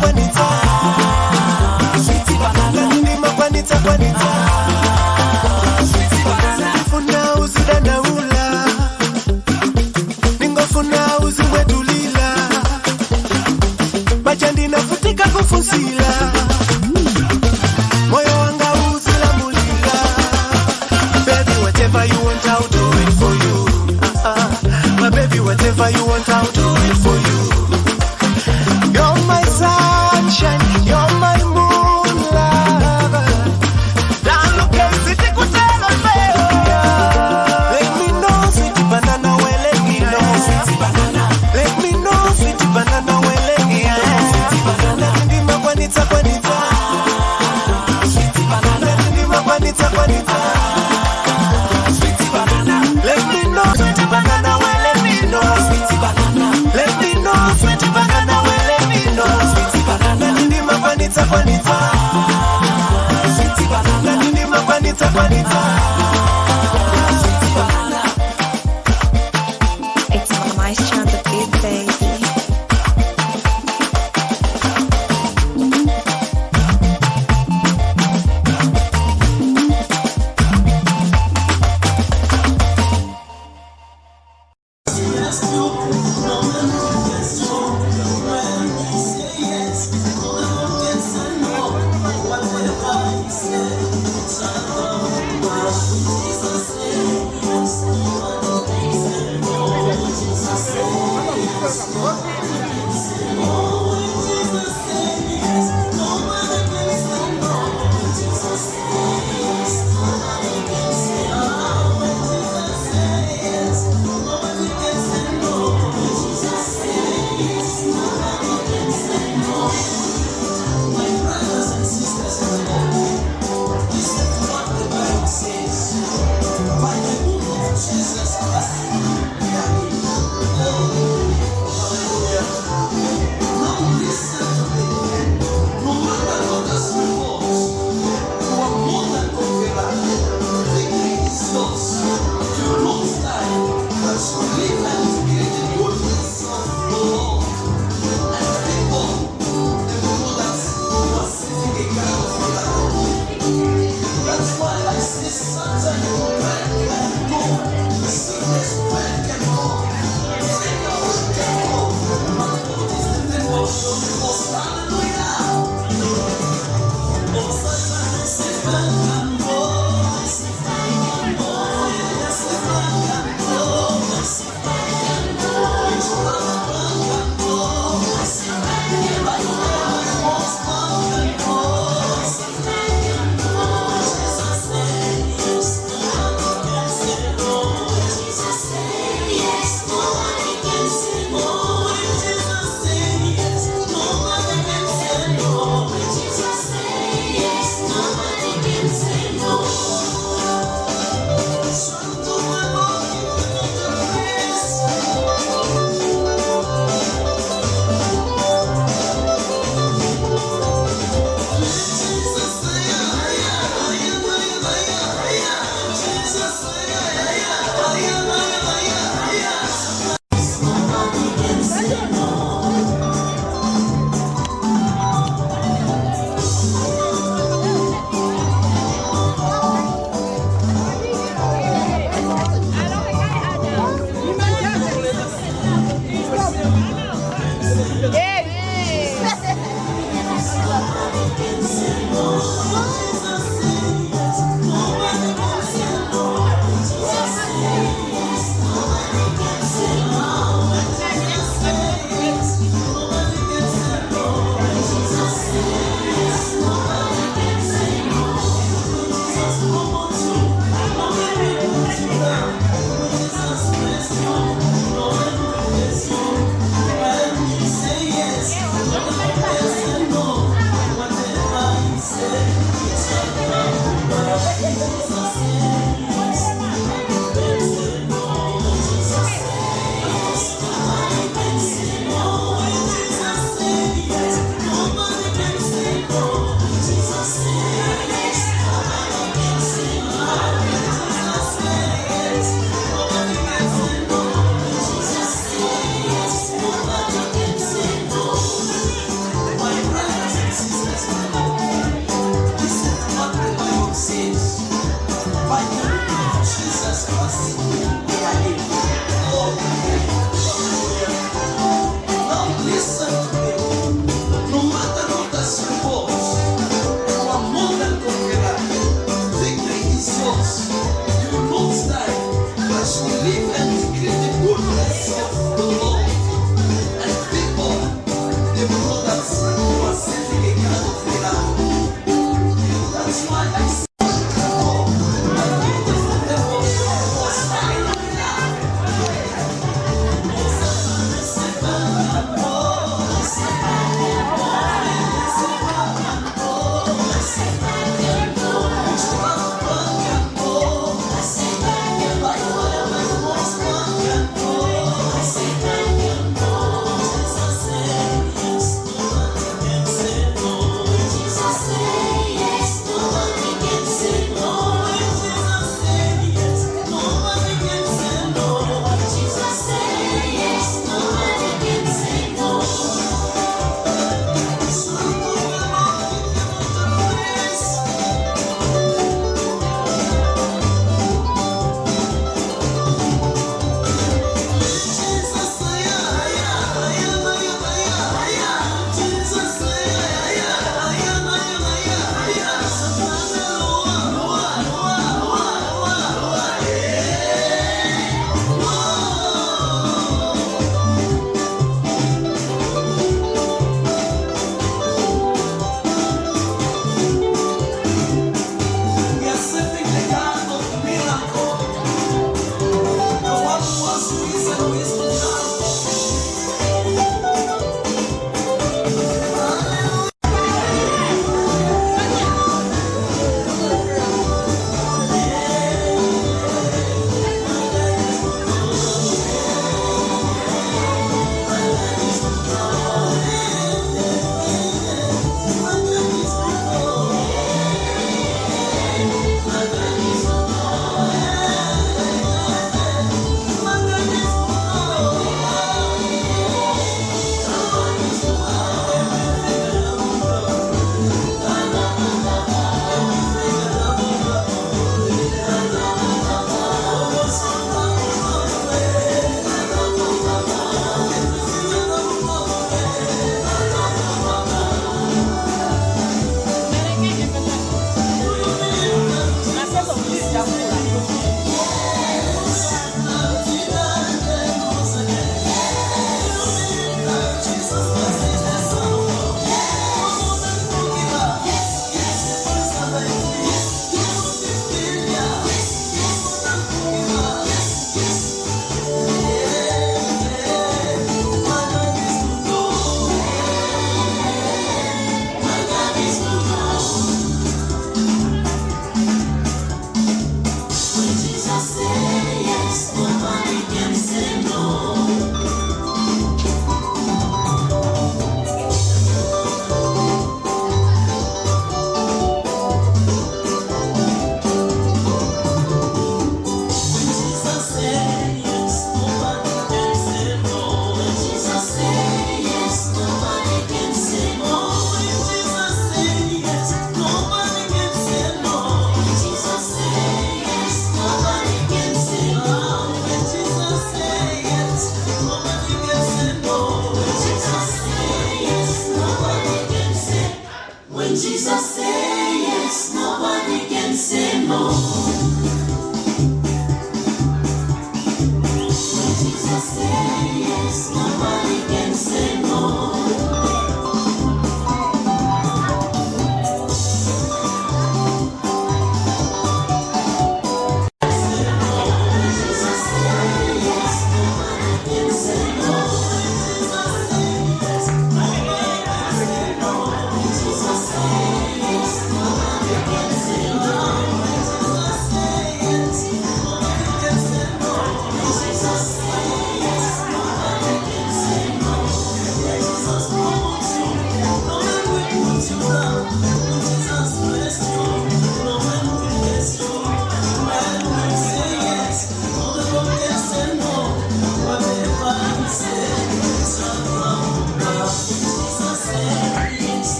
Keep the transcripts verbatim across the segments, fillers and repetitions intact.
Kwanitsa. Sweet banana. Ndima kwanitsa, kwanitsa. Sweet banana. Funa uzidandaula. Ningofuna uzimwetulila. Paja ndinafutika kufunsila. Moyo wanga uzilamulila. Baby, whatever you want, I'll do it for you. Uh-uh. My baby, whatever you want, I'll do it for you. You're my sunshine, you're my moon lover.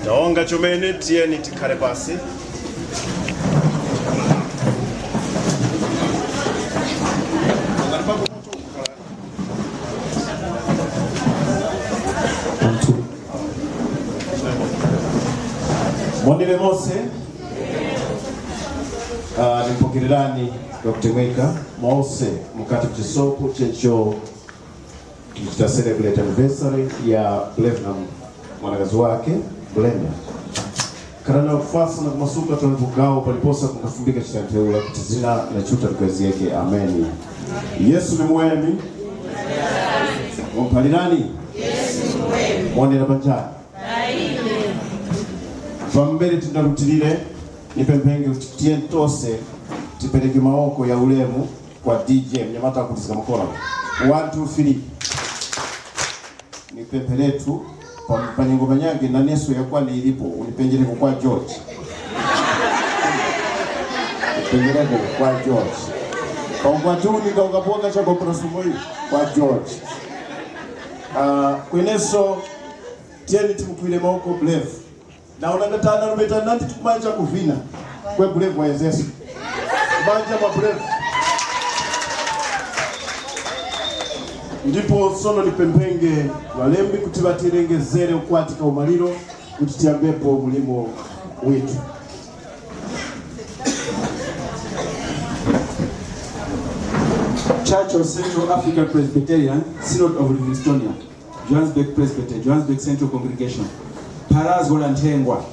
Tawonga chomene, tiyeni tikhare pasi. Monere mose. Ah, nimupokererani Doctor Mwika mose mukati mu chisopo checho. Tichita celebrate anniversary ya Blevna mwanakazi wake Blenda. Khalani na kufasa na kumasuka, tolani gawo paliponse kungafumbika chitanthaula kuti zina la Chiuta likwezgeke. Ameni. Yesu ni muweme. Mumphalirani. Monera panjani. Pambere tindarutilire, nipemphenge kuti tiyeni tose tipereke mawoko ya ulemu kwa D J, mnyamata wakutizga makora. One, two, three. Nipempheretu, pa, pa nyengo panyakhe naneso yakwane ilipo, unipenjereko kwa George. Unipenjereko kwa George. Pa ukwati uwu ninga ukapoka chako kwa sumo iyi, kwa George. Ah, kweneso, tiyeni timukwire mawoko Brave. Na unangatana rumetana nandi tikumanja kuvina kwe Brave wa Yesu. Manja ma Brave. Ndipo sono nipemphenge ŵalembi kuti ŵatirengezere ukwati ka umaliro kuti tiyambepo mulimo witu. Church of Central African Presbyterian, Synod of Livingstonia, Johannesburg Presbytery, Johannesburg Central Congregation. Pharazgo la nthengwa.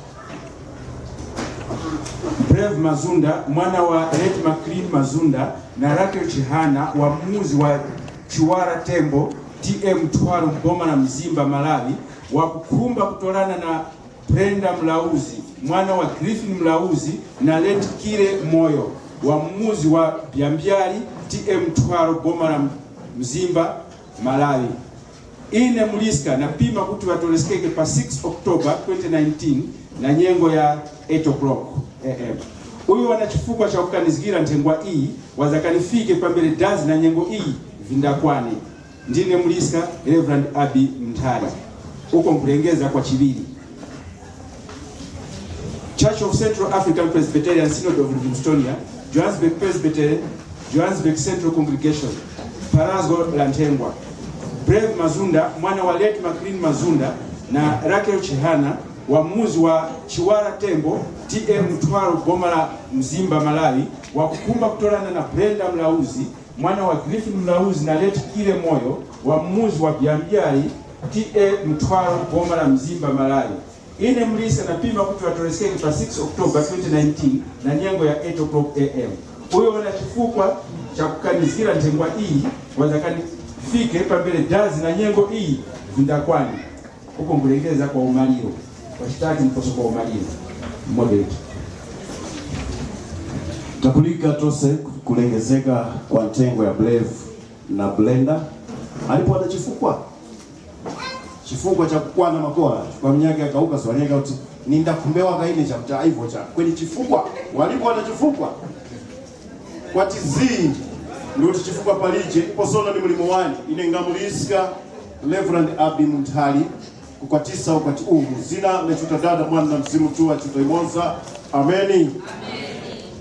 Brave Mazunda, mwana wa late Maclean Mazunda na Raquel Chihana, wa mumuzi wa Chiwara Tembo, T M Mtwaro, m'boma la Mzimba, Malawi, wakukhumba kutorana na Brenda Mlauzi, mwana wa Griffin Mlauzi na late Kire Moyo, wa mumuzi wa Byambyali, T M Mtwaro, boma la Mzimba, Malawi. Ine Muliska napima kuti ŵatoreskeke pa six October twenty nineteen na nyengo ya eight o'clock A M. Uyo wana chifukwa cha kukanizgira nthengwa iyi, wazakanifike pambere dazi na nyengo iyi vindakwane. Ndine Muliska Reverend Abi Mnthali. Uko nkulengeza kwa chiŵiri. Church of Central African Presbyterian, Synod of Livingstonia, Johannesburg Presbytery, Johannesburg Central Congregation. Pharazgo la nthengwa. Brave Mazunda, mwana wa late Maclean Mazunda na Raquel Chihana, wa mumuzi wa Chiwara Tembo, T M Mtwaro, boma la Mzimba, Malawi, wakukhumba kutorana na Brenda Mlauzi, mwana wa Griffin Mlauzi na late Kire Moyo, wa mumuzi wa Byambyali, T M Mtwaro, boma la Mzimba, Malawi. Ine Muliska napima kuti ŵatoreskeke pa six October twenty nineteen na nyengo ya eight o'clock A M. Uyo wana chifukwa cha kukanizgira nthengwa iyi, wazakanifike pambere dazi na nyengo iyi vindakwane. Uko nkulengeza kwa umaliro, kwa chitatu ndiposo kwa umaliro. Moderator. Tapulika tose kulengezeka kwa nthengwa ya Brave na Brenda. Alipo wana chifukwa? Chifukwa cha kukwana makora, chifukwa munyakhe akauka so wanyaka kuti, "Nindakhumbewa ka ine chakuti aivo cha." Kweni chifukwa, walipo wana chifukwa? Kwati zii, ndi kuti chifukwa palije, ipo sono ni mulimo wani. Ine nga Muliska Reverend Abi Munthali, kukwatisa ukwati uwu mu zina la Chiuta Dada, Mwana na Mzimu Mutuŵa, Chiuta yumoza. Ameni.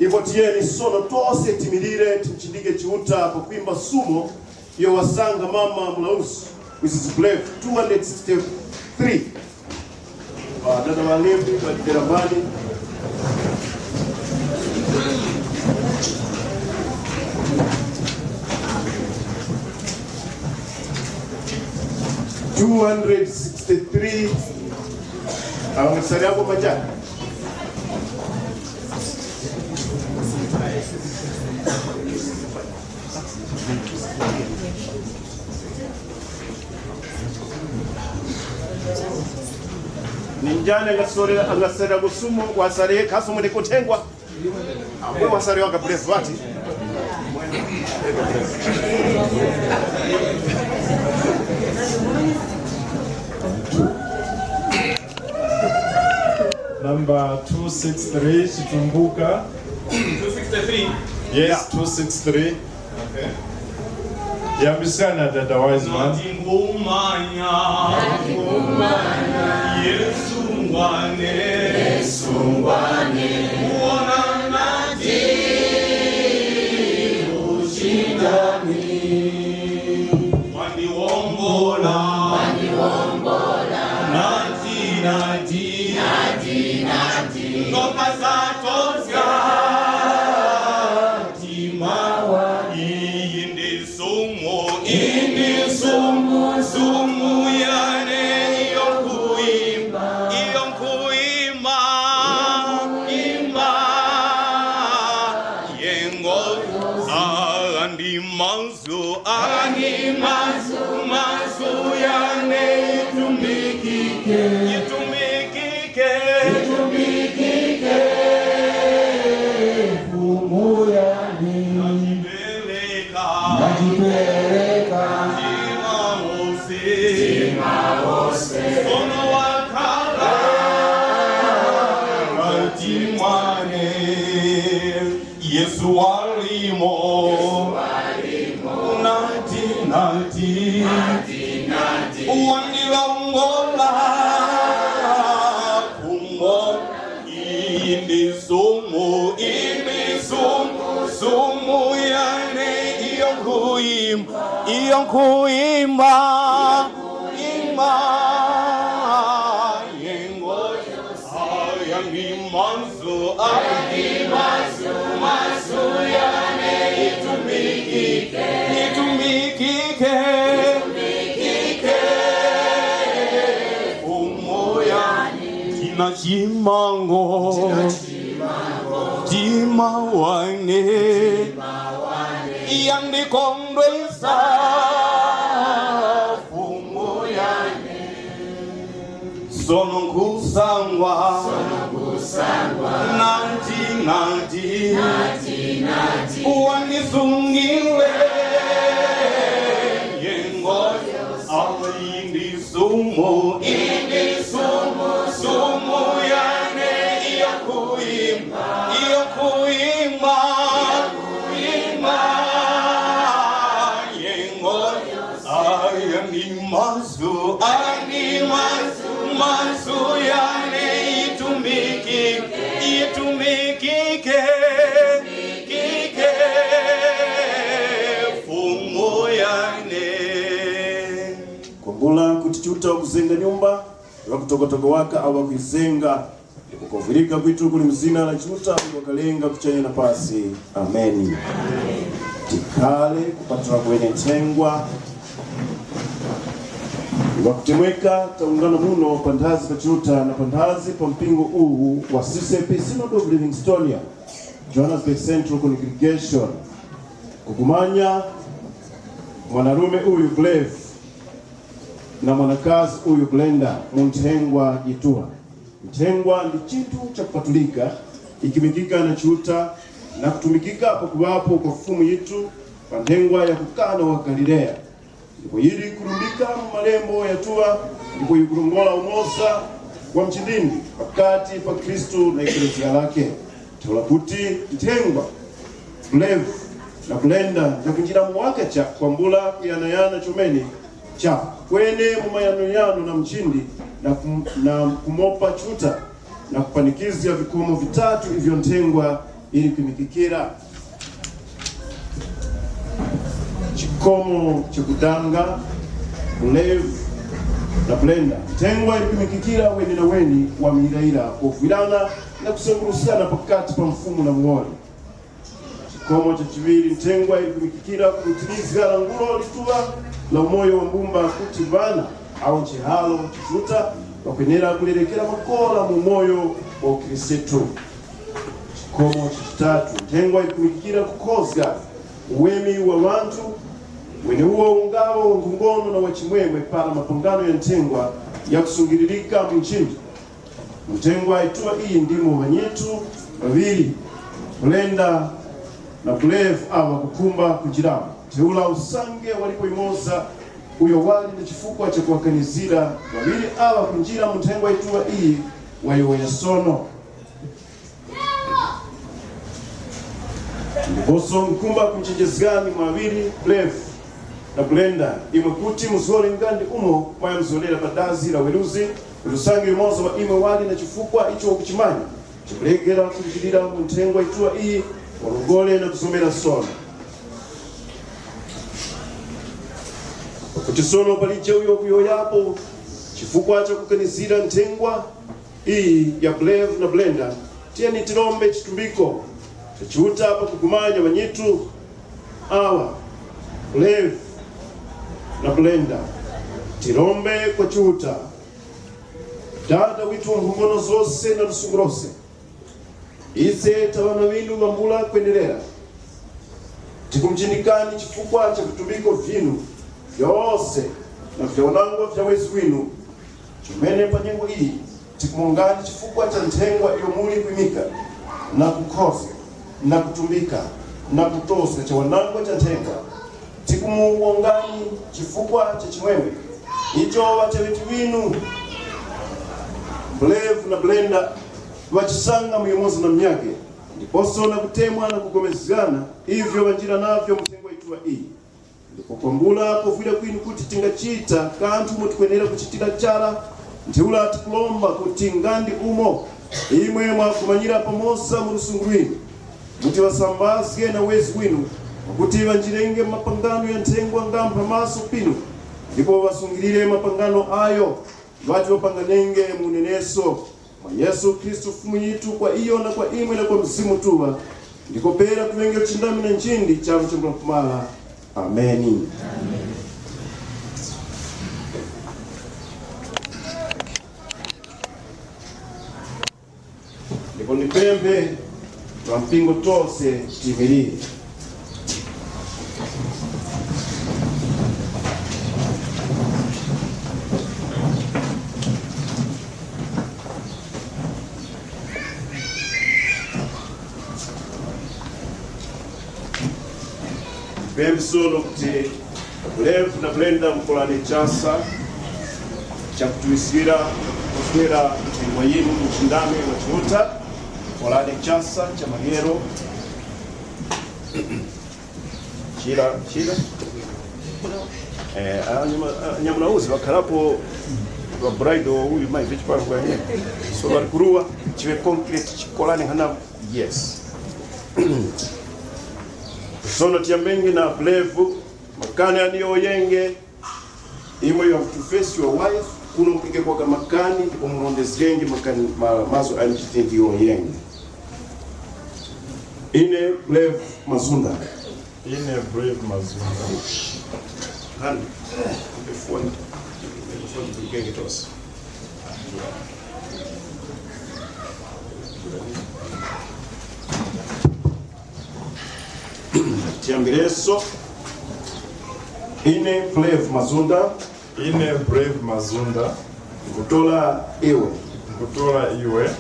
Ipo tiyeni sono tose timirire, timuchindike Chiuta pakwimba sumo iyo wasankha mama Mulauzi, Missus Brave, two hundred sixty-three. Ah, dada walembi, ŵadikira mbali. Two hundred sixty-three. Awo musali ako machaka. Ni njani angasore-, angasera kusumo wasare kaso mwene kuthengwa? Amwe wasare waka Brave vati. Number two six three, Chitumbuka. Two sixty-three? Yes, yeah. Two six three. Okay. Yambiskani na tata Wiseman. Nati ngumanya. Nati ngumanya. Yesu ngwane. Yesu ngwane. Kuwona nati uchindami. Wandiwombola. Wandiwombola. Nati, nati. Nati, nati. Ngopasatozga. Mtima wa. Iyi ndi nsumu, iyi ndi nsumu, nsumu yane iyo nkhuyimba, iyo nkhuyimba, imba, yengo, andi mazu, andi mazu, mazu yane yitumikike, yitumikike, yitumikike, Fumu yane. Ndajipereka. Ndajipereka. Mtima wose. Mtima wose. Sono wakhala. Mtima mwane. Yesu walimo. Yesu walimo. Nati, nati. Nati, nati. Wandilongola. Kumo. Iyi ndi nsumu, iyi ndi nsumu, nsumu yane iyo nkhuyimba, iyo nkhuyimba, imba, yengo, aya ndi mazu, aya ndi mazu, mazu yane yitumikike, yitumikike, yitumikike, Fumu yane. Ndina chimango, mtima wane, yandikondwesa, Fumu yane. Sono nkhusangwa, nati, nati, wandisungile, yengo, ayi ndi nsumu, iyi ndi nsumu, nsumu yane iyo nkhuyimba, iyo nkhuyimba, nkhuyimba, yengo, aya ndi mazu, aya ndi mazu, mazu yane yitumikike, yitumikike, yitumikike, Fumu yane. Kwambula kuti Chiuta wakuzenga nyumba, ŵakutokotoko waka awo ŵakuyizenga, ndipo kovwirika kwitu kuli mu zina la Chiuta uyo wakalenga kuchanya na pasi. Ameni. Tikhale kupatula kweni nthengwa. Ŵakutemweka, tawungana muno panthazi pa Chiuta na panthazi pa mpingo uwu wa C C P Synod of Livingstonia, Johannesburg Central Congregation, kukumanya mwanarume uyu Glave na mwanakazi uyu Glenda mu nthengwa yituŵa. Nthengwa ndi chinthu chakupatulika, ikimikika na Chiuta na kutumikika pakuŵapo kwa Fumu yitu pa nthengwa ya ku Kana wa Galileya. Ndipo yili kurumbika mu malembo yatuŵa, ndipo yikurongora umoza wa mchindindi pakati pa Khristu na Ekleziya lakhe. Ntheura kuti nthengwa, Glave na Glenda vyakunjira mu wakacha kwambula kuyanayana chomene cha kweni mu mayanuyano na mchindi na kum-, na kumopa Chiuta na kupanikizga vikhomo vitatu ivyo nthengwa yili kwimikikira. Chikhomo chakudanga, Glave na Glenda. Nthengwa yili kwimikikira weni na weni wa muyirayira wovwirana na kusanguruskana pakati pa mfumu na muwoli. Chikhomo chachiŵiri, nthengwa yili kwimikikira kurutilizga langulo lituŵa la umoyo wa mbumba kuti ŵana awo nchihalo cha Chiuta ŵakwenera kulerekera makora mu umoyo wa ukhristu. Chikhomo chachitatu, nthengwa yili kwimikikira kukhozga uweme wa ŵanthu weneuwo ungaŵa wa nkhongono na wa chimwemwe para mapangano ya nthengwa yakusungiririka mu nchindi. Mu nthengwa yituŵa iyi ndimo ŵanyitu ŵaŵiri, Glenda na Glave, awo ŵakukhumba kunjiramo. Ntheura usange walipo yumoza uyo wali na chifukwa cha kuŵakanizira ŵaŵiri aŵa kunjira mu nthengwa yituŵa iyi, wayowoya sono. Ndiposo nkhumba kumuchenjezgani mwaŵiri Glave na Brenda, imwe kuti muzgore nga ndi umo mwaya muzgorera pa dazi la weruzi, kuti usange yumoza wa imwe wali na chifukwa icho ukuchimanya, chikulekera kuchitira mu nthengwa yituŵa iyi, warongore na kuzomera sono. Pakuti sono palije uyo ukuyowoyapo chifukwa cha kukanizira nthengwa iyi ya Brave na Brenda, tiyeni tirombe chitumbiko cha Chiuta pakugumanya ŵanyitu awa, Brave na Brenda. Tirombe kwa Chiuta. Dada withu wa nkhongono zose na lusungu lose, ise ta ŵana ŵinu ŵambula kwenerera, tikumuchinikani chifukwa cha vitumbiko vyinu vyose na vyaunangwa vya wezi winu, chomene pa nyengo iyi tikumongani chifukwa cha nthengwa iyo muli kwimika na kukhozga na kutumbika na kutozga chawanangwa cha nthengwa. Tikumuwongani chifukwa cha chimwemwe icho ŵateŵeti ŵinu Brave na Brenda ŵachisanga mu yumoza na munyakhe, ndiposo na kutemwa na kugomezgana ivyo ŵanjira navyo mu nthengwa yituŵa iyi. Ndipo kwambula kovwira kwinu kuti tingachita kanthu umo tikwenera kuchitira chara, ntheura tikulomba kuti nga ndi umo imwe mwagumanyira pamoza mu lusungu lwinu, muti ŵasambazge na wezi winu, pakuti ŵanjirenge mapangano ya nthengwa nga mpha maso pinu, ndipo ŵasungilire mapangano ayo, ŵati ŵapanganenge mu uneneso mwa Yesu Khristu Fumu yitu, kwa iyo na kwa imwe na kwa Mzimu Mutuŵa, ndiko pera kuŵenge uchindami na nchindi charu chambula kumara. Ameni. Ndipo ndipemphe ŵampingo tose tiyimirire. Mpembe sono kuti Brave na Brenda mukolane chasa chakutuŵiskira kuswera nthengwa yinu mu uchindami wa Chiuta. Mukolane chasa cha maryero. Chira, chira. Eh, anyamula uzi ŵakharapo ŵa bridal uyu mai vichipango yanye. So ŵali kuruwa chiŵe concrete chikolane hana. Yes. Sono tiyambenge na Brave, makani aniyowoyenge. Imwe you have to face your wife, kuno mupike kwaka makani, ndipo murondezgenge makani ma-, mazgu andi chiti ndiyowoyenge. Ine Brave Mazunda. Ine Brave Mazunda. Handi, mpe foni, mpe foni tulikenge tose. Tiyambireso. Ine Brave Mazunda. Ine Brave Mazunda. Nkutora iwe. Nkutora iwe.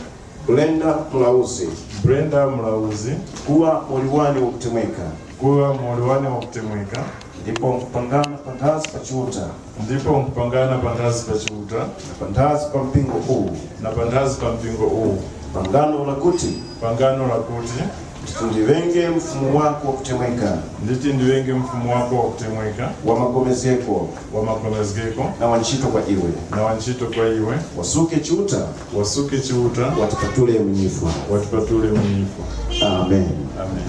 Brenda Mlauzi. Brenda Mlauzi. Kuŵa muwoli wane wakutemweka. Kuŵa muwoli wane wakutemweka. Ndipo nkupangana panthazi pa Chiuta. Ndipo nkupangana panthazi pa Chiuta. Na panthazi pa mpingo uwu. Na panthazi pa mpingo uwu. Pangano lakuti. Pangano lakuti. Nditi ndiŵenge mfumu wako wakutemweka. Nditi ndiŵenge mfumu wako wakutemweka. Wa magomezgeko. Wa magomezgeko. Na wa ntchito kwa iwe. Na wa ntchito kwa iwe. Wasuke Chiuta. Wasuke Chiuta. Watipatule mu nyifwa. Watipatule mu nyifwa. Amen. Amen.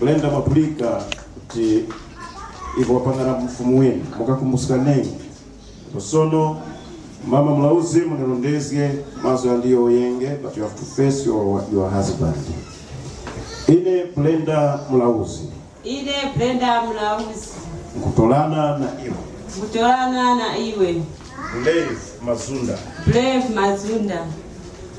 Brenda mwapulika kuti ipo wapangana mfumu winu, mukakumbuska neni. Ndipo sono, mama Mlauzi, munirondezge mazgu ghandiyowoyenge, but you have to face your, your husband. Ine Brenda Mlauzi. Ine Brenda Mlauzi. Nkutorana na iwe. Nkutorana na iwe. Brave Mazunda. Brave Mazunda.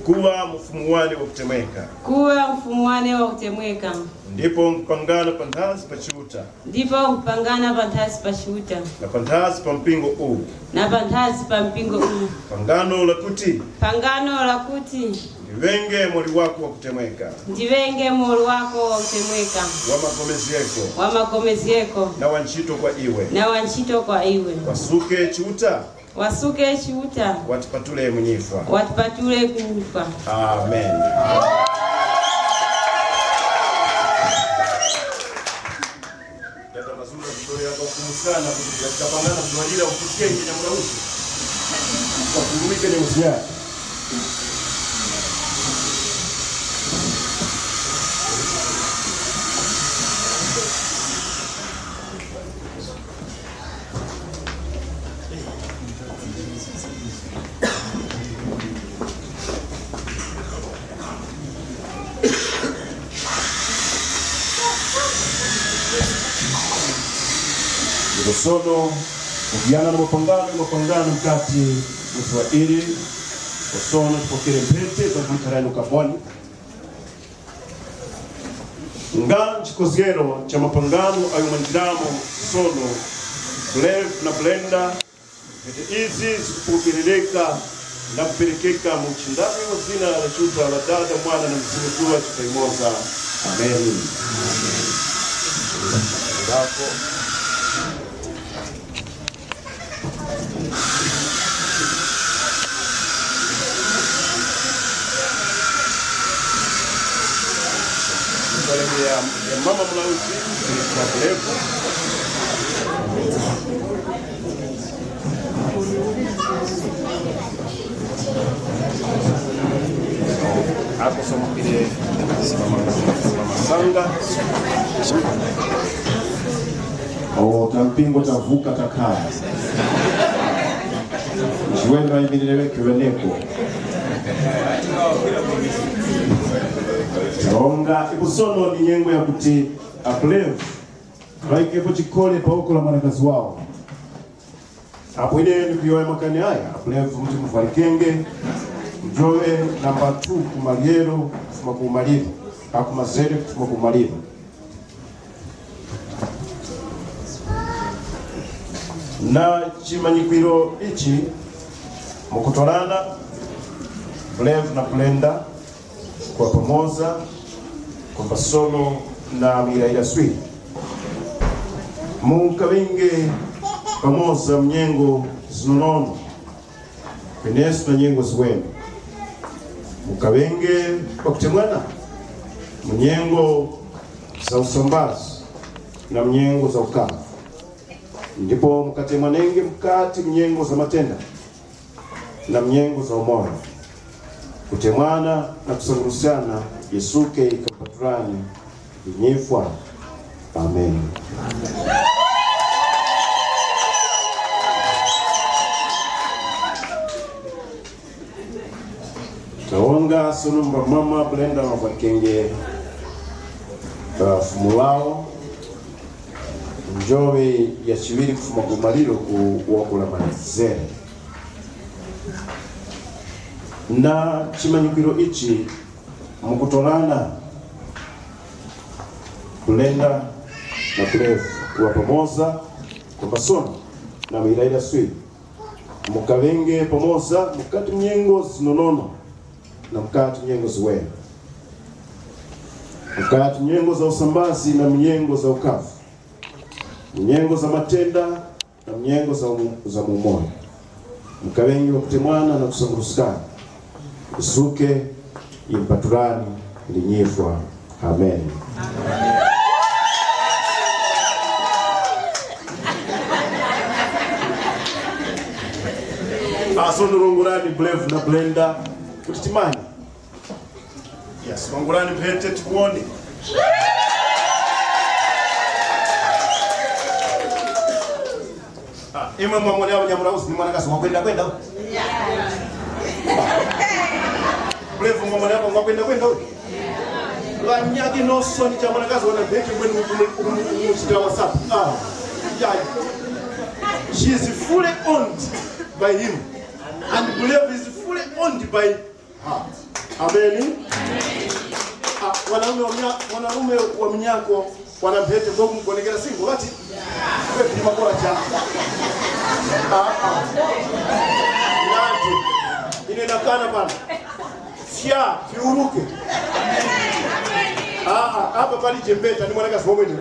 Kuŵa mfumu wane wakutemweka. Kuŵa mfumu wane wakutemweka. Ndipo nkupangana panthazi pa Chiuta. Ndipo nkupangana panthazi pa Chiuta. Na panthazi pa mpingo uwu. Na panthazi pa mpingo uwu. Pangano lakuti. Pangano lakuti. Ndiŵenge muwoli wako wakutemweka. Ndiŵenge muwoli wako wakutemweka. Wa magomezgeko. Wa magomezgeko. Na wa ntchito kwa iwe. Na wa ntchito kwa iwe. Wasuke Chiuta. Wasuke Chiuta. Watipatule mu nyifwa. Watipatule ku nyifwa. Amen. Tikapangana kuzwalira ufiskenge nyamura usi. Kapulumike ne usinyali. Ndipo sono, kuviyana na mapangano, mapangano mukati mu zuŵa ili, ndipo sono tipokere mphete za nkhankhara yinu kaboni. Nga chikozgero cha mapangano ayo mwanjiramo sono, Cleve na Brenda, mphete izi zikupokerereka na kuperekeka mu uchindami wa zina la Chiuta la Dada, Mwana na Mzimu Mutuŵa chinthu chimoza. Ameni. Ya, ya mama mulauzi, ya kulepo. Ako somukire simama, simama sanga. O, ta mpingo tavuka takhala. Chiwendo ayimilire ŵekhe ŵeneko. Taronga, ipo sono ndi nyengo yakuti apulevu ŵayikepo chikole pa woko la mwanakazi wawo. Apo ine ndikuyowoya makani aya, apulevu muti muvwalikenge, njoŵe namba two ku maryero kufuma ku umaliro, aku mazere kufuma ku umaliro. Na chimanyikwiro ichi, mukutorana, Cleve na Brenda, kwa pamoza, kwa mbasono na muyirayira swi. Mukaŵenge pamoza mu nyengo zinonono, peneso na nyengo ziweme. Mukaŵenge pakutemwana mu nyengo za usambazi na mu nyengo za ukavu. Ndipo mukatemwanenge mukati mu nyengo za matenda na mu nyengo za umoyo. Kutemwana na kusanguruskana, Yesuke yikapatulani ndi nyifwa. Ameni. Taronga sono mba mama Brenda wavwalikenge pa fumu lawo, njoŵe ya chiŵiri kufuma ku maliro ku woko la mazere. Na chimanyikwiro ichi mukutorana, Brenda na Cleve, kuŵa pamoza kwa mbasono na muyirayira swi. Mukaŵenge pamoza mukati mu nyengo zinonono na mukati mu nyengo ziweme, mukati mu nyengo za usambazi na mu nyengo za ukavu, mu nyengo za matenda na mu nyengo za mu-, za mu umoyo. Mukaŵenge ŵakutemwana na kusanguruskana. Yesuke yimupatulani ndi nyifwa. Amen. Asono rongorani Cleve na Brenda kuti timanye. Yes, rongorani mphete tiwone. Ah, imwe mwamwene apo nyamura uzi ni mwanakazi wakwenda kwenda. Cleve mwamwene apo ngwakwenda kwenda uyu. Vanyaki no soni cha mwanakazi wana mphete bwenu umu-, umu-, umu-, uchita WhatsApp. Ah, yeah. She is fully owned by him. And Cleve is fully owned by her. Ameni. Ah, mwanarume wa mnya-, mwanarume wa mnyako wana mphete mbo kumugonekera singo ŵati? Kwe phima kora cha. Ah, ah. Nati, ine ndakana pano. Fya, fiuruke. Ah, ah, apa palije mbeta ni mwanakazi womwene.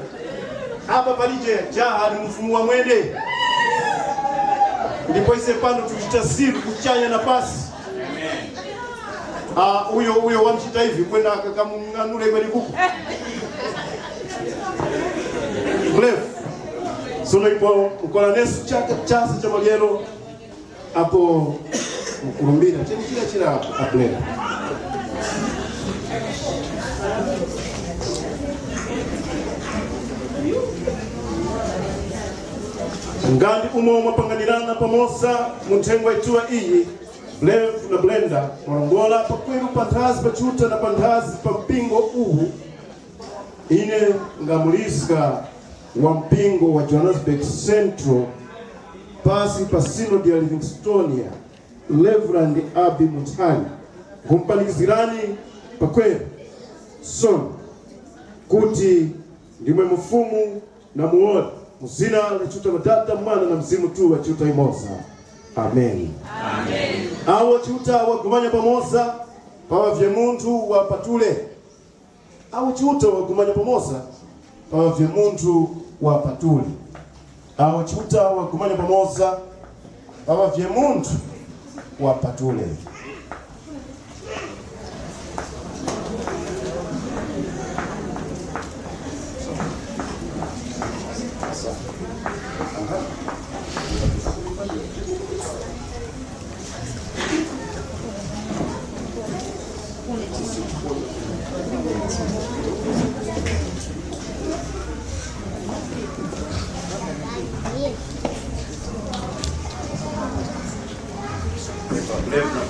Apa palije jaha ni mufumu wa mwene. Ndipo ise pano tuchita siru kuchanya na pasi. Ah, uyo, uyo wamchita hivi kwenda aka-, kamung'anule kwenekuko. Cleve. Sono ipo mukoraneso chaka chase cha maryero apo mukulumbira chenichira chira apo abulera. Ngandi umo mwapanganirana pamoza mu nthengwa yituŵa iyi, Blavu na Brenda, mwalongora pakweru panthazi pa Chiuta na panthazi pa mpingo uwu. Ine ngamuliska wa mpingo wa Johannesburg Central pasi pa Synod ya Livingstonia, Reverend Abi Munthali, nkhumupanikizgirani pakweru sono kuti ndimwe mufumu na muwoli, mu zina la Chiuta Ŵadada, Mwana na Mzimu Mutuŵa, Chiuta yumoza. Ameni. Awo Chiuta wagumanya pamoza, paŵavye munthu wapatule. Awo Chiuta wagumanya pamoza, paŵavye munthu wapatule. Awo Chiuta wagumanya pamoza, paŵavye munthu wapatule.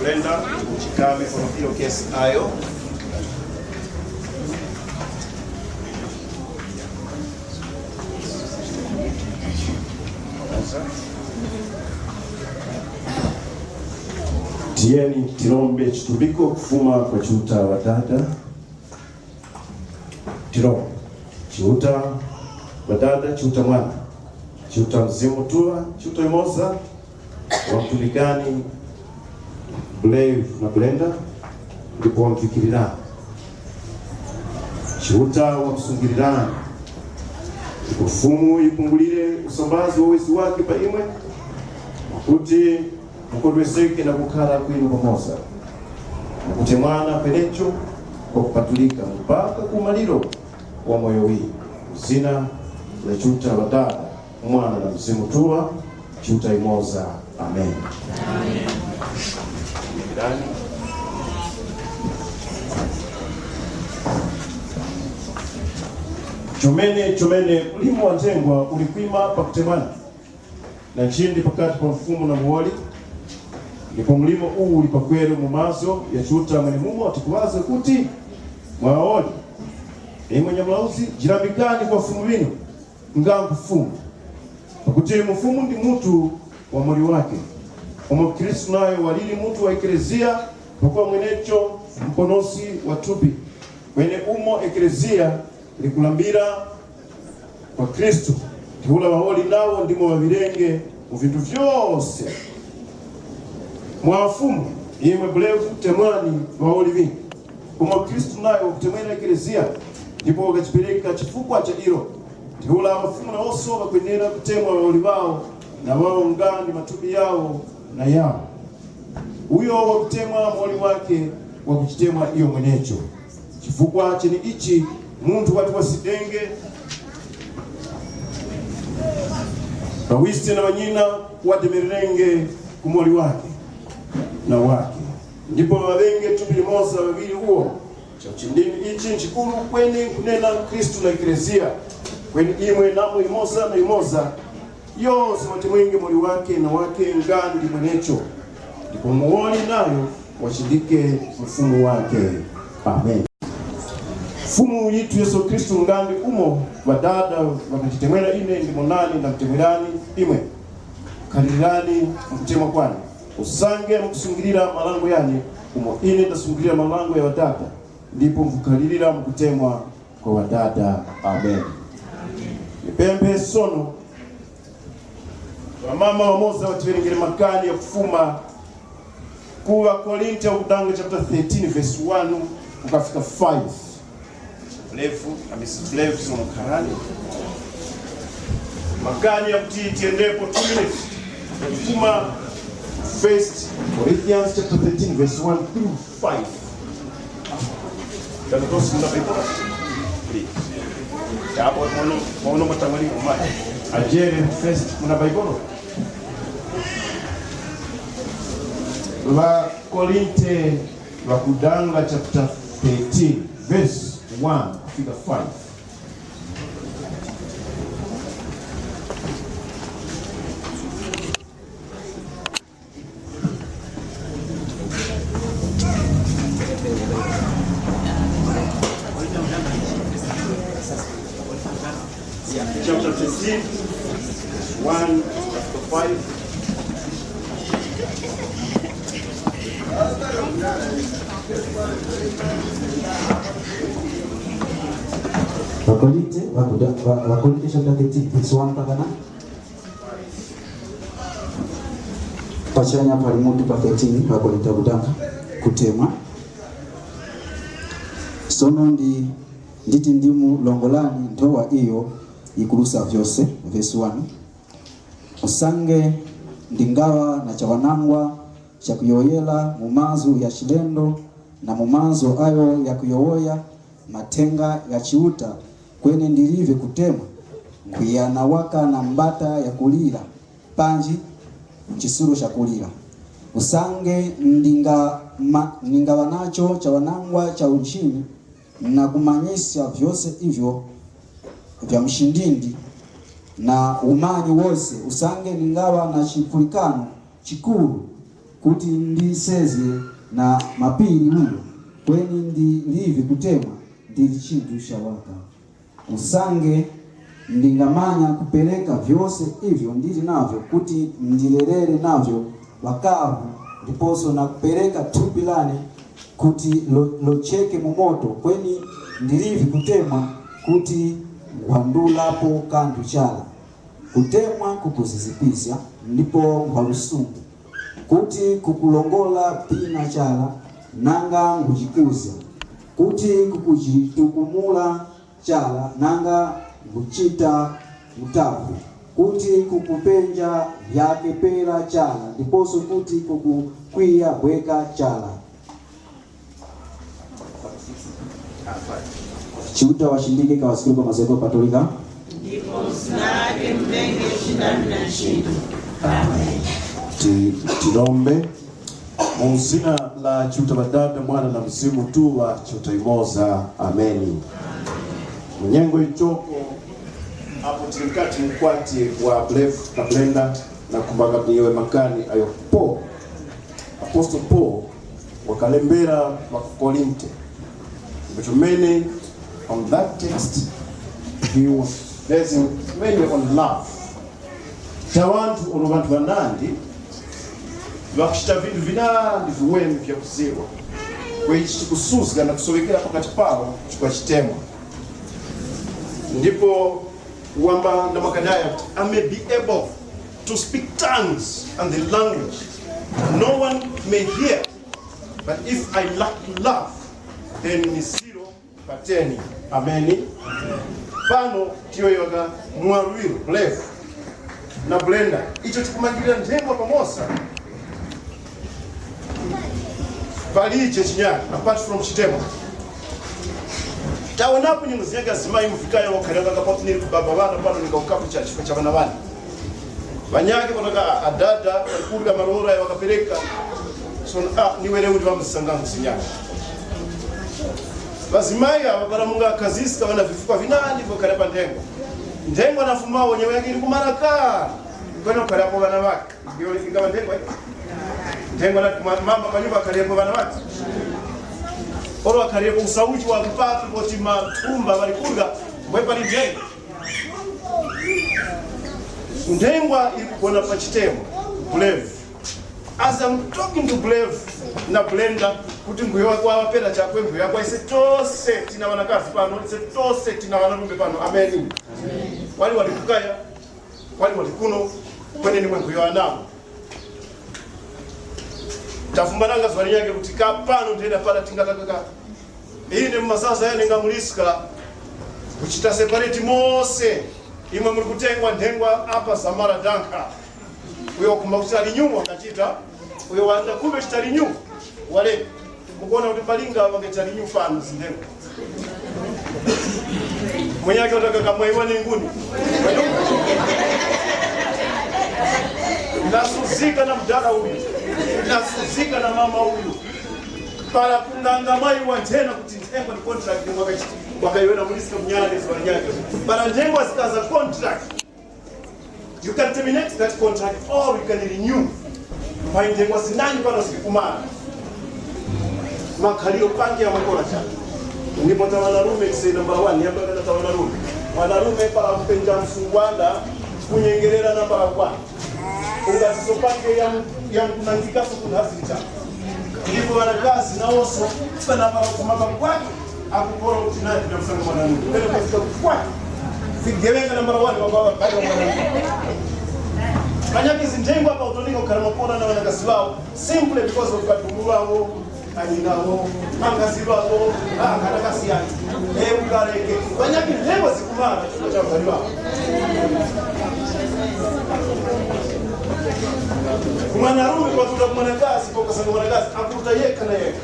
Brenda, uchikame kwa mapiro kesi ayo. Tiyeni tirombe chitumbiko kufuma kwa Chiuta Ŵadada. Tiro, Chiuta Ŵadada, Chiuta Mwana, Chiuta Mzimu Mutuŵa, Chiuta yumoza, wamtumbikani Blavu na Brenda, ndipo wamvikirirani. Chiuta wamsungirirani. Ndipo Fumu yipungulire usambazi wa wezi wake pa imwe, kuti mukondwezgeke na kukhara kwinu pamoza, mukutemwana kwenecho kwakupatulika mpaka ku maliro wa moyo winu. Mu zina la Chiuta Ŵadada, Mwana na Mzimu Mutuŵa, Chiuta yumoza. Amen. Chomene, chomene, mlimo wa nthengwa uli kwima pakutemwana na nchindi pakati pa mfumu na muwoli, ndipo mlimo uwu uli pakweru mu mazgu gha Chiuta mwenemumo tikuŵazga kuti, mwa ŵawoli, imwe nyamulauzi, jirambikani kwa ŵafumu ŵinu nga nkhufumu. Pakuti mufumu ndi mutu wa muwoli wakhe, umo Khristu nayo waliri mutu wa Ekleziya, pakuŵa mwenecho muponoski wa thupi. Kweni umo Ekleziya likulambira kwa Khristu, ntheura ŵawoli nawo ndimo ŵaŵirenge mu vinthu vyose. Mwa ŵafumu, imwe Blavu temwani ŵawoli ŵinu, umo Khristu nayo wakutemwera Ekleziya, ndipo wakajipereka chifukwa cha ilo. Ntheura ŵafumu nawonso ŵakwenera kutemwa ŵawoli ŵawo, na ŵawo nga ndi mathupi ghawo na ghawo. Uyo wakutemwa muwoli wakhe wakujitemwa iyo mwenecho. Chifukwa chenichi, munthu wati wasidenge, ŵawise na ŵanyina wademererenge ku muwoli wakhe na wakhe, ndipo ŵaŵenge thupi limoza ŵaŵiri wuwo. Chauchindami ichi nchikuru kweni nkhunena Khristu na Ekleziya, kweni imwe namwe yumoza na yumoza, yose watemwenge muwoli wakhe na wakhe nga ndi mwenecho, ndipo muwoli nayo wachindike mufumu wakhe. Amen. Fumu yithu Yesu Khristu, nga ndi umo Ŵadada ŵakanditemwera ine, ndimo nane ndamutemwerani imwe. Khalirirani mu kutemwa kwane, usange mukusungilira marango ghane, umo ine ndasungilira marango gha Ŵadada, ndipo nkhukhalirira mu kutemwa kwa Ŵadada. Amen. Nipemphe sono ŵamama ŵamoza ŵatiwerengere makani yakufuma ku ŵaKorinto wakudanga chapter thirteen verse one kukafika five. Levu, amisi levu sono kharani. Makani yakuti tiyendepo two minutes. Yakufuma First Corinthians chapter thirteen verse one through five. Can those in the Bible? Please. Chapo mono, mono matamani kumai. Ajere first, muna Baibulo? Ŵakorinte ŵakudanga chapter thirteen, verse one kufika five. Chapter fifteen, one to five. Ŵakorinte, ŵakuda-, ŵa-, Ŵakorinte chapter thirteen, verse one mpaka na? Pachanya pali mutu pa thirteen, Ŵakorinte ŵakudanga kutemwa. Sono ndi, nditi ndimulongolani nthowa iyo yikuruska vyose, verse one. Usange ndingaŵa na chawanangwa chakuyowoyera mu mazgu gha chilendo na mu mazgu agho ghakuyowoya mathenga gha Chiuta, kweni ndilive kutemwa, nkhuyana waka na mbata yakulira, panji nchisulo chakulira. Usange ndinga-, ma-, ndingaŵa nacho chawanangwa cha uchimi, na kumanyiska vyose ivyo vya mchindindi na umanyi wose, usange ndingaŵa na chipulikano chikuru, kuti ndisezge na mapiri uyo, kweni ndilive kutemwa, ndili chinthu cha waka. Usange ndingamanya kupereka vyose ivyo ndili navyo, kuti ndilerere navyo ŵakavu, ndiposo na kupereka thupi lane kuti lo-, locheke mu moto, kweni ndilivi kutemwa kuti nkhwandulapo kanthu chara. Kutemwa kukuzizipiska, ndipo nkhwa lusungu, kuti kukulongora pina chara, nanga nkhujikuzga, kuti kukujitukumula chara, nanga nkhujita utavu, kuti kukupenja vyakepera chara, ndiposo kuti kukukwiya bweka chara. Chiuta wachindike kawasikiro pa mazeko patolika. Ndipo zina lake mvenge chindami na chinthu. Amen. Ti-, tirombe. Mu zina la Chiuta Ŵadada, Mwana na Mzimu Mutuŵa, Chiuta yumoza. Ameni. Mu nyengo yichoko, apo tili mukati mukwati wa Bev na Brenda, na kumbanga kuyewe makani ayo Paul, Apostle Paul wakalembera ŵa ku Korinte. Ndipo chomene on that text, he was basing mainly on love. Cha ŵanthu, ono ŵanthu ŵanandi, ŵakuchita vinthu vinandi viweme vyakuziwa, kwechi chikusuzga na kusowekera pakati pawo chikwa chitemwa. Ndipo wamba na makani aya kuti, "I may be able to speak tongues and the language no one may hear, but if I lack love, then ni zero pa ten." Ameni. Pano tiyoyoka mwa luwiro, Bev na Brenda, icho chikumangirira nthengwa pamoza. Palibe chinyakhe apart from chitemwa. Tawonapo nyengo zinyakhe azimayi mufikaya wakhalanga kapapo nili kubaba ŵana pano ninga ukapu cha chifukwa cha ŵana ŵane. Ŵanyakhe ŵanaka adada, walikurya malora ayo wakapereka. So, ah, niwere kuti ŵamuzisanga muzinyakhe. Ŵazimayi aŵa ŵalamunga akazisika ŵana vifukwa vinandi vyokhara pa nthengwa. Nthengwa na mfumawo nyewe yake ili kumara ka. Kwene ukharapo ŵana ŵakhe. Ndiyo ingaŵa nthengwa iyi. Nthengwa nati mwa-, mama panyumba akhalepo ŵana ŵakhe. Oro akhalepo usauchi wa mpatu poti mathumba ŵalikurya, mbwe pali nthengwa. Nthengwa ili kugona pa chitemwa, Bev. As I'm talking to Bev na Brenda, kuti mbuyo wake wawapera chakwe, mbuyo wake ise tose tina ŵanakazi pano, ise tose tina ŵanarume pano. Ameni. Wali wali kukaya, wali wali kuno, kweneni mwe mbuyo wanamo. Tafumbananga zuŵa linyakhe kuti ka pano nthena para tingatakaka. Ine mu mazaza yane ngamuliska kuchita separate mose. Imwe muli kutengwa nthengwa apa zamara dankha. Uyo wakhumba kuchita renew wakachita, uyo wanda kumbe kuchita renew waleka. Mukuona kuti malinga ŵangachita renew pano zindengwa. Mwenyake utakaka mwaiwa nenguni. Ndasuzika na mudala uyu. Ndasuzika na mama uyu. Para kunganga mwayi wa nthena kuti nthengwa ni contract, wakachi-, wakayowoya muliska munyana neziwa nyake. Para nthengwa zikaza contract, you can terminate that contract or you can renew. Pai nthengwa zinandi pano zikumana. Makhaliro pange ya makora chani. Ndipo taŵanarume tise nambala wani, yamba kana taŵanarume. Wanarume para kupenja msungwana, kunyengerera nambala wani. Ungati sopange ya, ya kunangikaso kunhazika. Ndipo ŵanakazi nawonso, panapara kumaba kwake, akukora kuti naye kuti msanga mwanamwini. Pene kufika kwake, vigeŵenga nambala wani, baba, baba, baba. Panyaki zinthengo apa utoneka kukhala makora na ŵanakazi ŵawo, simply because of kadumbu ŵawo, anyinawo, angazi ŵawo, ah, kana kasiyana. Eh, ukareke. Panyaki nthengo zikumara, chifukwa cha ugali ŵawo. Kumwanarume kwatuta kumwanakazi, kwa ukasanga mwanakazi, akuta yekha na yekha.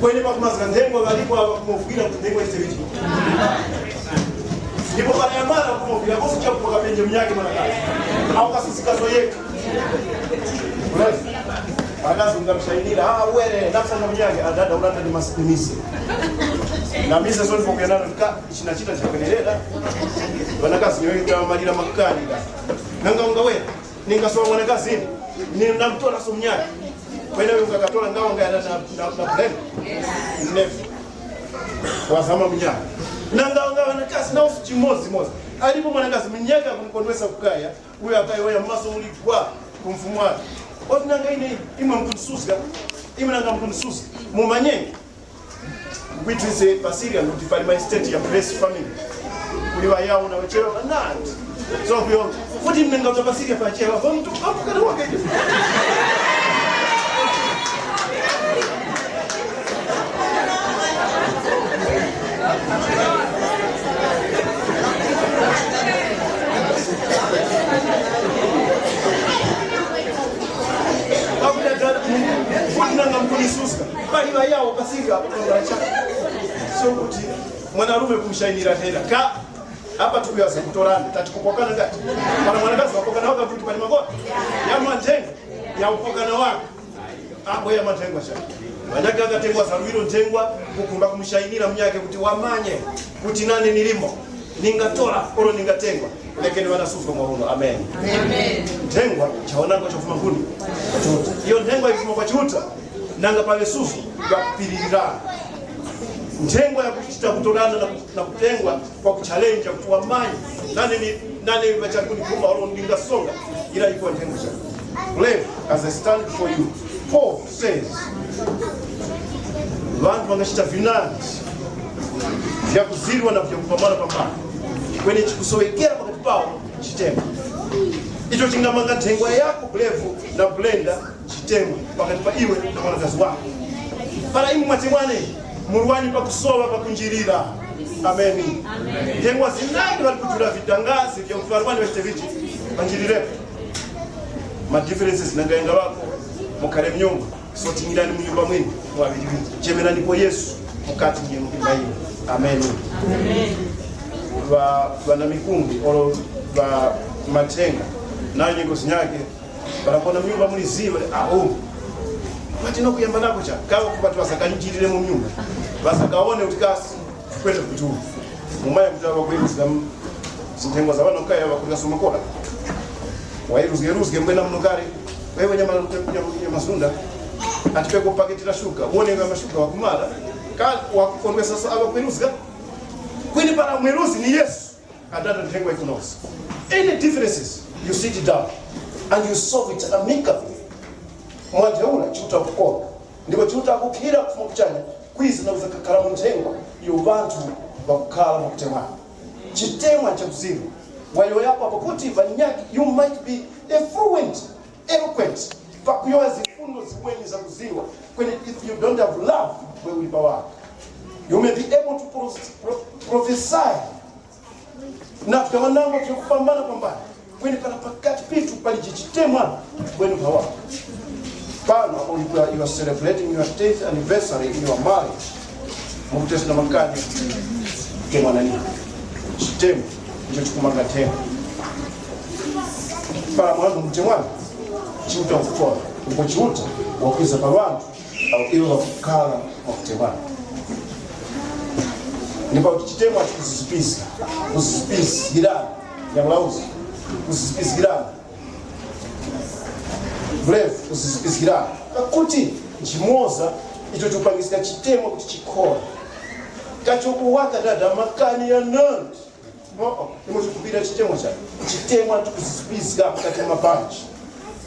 Kweni pakumazga nthengo ŵalipo aŵa kumuvwira kuti nthengo yise vichi. Ndipo para yamara kumuvwira, kosi chakupo kapenje munyake mwanakazi. Au kasusikaso yekha. Akazunga mshainira, ah, were, nakusanga munyake, adada ulanda ni mas-, ni mise. Na mise soni pokuyanana, ka, ichi nachita chakwenerera. Ŵanakazi nyoyo tamalira makani ka. Nanga ungawera, ningasowa mwanakazi ine, ni namtora so munyake. Kweneyo ungakatora ngawa ngaya na, na, na, na blend. Never. Wazama munyake. Nanga ungawera nakazi na usu chimozi mozi. Alipo mwanakazi munyake akumukondwesa kukaya. Uyo akayowoya maso uligwa ku mfumu wake. Oti nanga ine, imwe mukundisuska, imwe nanga mukundisuska. Mumanyenge. Kwithu ise pa Syria kuti pali ma estate ya blessed family. Kuli ŵayawo na ŵachewa ŵanandi. So kuyo, kuti mnenga uta pa Syria pa chewa, pa mtu, pa mtu kani wake. Pakuti nanga mkunisuska, pali ŵayawo pa Syria apo pangala chaka. So kuti mwanarume kumshainira nthena. Ka, apa tukuyaza kutorana, tati kupokana ngati. Pana mwanakazi wapokana waka kuti pali makora. Yamwa nthengo, ya upokana waka. Abweya manthengwa chara. Ŵanyakhe ŵakatengwa za luŵiro nthengwa, kukhumba kumushainira munyakhe kuti wamanye kuti nane nilimo, ningatora oro ningatengwa. Lekeni ŵanasuzgo mwa uno. Amen. Amen. Nthengwa chawanangwa chakufuma nkuni? Kwa Chiuta. Iyo nthengwa ikufuma kwa Chiuta, nanga paŵe suzgo ŵakupiririra. Nthengwa yakuchita kutorana na, na kutengwa kwa kuchalenja kuti wamanye, nane ni, nane ŵachakunikhumba oro ndingasonga, ila ikuwa nthengwa chara. Learn as I stand before you. Paul says, ŵanthu ŵangachita vinandi vyakuzirwa na vyakupambana-pambana, kweni chikusowekera pakati pawo chitemwa. Icho chingamanga nthengwa yako Blevu na Brenda chitemwa pakati pa iwe na mwanakazi wako. Para imwe mwatemwane, murwani pakusowa pakunjirira. Ameni. Nthengwa zinandi ŵali kujula vidangazi vya kuti ŵarwani ŵachite vichi? Panjirirepo. Ma differences nangayanga ŵako, mukhare mnyumba, sotingirani mu nyumba mwinu, mwaŵiriŵiri. Chemeranipo Yesu mukati mwenyu imba ino. Ameni. Ŵa, ŵana mikumbi, olo ŵa mathenga, nayo nyengo zinyake, para kuwona mnyumba muli ziwe, ahu. Pati no kuyamba nako cha, kawo kupati ŵasakanjirire mu nyumba. Ŵasakawone kuti kasi, kwete kuti uwu. Mumaya kuti aŵa kuyimizga m-, zinthengwa za ŵana kaya ŵakurika soma kola. Wayiruzgeruzge mbwena muno kale. Wewe nyama, nyama, nyama zunda. Ati peko paketi la shuga. Wone nga mashuga wakumara. Ka wakukondwesa so aŵa kuyiruzga. Kwini para mwiruzi ni Yesu. Adada nthengwa ikunoza. Any differences, you sit down and you solve it amicably. Mwa ntheura Chiuta kukora. Ndipo Chiuta kukhira kufuma kuchanya, kwiza na kuzakakhala mu nthengwa iyo ŵanthu ŵakukhara mwakutemwana. Chitemwa cha uzimu. Wayowoyapo apo kuti, ŵanyakhe, you might be a fluent, eloquent, pakuyowoya zifundo zikweni zakuziwa, kweni if you don't have love, we will power. You may be able to pro-, pro-, prophesy na vyawanangwa vyakupambana-pambana, kweni para pakati pithu palije chitemwa, mbwenu mphawa. Pano apo you are, you are celebrating your tenth anniversary in your marriage, mukutesa na makani kutemwa na nini? Chitemwa ndicho chikumanga nthengwa. Para mwana mutemwana, Chiuta wakufora, ndipo Chiuta wakwiza pa ŵanthu awo iwo ŵakukhala mwakutemwana. Ndipo kuti chitemwa chikuzizipiska, kuzizipiskirana, nyamulauzi, kuzizipiskirana, brave, kuzizipiskirana. Pakuti nchimoza icho chikupangiska chitemwa kuti chikhore. Kachokuwaka dada makani ya nandi. Oh, oh, imwe tikupira chitemwa chani? Chitemwa tikuzizipizga mukati mwa mabanja.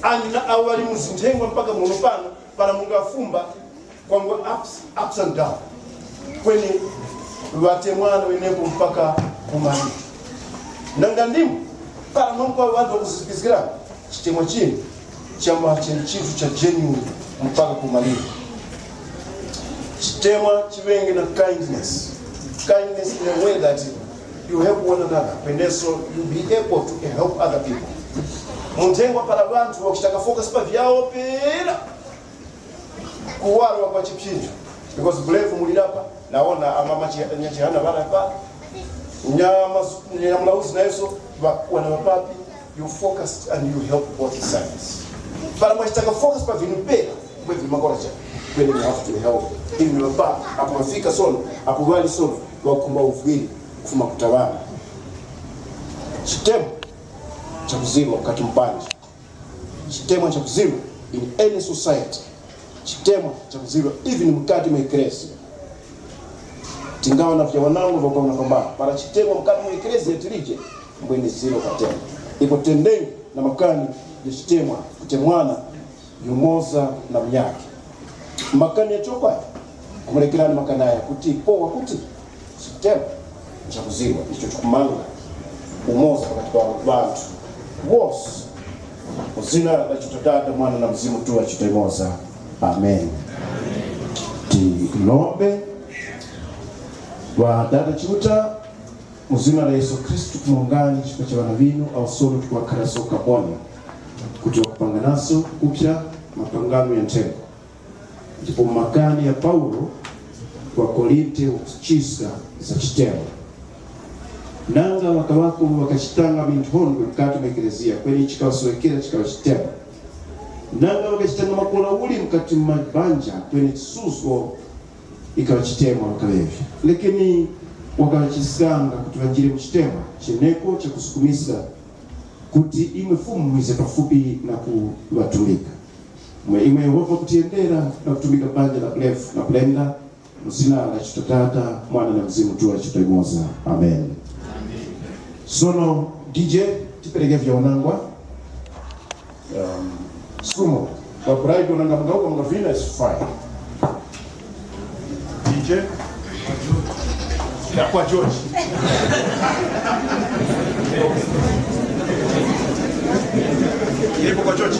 Ani na awo ŵali mu zinthengwa mpaka muno pano, para mungafumba, kwangwa ups, ups and down. Kweni ŵatemwana ŵenepo mpaka kumalira. Nanga ndimo, para nomwe kwa ŵanthu ŵakuzizipizgirana, chitemwa chinu chama chili chinthu cha genuine mpaka kumalira. Chitemwa chiŵenge na kindness. Kindness in a way that you help one another, peneso you be able to help other people. Munthengwa para ŵanthu ŵakuchita ka focus pa vyawo pera, kuwarwa kwa chipsinjo. Because brave mulirapa, naona amama chi-, nyachihana ŵarapa, nyama, nyamulauzi nayeso, ŵa-, wana ŵapapi, you focus and you help both sides. Para mwachitaka focus pa vinu pera, mwe vimakora cha, kweni you have to help. Imi ŵapapi, apo ŵafika sono, apo ŵali sono, ŵakukhumba uvwiri, kufuma kutawana. Chitemwa chakuzirwa mukati mubanja. Chitemwa chakuzirwa in any society. Chitemwa chakuzirwa even mukati mwa eklesia. Tingawa na vyawanangwa vakwana pambana. Para chitemwa mukati mwa eklesia tilije, mbwene ziro patemwa. Ipo tendenge na makani ya chitemwa, kutemwana yumoza na munyakhe. Makani ya chokwayo, kumulekerani makani aya kuti powa kuti chitemwa nchakuzirwa icho chikumanga umoza pakati pa ŵanthu wose. Mu zina la Chiuta Tata, Mwana na Mzimu Mutuŵa chita imoza. Amen. Tilombe. Ŵa Tata Chiuta, mu zina la Yesu Khristu, kumongani chifukwa cha ŵana ŵinu awo sono tikuŵakhara soka ponya kuti ŵakupanganaso kupya mapangano ya nthengo. Ndipo mu makani ya Paulo ku ŵaKorinte wakuchiska za chitemwa. Nanga ŵakaŵako ŵakachitanga minthondwe mukati mwa ekleziya, kweni chikaŵasowekera chikaŵa chitemwa. Nanga ŵakachitanga makora uli mukati mwa mabanja, kweni chisuzgo ikaŵa chitemwa ŵakaŵevya. Lekeni wakaŵachiskanga kuti ŵanjire mu chitemwa cheneko chakusukumiska kuti imwe Fumu mwize pafupi na kuŵatumika. Mwe imwe Yehova kutiyendera na kutumika banja la Brave na Brenda, mu zina la Chiuta Tata, Mwana na Mzimu Mutuŵa chita imoza. Amen. Sono D J, tipereke vyawanangwa. Um, sumo, wa Bright unanga mungauka mungavina is fine. D J. Ya kwa George. Ilipo kwa George.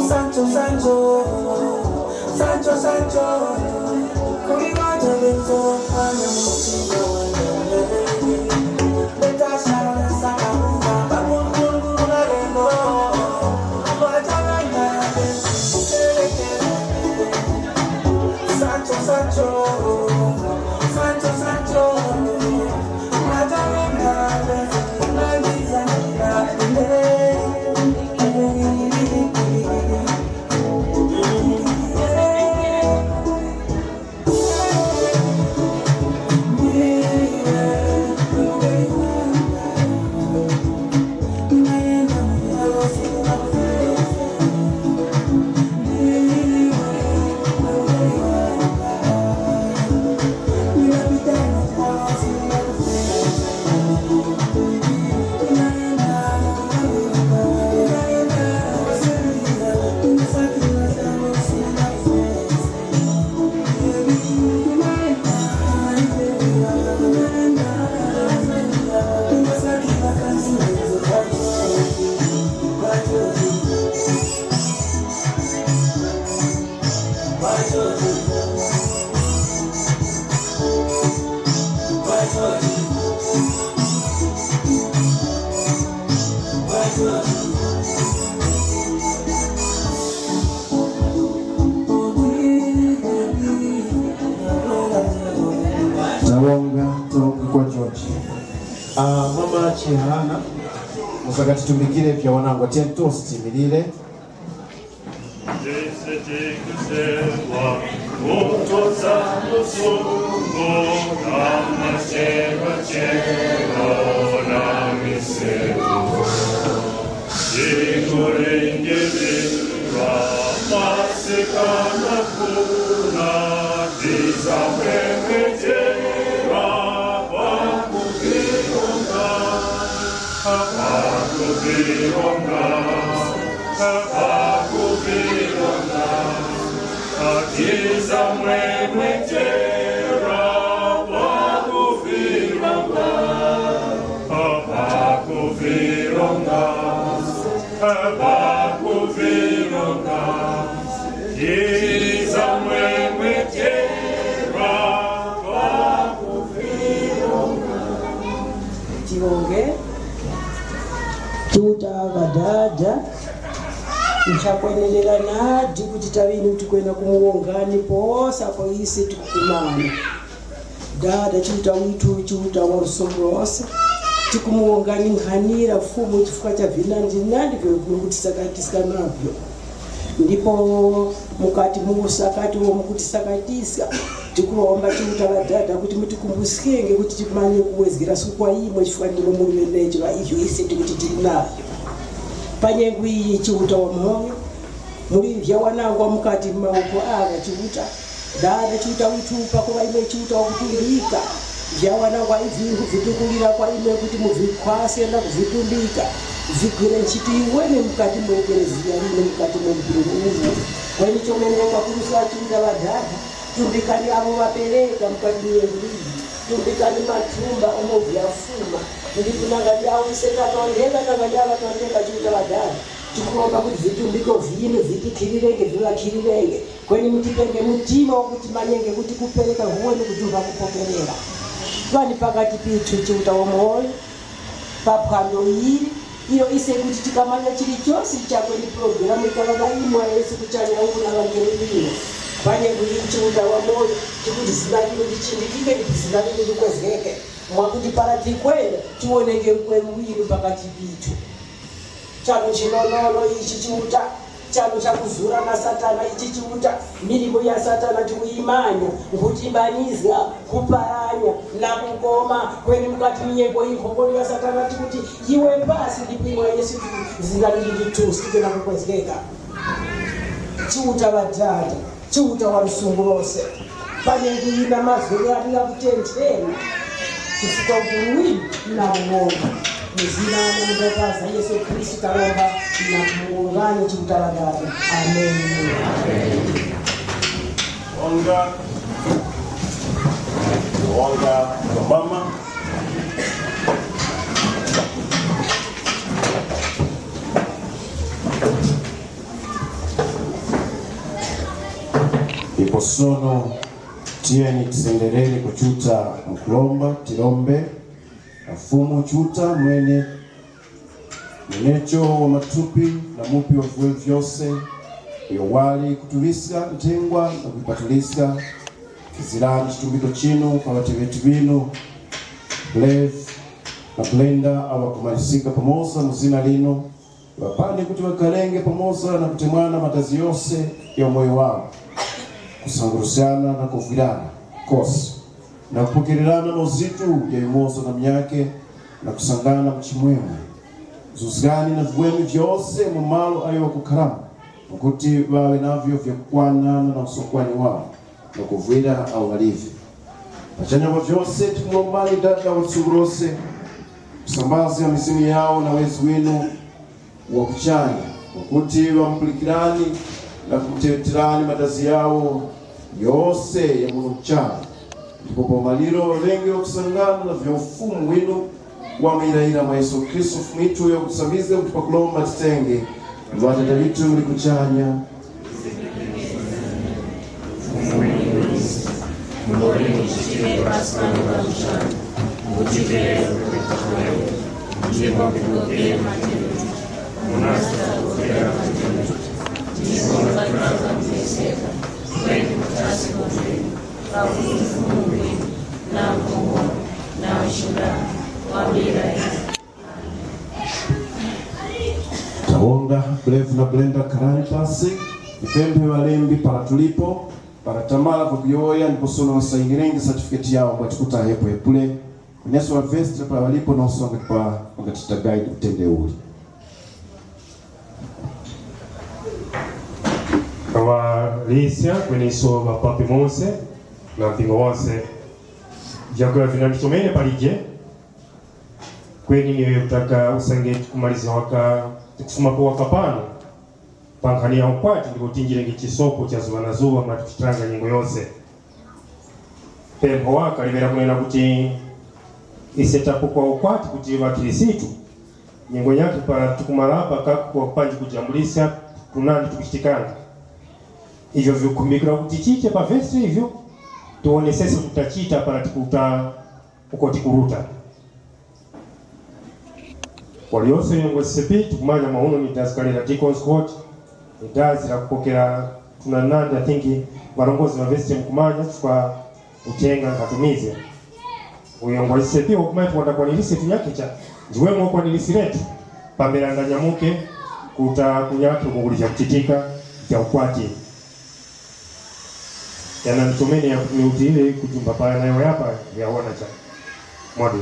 Sancho, Sancho, Sancho, Sancho, kuli wanje lero fanya mutima wanje. Natasha, Saka, Saka, Mungu, Mungu, Mungu, Mungu, Mungu, Sancho, Sancho, Sancho, Sancho. Tawonga, tawonga kwa George. Ah, mama Chihana, musakatitumbikire vya wanangwa, tiyeni tonse tiyimirire. Ise tikusewa, kutosa lusungu, na machero chero na miseru. Tikulingirira masikana kuna, tizamwemwetera pakuvironga, pakuvironga, pakuvironga. Tizamwemwetera pakuvironga, pakuvironga, pakuvironga. Tizamwemwetera pakuvironga. Tiwonge. Chiuta Ŵadada, nchakwenerera nadi kuti taŵinu tikwenda kumuwongani pose apo ise tikukumana. Dada Chiuta withu, Chiuta wa lusomo lose, tikumuwongani nkhanira Fumu chifukwa cha vinandi-nandi vyo mukutisakatiska navyo. Ndipo mukati mu usakati uwo mukutisakatiska, tikuromba Chiuta Ŵadada kuti mutikumbuskenge kuti timanye kuwezgera sukwa imwe chifukwa ndimwe muli ŵenecho ŵa ivyo ise tikuti tili navyo. Pa nyengo iyi Chiuta wa moyo, muli vyawanangwa mukati m'mawoko agha Chiuta, Dada Chiuta withu, pakuŵa imwe Chiuta wakutumbika, vyawanangwa ivi nkuvitukulira kwa imwe kuti muvikhwaske na kuvitumbika, vigwire nchito yiweme mukati mwa ekleziya yinu, mukati mwa mpingo uwu. Kweni chomene mwakuruska Chiuta Ŵadada, tumbikani abo ŵapereka mukati mwa nyengo iyi, tumbikani mathumba umo vyafuma, ndipo nanga ndi awo ise tatondeka, nanga ndi awo ŵatondeka Chiuta Ŵadada. Tikuromba kuti vitumbiko vinu vitikhilirenge, viŵakhilirenge. Kweni mutipenge mtima wakuti manyenge kuti kupereka nkhwe ni kujumba kupokerera. Pani pakati pithu Chiuta wa moyo, pa phwando ili, iyo ise kuti tikamanya chilichose chakwe ni pulogalamu yikaŵa na imwe Yesu kuchanya uku na ŵangelo lino. Panye kuti Chiuta wa moyo, tikuti zina linu lichindikike ndipo zina linu likwezgeke, mwakuti para tikwenda, tiwonenge ukweru winu pakati pithu. Chano chinonono ichi Chiuta, chano chakuzura na Satana ichi Chiuta, milimo ya Satana tikuyimanya, nkhutimbanizga, kuparanya, na kukoma, kweni mukati minyengo iyi nkhongono ya Satana tikuti, iwe pasi ndipo imwe Yesu zina lili lituskike na kukwezgeka. Chiuta ŵadada, Chiuta wa lusungu lose, panyenguyina mazgu ghali ghakutenthena, chifukwa ukuru winu na uwongo. Mu zina la Mwana wa Yesu Khristu taromba na kumung'ana chikutalandana. Ameni. Wonga, wonga, mama. Ndipo sono tiyeni tisenderere kuchuta mukulomba, tirombe na Fumu Chuta mwene, mwenecho wa matupi na mupi wa viweme vyose, uyo wali kutuŵiska nthengwa na kuipatuliska. Kizirani chitumbiko chinu pa ŵateŵeti ŵinu, Brave na Blenda, awo ŵakumanisika pamoza mu zina linu, ŵapani kuti ŵakalenge pamoza na kutemwana madazi yose ya umoyo wawo, kusangurusyana na kuvwirana kose, na kupokererana mauzitu ya yumoza na munyakhe, na kusangana mu chimwemwe. Zuzgani na viweme vyose mu malo ayo ŵakukharamo, pakuti ŵaŵe navyo vyakukwanana na usokwani wawo, na kuvwira awo ŵalivi. Pachanya pa vyose tikumurombani Dada wa lusungu lose, kusambazga mizimu yawo na wezi winu wa kuchanya, pakuti ŵamupulikirani na kumuteŵeterani madazi yawo yose ya muno kuchanya. Ndipo pa umaliro ŵalenge ŵakusangana na vya Ufumu winu wa muyirayira mwa Yesu Khristu Fumu yithu, uyo kutisambizga kuti pakuromba titenge, Ŵadada ŵithu muli kuchanya. Tawonga, Brave na Blenda, kharani pasi, tipemphe ŵalembi para tulipo, para tamala kuyowoya ndipo sono ŵasayinirenge certificate yawo ngati kuti ahepwe epule. Kuneso ŵavestre para ŵalipo nonso ngati pa, ngati tagaidi kutende uli. Ŵalisya kweneso ŵapapi mose na mpingo wose. Vyakuya vinandi chomene palije. Kweni niyo yakutaka usange tikumaliza waka, tikufumapo waka pano pa nkhani ya ukwati, ndipo tinjirenge chisopo cha zuŵa na zuŵa mwa tikuchitanga nyengo yose. Pempho waka limera kunena kuti ise tapukwa ukwati kuti ŵakhristu, nyengo yakhe pa tikumalapa kakuwa panji kujambuliska kunandi tikuchitikanga. Ivyo vikukhumbikira kuti chiche pa vesi ivyo, tiwonesese kuti tachita para tikuta uko tikuruta. Waliyose uyo ngwe C P, tikumanya mwa uno ni dazi kale la Deacons Court, ni dazi la kupokera tunanandi, I think, ŵarongozgi ŵa vesi mukumanya chifukwa uthenga nkatumize. Uyo ngwe C P wakumanya kuti wandakwaniriske tunyakicha, ndiwemo wakwaniriskiretu, pambere ndanyamuke kuta kunyakhe uko kuli vyakuchitika vya ukwati. Yana nchomene yakuti niutire kujumba paya nayo yapa yawona cha. Mwadwe.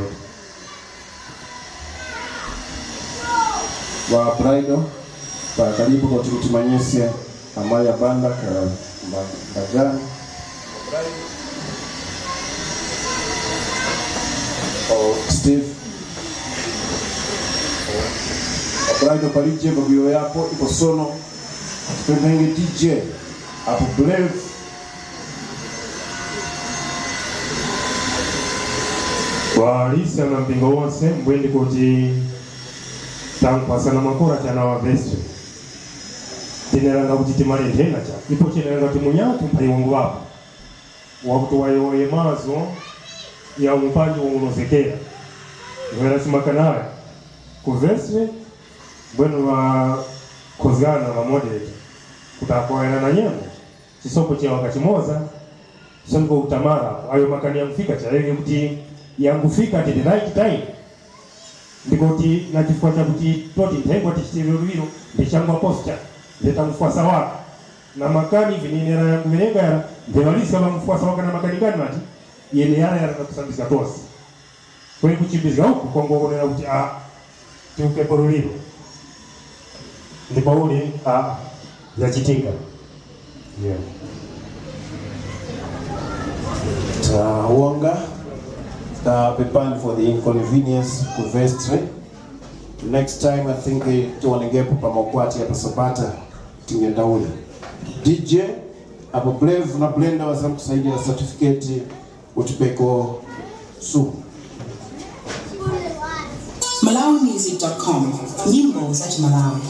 Wa Braido, pa kalipo kuti kutimanyisya amaya banda ka mba-, mbajani. O Steve. Wa Braido palije pakuyoyapo ipo sono. Tipemphenge D J apo Brave. Ŵalisya na mpingo wose, mbwendi kuti tankhwasana makora chana ŵa vesi. Teneranga kuti timale nthena chara, ipo cheneranga kuti munyakhe mphayi wangu ŵapo, wakuti wayowoye mazgu ya umupanji wonozgekera. Nkhwera simakanaya ku vestry, mbwenu ŵakhozgana ŵa moderator kuti akuwayana na nyembo, chisopo chewa kachimoza, songo kutamara ayo makani yangufika chayenge kuti yangufika at the right time. Ndikuti na chifukwa chakuti toti nthengwa tichitire luŵiro ndi changwa posture, ndeta mufwasa waka. Na makani vinenera yanguŵerenga yara, ntheŵaliska ŵamufwasa waka na makani ngani mati, yene yara yara na kusambizga tose. Kweni kuchimbizga uku kwangwonera kuti a tiwukepo luŵiro. Ndipo uli a vyachitika. Yeah. Tawonga, tapepani for the inconvenience ku vestry. Next time I think eh, tionekepo pa makwati ya pa Sabata tingendaule. D J, apo Brave na Blenda wazamkusayinira certificate utipeko sumu. Malawi music dot com. Nyimbo za Chimalawi.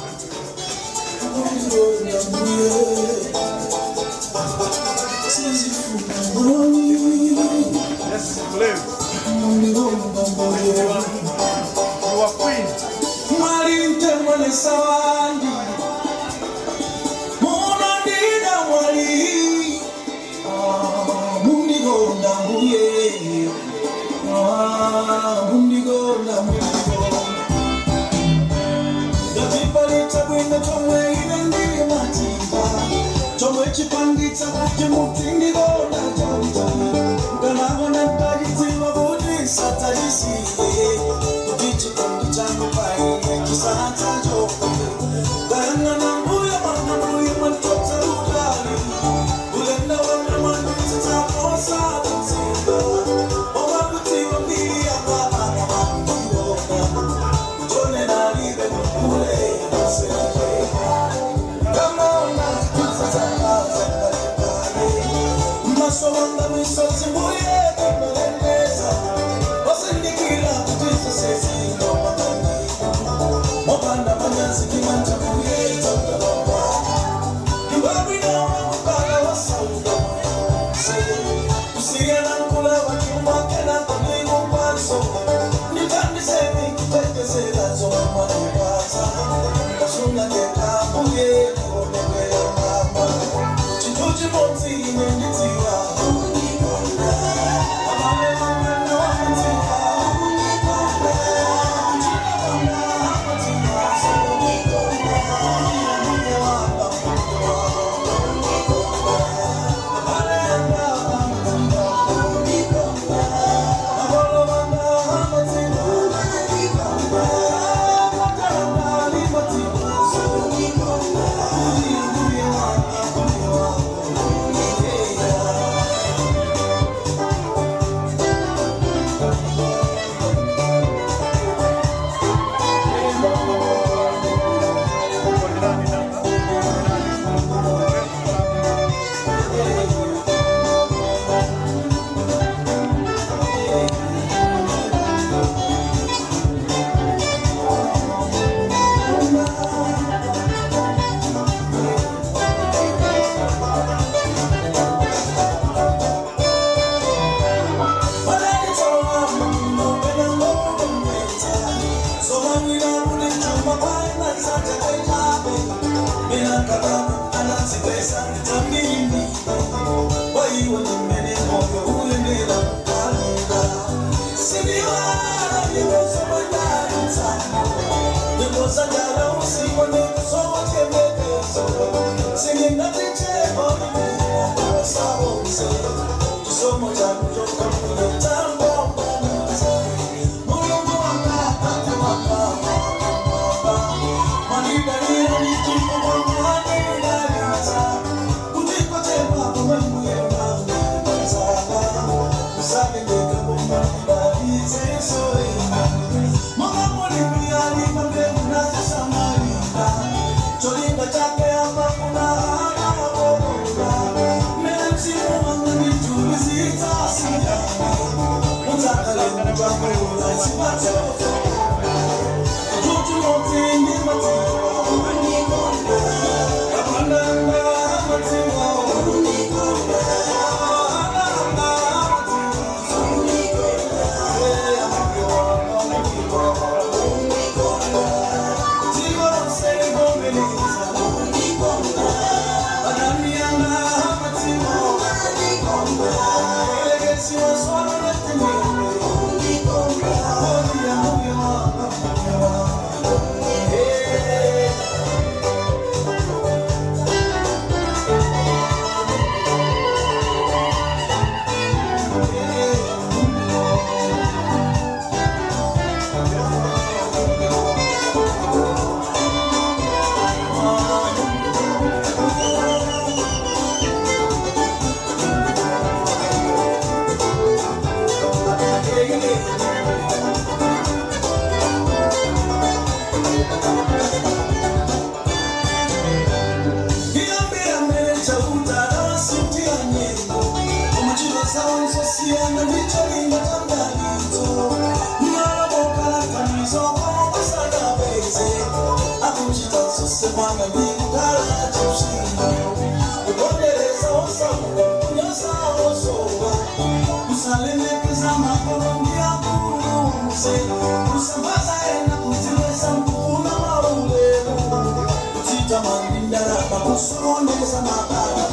Yes, Blave. You are queen. Mwali ntemwe ne sawandi. Muno ndina mwali. Mundigonda mbuye. Mundigonda mundigonda. Ngati pali chabwino chomwe ine ndimachita, chomwe chipangitsa kuti muti ndigonda chauta. Nganang'ona ndachidziwa kuti satayisiye, kuti chikondi changu pa ine chisatha chomwe. Kayang'ana mbuya mwana mbuya mwantotsa utali. Ulendo wanga mwanditsa posa kutsika. Owa kuti wambiri akabana wandiona. Jone nalibe kule. Kama unazikuza zanga zanga. Maso wanga misozi mbuye kimelembeza. Wasindikira kuti sosezi no makani. Mopanda manyazi kimanja kuyeta ukalamba. Iwe wina wa mukala wa sauda. Kusiyana nkula wa chuma kena kwa ningu kwanso. Nitandiseni kutetezera zo mwa ipasa. Kasunga keka mbuye kuonekwera mama. Chinthu chimodzi ine ndidziwa. Iyambira mbere Chauta ŵasintira nyengo, mu njiro zawo zosiyana ndicho linga cha mdalitso. Malo mokala kanizo kwa kusaka pese, akuchita zose mwana ndi kukhala chipsinjo. Kupondereza osamu, kunyoza osowa, kusalemekeza makolo ndi akuru wose, kusambaza ena kuzilesa mkufuna maulemu, kuchita mandi ndarama kusoronesa mabala.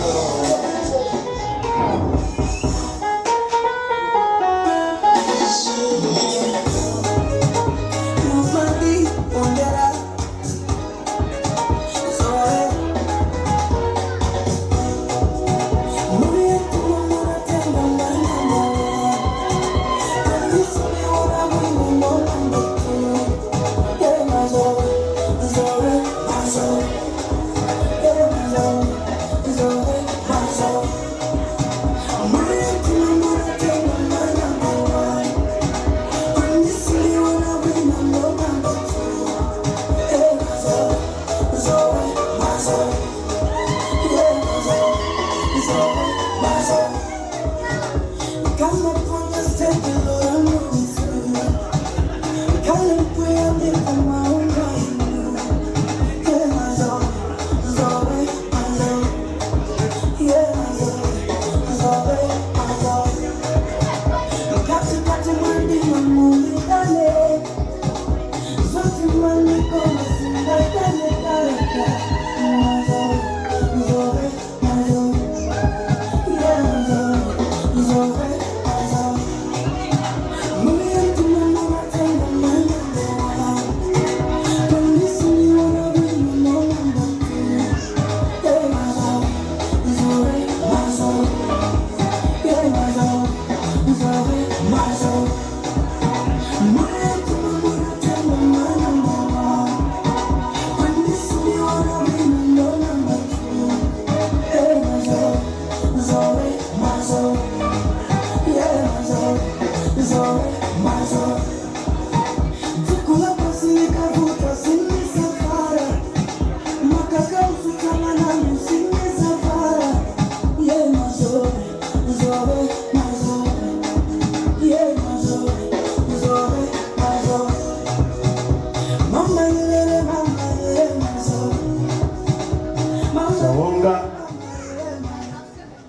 Tawonga,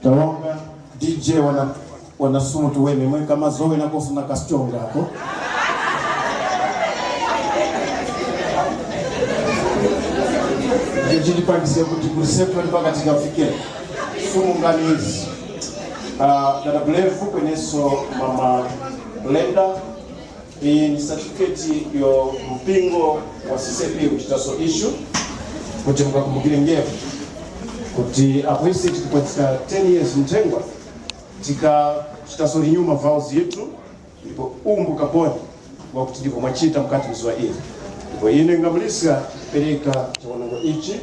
tawonga, D J wana, wana sumutu wene, mwe kamazowe na koso na kastonga ako. Ichi chitipangise kuti kusepa mpaka tikafike. Sumunganizi. Ah, dada Blevu kweneso mama Blenda. Iyi ndi certificate yo mpingo wa C C P uchitaso issue kuti mukakumbukire ngepo kuti apo ise tikukwatisa ten years nthengwa tikachitaso renew ma vows yithu ndipo umbu kaponi wakuti ndipo mwachita mukati mzuwa ili. Ndipo ine ngamuliska kupereka chiwonongo ichi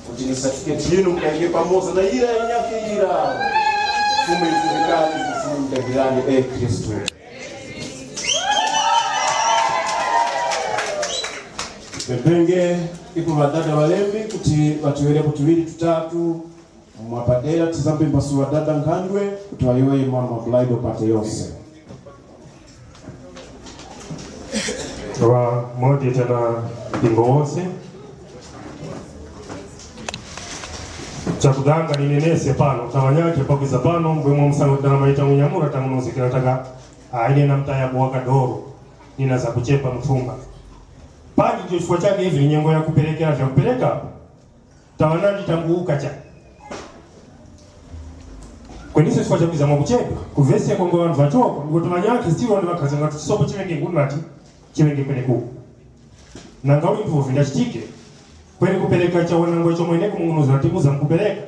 kuti ni certificate yinu mukayike pamoza na yira yanyake yira. Fumu ifunikani, fumu mdagirani, e Khristu. Pempenge ipo ŵadada ŵalembi kuti ŵatiyowoyere tuŵiri tutatu mwapadera, tizambe mbasu ŵadada nkhandwe kuti ŵayowoye mama bridal party yose. Wa moderator na mpingo wose. Chakudanga ninenese pano, tawanyake pakwiza pano, mbwe mwa msango tana maita munyamura tamunozekera taka, ah, ine namtaya kuwaka doro, nina zakuchepa mthumba. Panji ndicho chifukwa chake ivi ni nyengo ya kuperekera vyakupereka, tawanandi tanguwuka chani. Kweninso chifukwa chakwiza mwakuchedwa, ku vesi yakonga ŵanthu ŵachoko, ndipo tawanyake still ndi ŵakhaza ngati chisopo chiŵenge nguni ŵati, chiŵenge kwenekuku. Nanga uli ndipo vindachitike, kweni kupereka chawanangwa chomweneko mung'unuzi ŵatimuza mkupereka,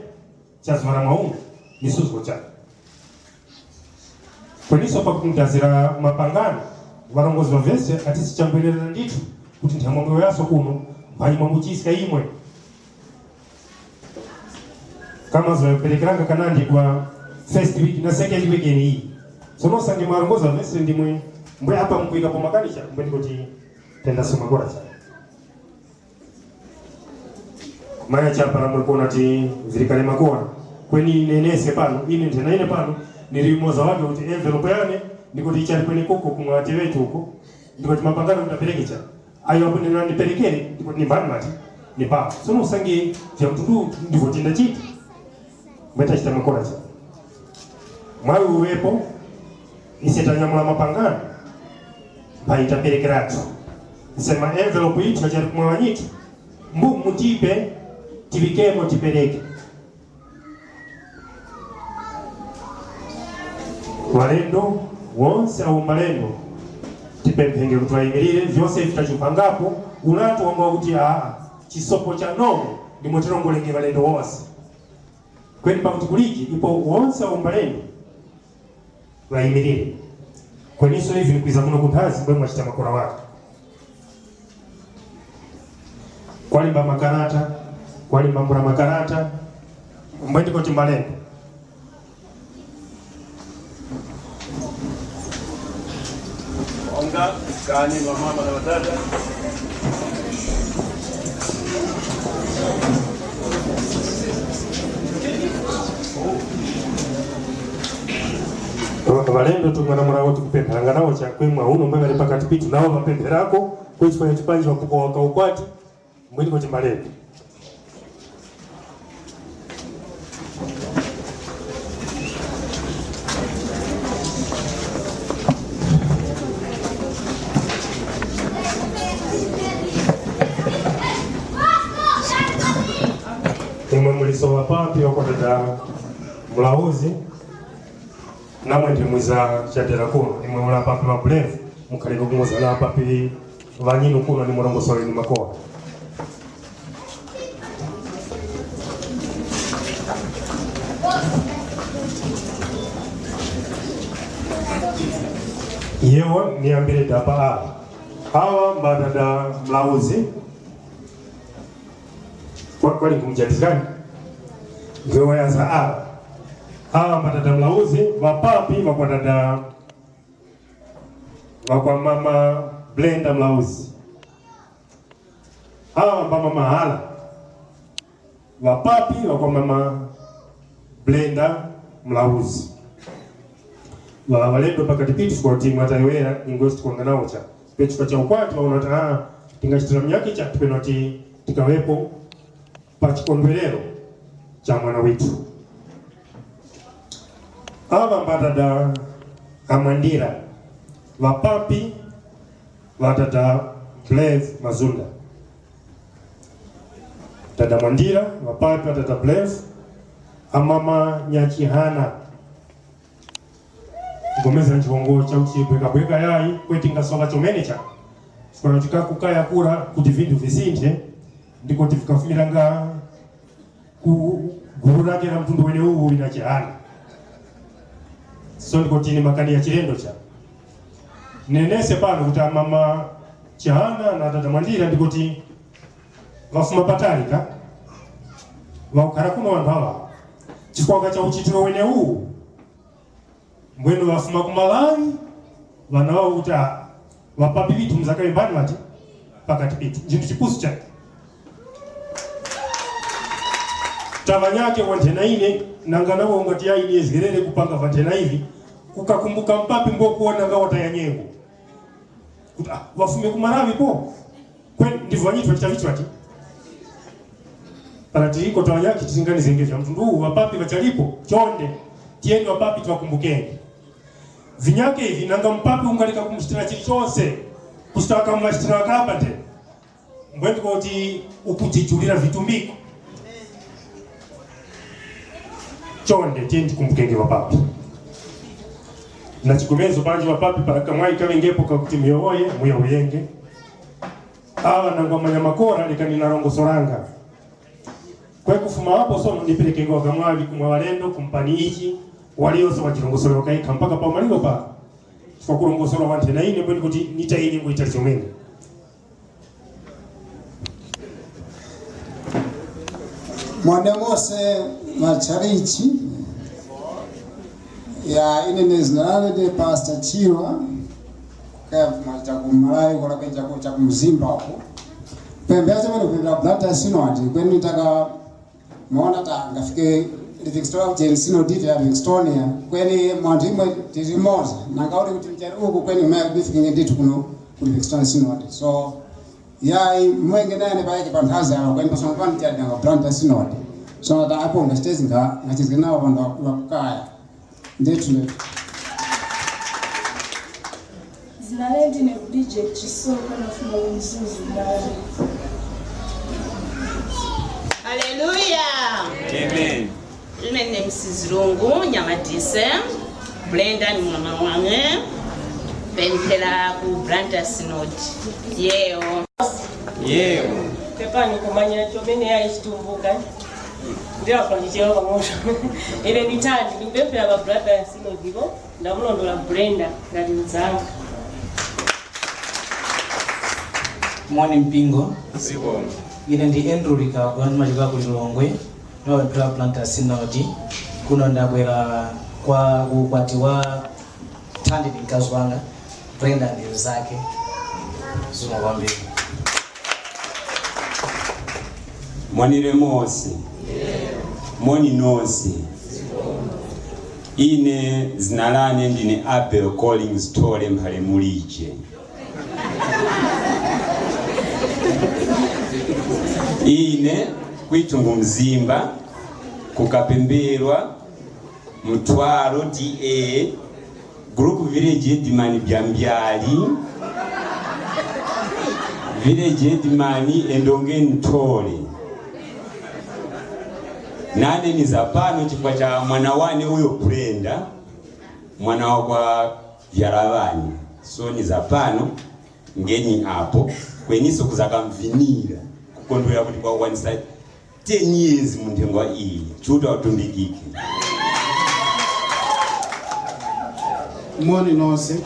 chazwara mwaunga, ni suzgo chara. Kweninso pakumutazira mapangano, ŵarongozgi ŵa vese ati sichambwerera ndithu kuti nthamwamwe yaso kuno mphanyi mwamuchiska imwe. Kama zayoperekeranga kanandi kwa first week na second week yeniyi. Sono usange mwarongozga vese ndimwe Mbwe apa mukuikapo makanicha, mbwe ndikuti tenda soma kora cha. Maya chapa na muli kuona ti zili kale makora. Kweni neneske pano, ine nthena ine pano, nili yumoza wake kuti envelope yane, ndikuti ichali kweni kuko kumwa tewetu uko, ndikuti mapangano mutaperekecha. Ayo apo nina ndiperekere, ndikuti nimbani mati, ni pa. Sono usange vya mtundu ndivyo tinda chiti. Mbeta chita makora cha. Mwawi uwepo, ise tanyamula mapangano, mphanyi taperekeratu. Ise ma envelope yithu yachali kumwa wanyitu, mbu mutipe, tiŵikemo tipereke. Ŵalendo wonse awo mbalendo, tipemphenge kuti ŵayimilire, vyose ivi tachipangapo, ulatu wangwa kuti aa, chisopo cha nomo, ndimo tirongolenge ŵalendo wonse. Kweni pakuti kuliji ipo wonse awo mbalendo ŵayimilire. Kweniso ivi nkwiza kuno kunthazi mbwe mwachita makora waka. Kwalimba makarata, kwalimba mbula makarata, mbwe ndiko timbalendo. Onga, kani mama na ŵatata. Ŵalendo tumwe na murawo tikupempheranga nawo chakwemwa uno mbwe ŵali pakati pitu nawo ŵapempherako, kwe chifukwa cha chipanji ŵapuko waka ukwati, mbweniko timbalendo. Imwe muliso ŵapapi ŵakoteta mulauzi, namwe ndi mwiza chadera kuno, imwe muli ŵapapi ŵa bulevu, mukhalenge kumuza na ŵapapi ŵanyinu kuno ni murongosole ni makora. Yewo niyambire dapa awa. Awa mbatata mulauzi. Kwa-, kwali nkhumujatizgani? Ndiwe wayaza awa. Awa mbatata mulauzi, ŵapapi ŵakwatata ŵakwa mama Brenda Mlauzi. Awa mba mama hala. Ŵapapi ŵakwa mama Brenda Mlauzi. Ŵa-, ŵalendo pakati pitu kuti mwatayowoya, ingwe tikuwanga nawo cha. Pechuka cha ukwati, ŵaona kuti, ah, tingachitira munyakhe cha, tipeno kuti tikaŵepo pa chikondwerero cha mwana withu. Aŵa mbatata amwandira, ŵapapi ŵa tata Blaise Mazunda. Tata mwandira, ŵapapi ŵa tata Blaise, amama Nyachihana. Ngomeza nchongo cha kuchibwekabweka yayi, kweti ngasoka chomene cha. Chifukwa chikakukaya kura kuti vinthu visinthe, ndiko tifikafumiranga ku gulu lake la mtundu wene uwu wina Chihana. So ndiko tini makani ya chilendo cha. Nenese pano kuti amama Chihana na tata Mwandira ndiko ti ŵafuma patali ka. Ŵakukhara kuno wanthu awa. Chifukwa cha uchitiro wene uwu. Mbwenu ŵafuma ku Malawi, ŵana ŵawo kuti, ah, ŵapapi ŵithu muzakaŵe mbani ŵati pakati pithu. Nchinthu chipusu chake. Taŵanyakhe wanthena ine, nanga nawo ungati yayi niyezgerere kupanga vanthena ivi, kukakumbuka mpapi mbo kuwona nga wataya nyengo. Kuti, ah, ŵafume ku Malawi po? Kweni ndivyo ŵanyithu ŵachita vichi ŵati? Para tiriko taŵanyakhe titinganizgenge vya mtundu uwu, ŵapapi ŵachalipo, chonde, tiyeni ŵapapi tiŵakumbukenge. Vinyakhe ivi nanga mupapi ungaleka kumuchitira chilichonse, kusita wakamuŵachitira ŵakamba nde. Mbwe ndiko kuti ukujijulira vitumbiko. Chonde, tiyeni tikumbukenge ŵapapi. Na chigumezo panji ŵapapi para kamwayi kaŵengepo kakuti muyowoye, muyowoyenge. Aŵa nangwa manyamakora lekani narongosoranga. Kwe kufuma apo sono ndiperekenge wakamwaŵi kumwa ŵalendo kumpani ichi, waliyose wajirongosore wakayikha mpaka pa umaliro pa. Chifukwa kurongosora wanthena ine mbweni kuti nita ine nguyita chomene. Mwanemose machalichi ya ine ne zina lane ndi Pastor Chirwa. Kaya mfuma cha ku Malawi kola kwenja ku cha ku Mzimba uko. Pembe yacho mene kupindira ku Blantyre Synod, kweni taka maona ta ngafike Livingstone ku General Synod ya Livingstone ya. Kweni mwandu imwe tili moza. Nanga uli kuti mchari uku kweni maya kubifikinge ndithu kuno ku Livingstone Synod. So, yayi mwenge nane payake pa nthazi awo kweni pasoma pano chadanga Blantyre Synod. So, ta apo ngachitezi nga ngachizge nawo pano wakukaya. Ndithu, ndithu. Zina lindi ne Bridget Chisoko, nafuma ku Mzuzu, Malawi. Haleluya. Amen. Ine ndine Mrs Lungu Nyamatise. Brenda ni mwana wane. Pemphera ku Blantyre Synod. Yewo. Yewo. Pepani kumanya chomene yayi chitumbuka. Ndira kwa chichero pamoja. Ine nditandi ndikupemphera pa Blantyre Synod ndipo ndamulondola Brenda ngati mzanga. Moni mpingo. Ine ndi Andrew Likabwa, ndimachokera ku Lilongwe, ndimapemphera Blantyre Synod. Kuno ndabwera kwa ukwati wa Thandi ndi mkazi wanga, Brenda ndi mzake. Zikomo kwambiri. Moni remosi. Moni nosi. Ine zina lane ndine Abel Collins Tole Mphale Mulije. Ine kwitu ngu Mzimba, kukapemberwa Mtwaro D A, Group Village Headman Byambyali, Village Headman Endongeni Tole. Nane niza pano chifukwa cha mwana wane uyo Brenda, mwana wakwa vyala ŵane. So niza pano ngeni apo, kweniso kuzakamvinira, kukondwera kuti kwakwanisa ten years mu nthengwa iyi. Chiuta utumbikike. Moni nonse.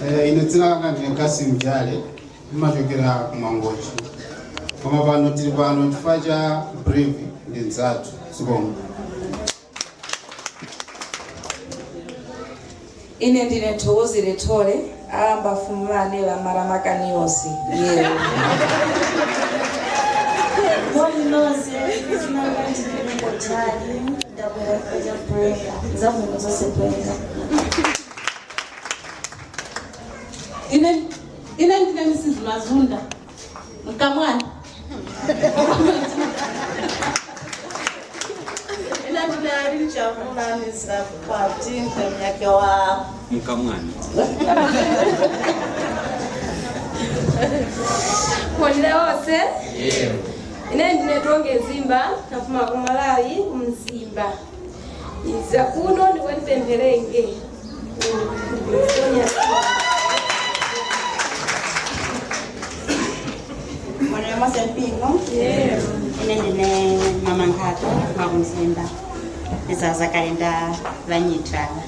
Eh, ine dzina langa ndine Kasim Jale, ndimachokera ku Mangochi. Koma pano tili pano chifukwa cha Brave ndi nzathu. Zikomo. Ine ndine Thokozile Thole, alamba fumu lane la maramakani yose. Yewo. Moni nonse, dzina langa ndine Luko Chali, ndabwera chifukwa cha Brenda, zabwino zonse Brenda. Ine ine ndine Mrs Mazunda. Mkamwana. Ina ndine Irene Chavuna, nizira ku Kwati, mpe munyake wa. Mkamwana. Moni nonse. Ine ndine Tonge Zimba, nafuma ku Malawi, ku Mzimba. Iza kuno ndipo ndipempherenge. Mwana mose mpingo. Ine ndine mama Nkhato, mwa ku Mzimba. Izaza kalenda la nyitala.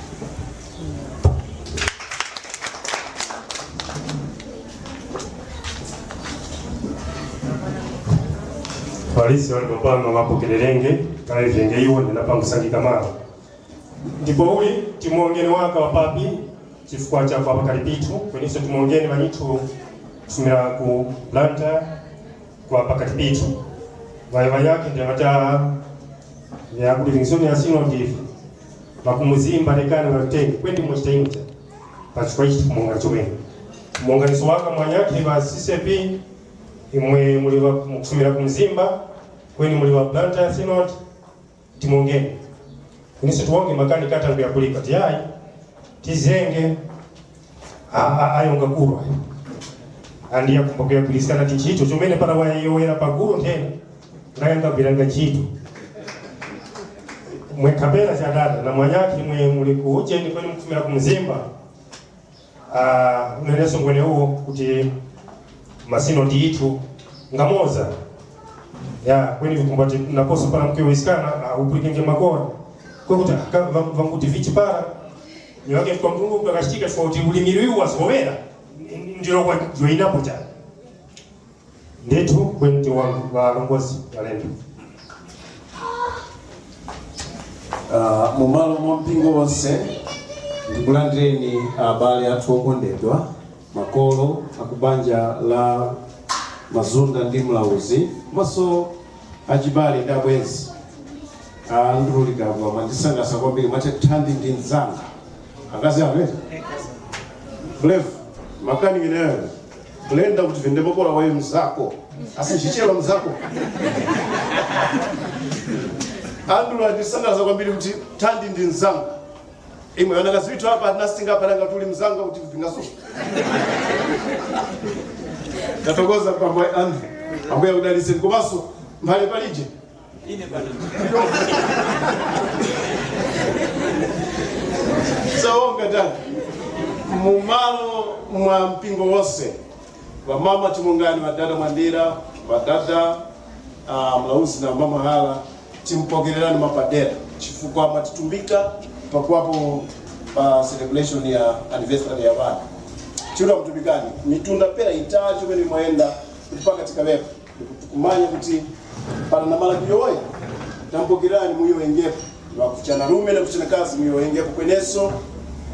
Farisi wali papano ŵapokererenge, kaŵe vyenge iwo ndi na pangu sangika malo. Ndipo uli timongeni waka wa papi chifukwa cha kwa pakati pithu, kweniso timongeni ŵanyithu kufumira ku Blantyre kwa pakati pithu. Ŵayo ŵanyakhe ndi ŵata ya ku Livingstone ya Synod ife. Ŵakumuzimba lekani ŵatutenge, kwendi muchita imucha. Pachifukwa ichi tikumonga chomene. Monganiso waka mwanyakhe ŵa C C P, imwe muli ŵa- mukufumira ku Mzimba, kweni muli ŵa Blantyre Synod, timongeni. Kuniso tiwonge makani kata nguyakulika tiyayi, tizenge a- a- ayo ngakurwa. Andi yakumba kuyakulisikana tinchito chomene para wayeyowera paguru nthene, ngayangagwiranga nchito. Mwe kapera chadada na mwanyakhe mwe muli ku ujeni kweni mukufumira ku Mzimba. Ah, uneneso ngwene uwo kuti masino ndi yithu ngamoza. Ya kweni vikumbati naposo para mkiwiskana, ah, upulikenge makora kwekuti ka- va- vanguti vichi para nywake kwa mtungu kuti akachitika chifukwa kuti ulimiri uwu wazgowera. Ndiro kwa joinapo chani. Ndithu kweni tiwambe ŵalongozi ŵalendo. Ah, mu malo mwa mpingo wonse, ndikulandireni abale athu okondedwa. makolo a ku banja la Mazunda ndi Mlauzi, komanso achibale ndi abwenzi. Ah, ndululika apa mwandisangalatsa kwambiri, mwati thandi ndi nzanga. Akazi ame? Brave, makani ngeneyo. Kulenda kuti vinde makora wayo mzako. Asi nchichera mzako. Andrew andisangalatsa kwambiri kuti thandi ndi nzanga. Imwe ŵanakazi ŵithu apa, nasi tingaphalanga tuli mzanga kuti vingaso. Tathokoza pamwe Andrew. Ambuye akudaliseni. Komanso, mphale palije. Ine pano. Sawonga tani. Mu malo mwa mpingo wose, ŵamama chimongani, ŵadada mwandira, ŵadada, ah, Mlauzi na mama Hala, timupokererani mwapadera chifukwa mwatitumbika pakuwapo pa celebration ya anniversary ya ŵana. Chiuta mutumbikani, mitunda pera itatu imene mwayenda kuti mpaka tikaŵepo. Kumanya kuti para namala kuyowoya, tampokerani muyowoyengepo. Ŵakuchanarume na kuchanakazi muyowoyengepo kweneso,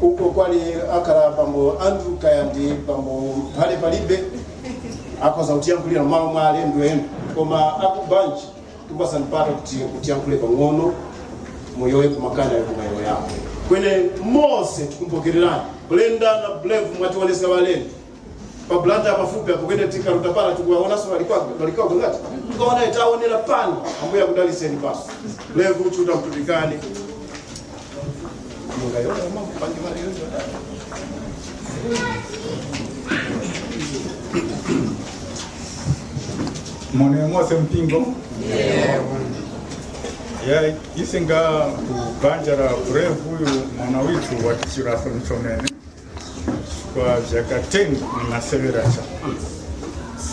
uko kwali akhala bambo Andrew kaya ndi bambo mphale palibe, akhoza kutiyankhulira m'malo mwa alendo enu. Koma aku banji, tikupasanipata kuti mutiyankhule pang'ono, muyowoyepo makani agho mwayowoyapo. Kweni mose tikumpokererani. Brenda na Brave mwatiwoneska ŵalendo. Pa blanda pafupi apo kene tikaruta para tikuwaonaso ŵali kwakhe, ŵali kwakhe ngati? Tukaona taonera pano. Ambuye akudaliseni paso. Brave Chiuta mutumbikani. Mungayowoya makupange mali yoyo. Mone mose mpingo. Ya, ise nga ku banja la Brave uyu mwana withu watichiraso mchomene. Kwa vyaka ten ni maseŵera cha.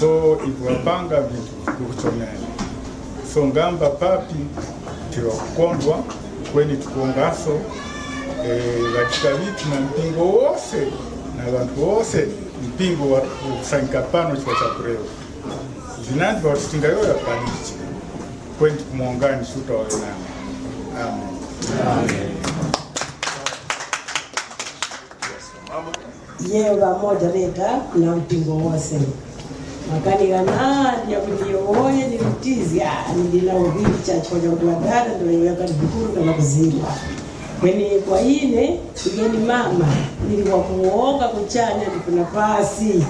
So, ikuŵapanga vinthu vikuchomera. So, ngamba papi tiŵakukondwa, kweni tikongaso, eh, ŵachita ŵithu na mpingo wose, na ŵanthu wose, mpingo wa, ukusangika pano chifukwa cha kurewa. Vinandi ŵakuti tingayowoya palichi, kweni tikumongani Chiuta wayo nanga. Amen. Amen. Yeyo ŵamoza reka na mpingo wose. Makani ghanandi yakuti yowoye ni kutizga, nili na uŵiri chachikwa chakuti ŵadada ndolayo yakati vikuru kana kuzimba. Kweni kwa ine, ine ni mama, nili wakuwonga kuchanya ndipo na pasi.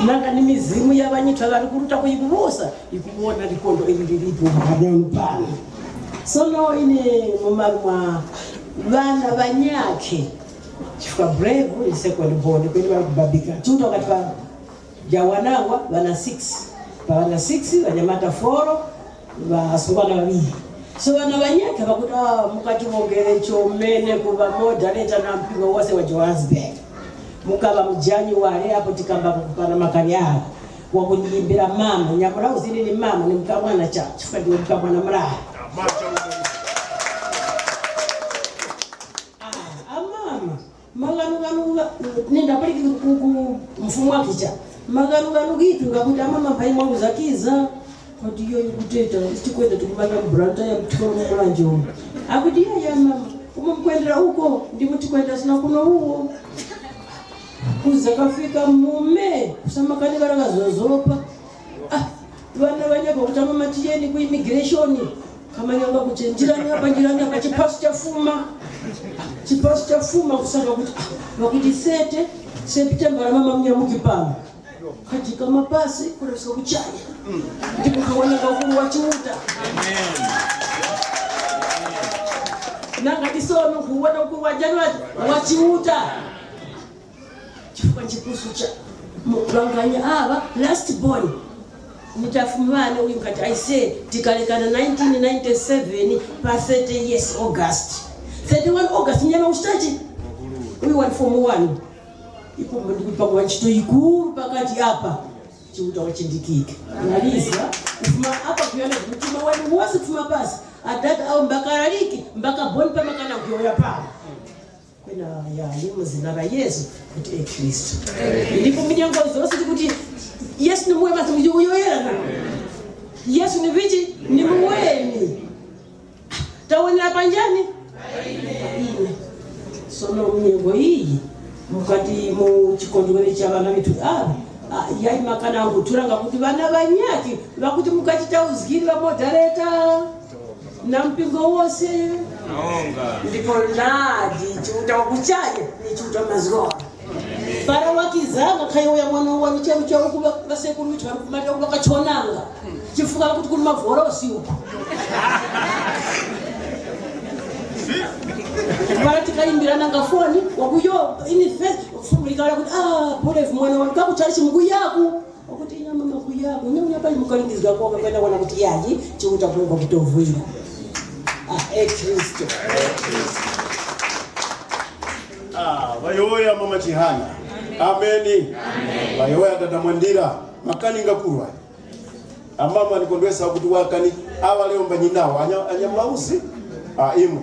Nanga ni mizimu ya ŵanyithu ŵali kuruta kuyikubusa, ikuwona likondo ili lilipo pano pano. Sono ine mu malo mwa ŵana ŵanyakhe, chifukwa Brave ndi second born, kweni ŵali kubabika. Chiuta wakati pa jawanangwa ŵana six. Pa ŵana six, ŵanyamata four, ŵasungwana ŵaŵiri. So ŵana ŵanyakhe ŵakuti, ah, mukatiwongere chomene kuŵa moderator na mpingo wose wa Johannesburg. Mukaŵa mu January apo tikamba kukupana makani agha. Wakundiyimbira mama, nyamura uzini ni mama, ni mkamwana cha, chifukwa ndiwe mkamwana muraha. Ah, amama, maghanoghano gha, nenda paliki ku, ku mfumu wakicha. Maghanoghano ghitu ghakuti amama mphayi mwangu zakiza. Kodi iyo ikuteta, isi tikwenda tikumanya mbranta ya mtholo mu mulanje umu. Akuti iya ya mama, umo mukwendera uko, ndi mutikwenda sina kuno uwo. Kuza kafika mume, kusamakani ghara ghazozopa. Ah, ŵana ŵanyakhe kuti amama tiyeni ku immigration. Kamanyanga kuti njirani apa, njirani apa, chipasu chafuma. Chipasu chafuma kusaka kuti, ah, ŵakuti sete, September mama munyamuke pano. Kajika mapasi, kuleso kuchanya. Ndipo kawana kakuru wa Chiuta. Nanga tisono kuwona ukuru wa January, wa Chiuta. Chifukwa nchipusu cha mukulanganya aŵa last born. Nitafumane uyu nkati, I say, tikalekana nineteen ninety-seven pa thirty yes August. Thirty-one August, nyana uchitachi? Uyu wali form one. Ipo ndikupakuwa ntchito yikuru pakati apa. Chiuta wachindikike. Maliza, kufuma apa kuyana mtima wenu wose kufuma pasi. Adada awo mbakalaliki, mbakaboni pamakana kuyoya pano. Kwena yani mu zina la Yesu kuti e Khristu. Ndipo mu nyengo zose tikuti Yesu ni muweme, asi muyoyera na. Yesu ni vichi? Ni muweme. Tawonera panjani? Ine. Sono mu nyengo iyi, Mukati mu chikondwerero cha ŵana ŵithu aŵa, ah, yayi makana angu turanga kuti ŵana ŵanyakhe ŵakuti mukachita uzgiri ŵa moderator na mpingo wose. Ndipo nadi Chiuta wa kuchanya ni Chiuta wa mazgora. Para wakizanga khayowoya mwana wanu charu charu ku ŵa-, ŵasekuru ŵithu ŵali kumata uko ŵakachonanga. Chifukwa kuti kuli mavorosi uko. Para tikayimbirana nga foni, wakuyo, ini fe, fumu likaŵa kuti, ah, Bolevu mwana wanu, kakuchalichi mukuyaku. Wakuti, ina mama kuyaku, ine unya pali mukalingizga kwa kapena wana kuti yayi, Chiuta kulemba kutovwira. Ah, eh, Kristu. Ah, ŵayowoya mama Chihana. Ameni. Ŵayowoya tata Mwandira. Makani ngakurwa. Amama nikondwesa kuti wakani aŵa leo mbanyinawo. Anya-, anyamulausi? Ah, imwe.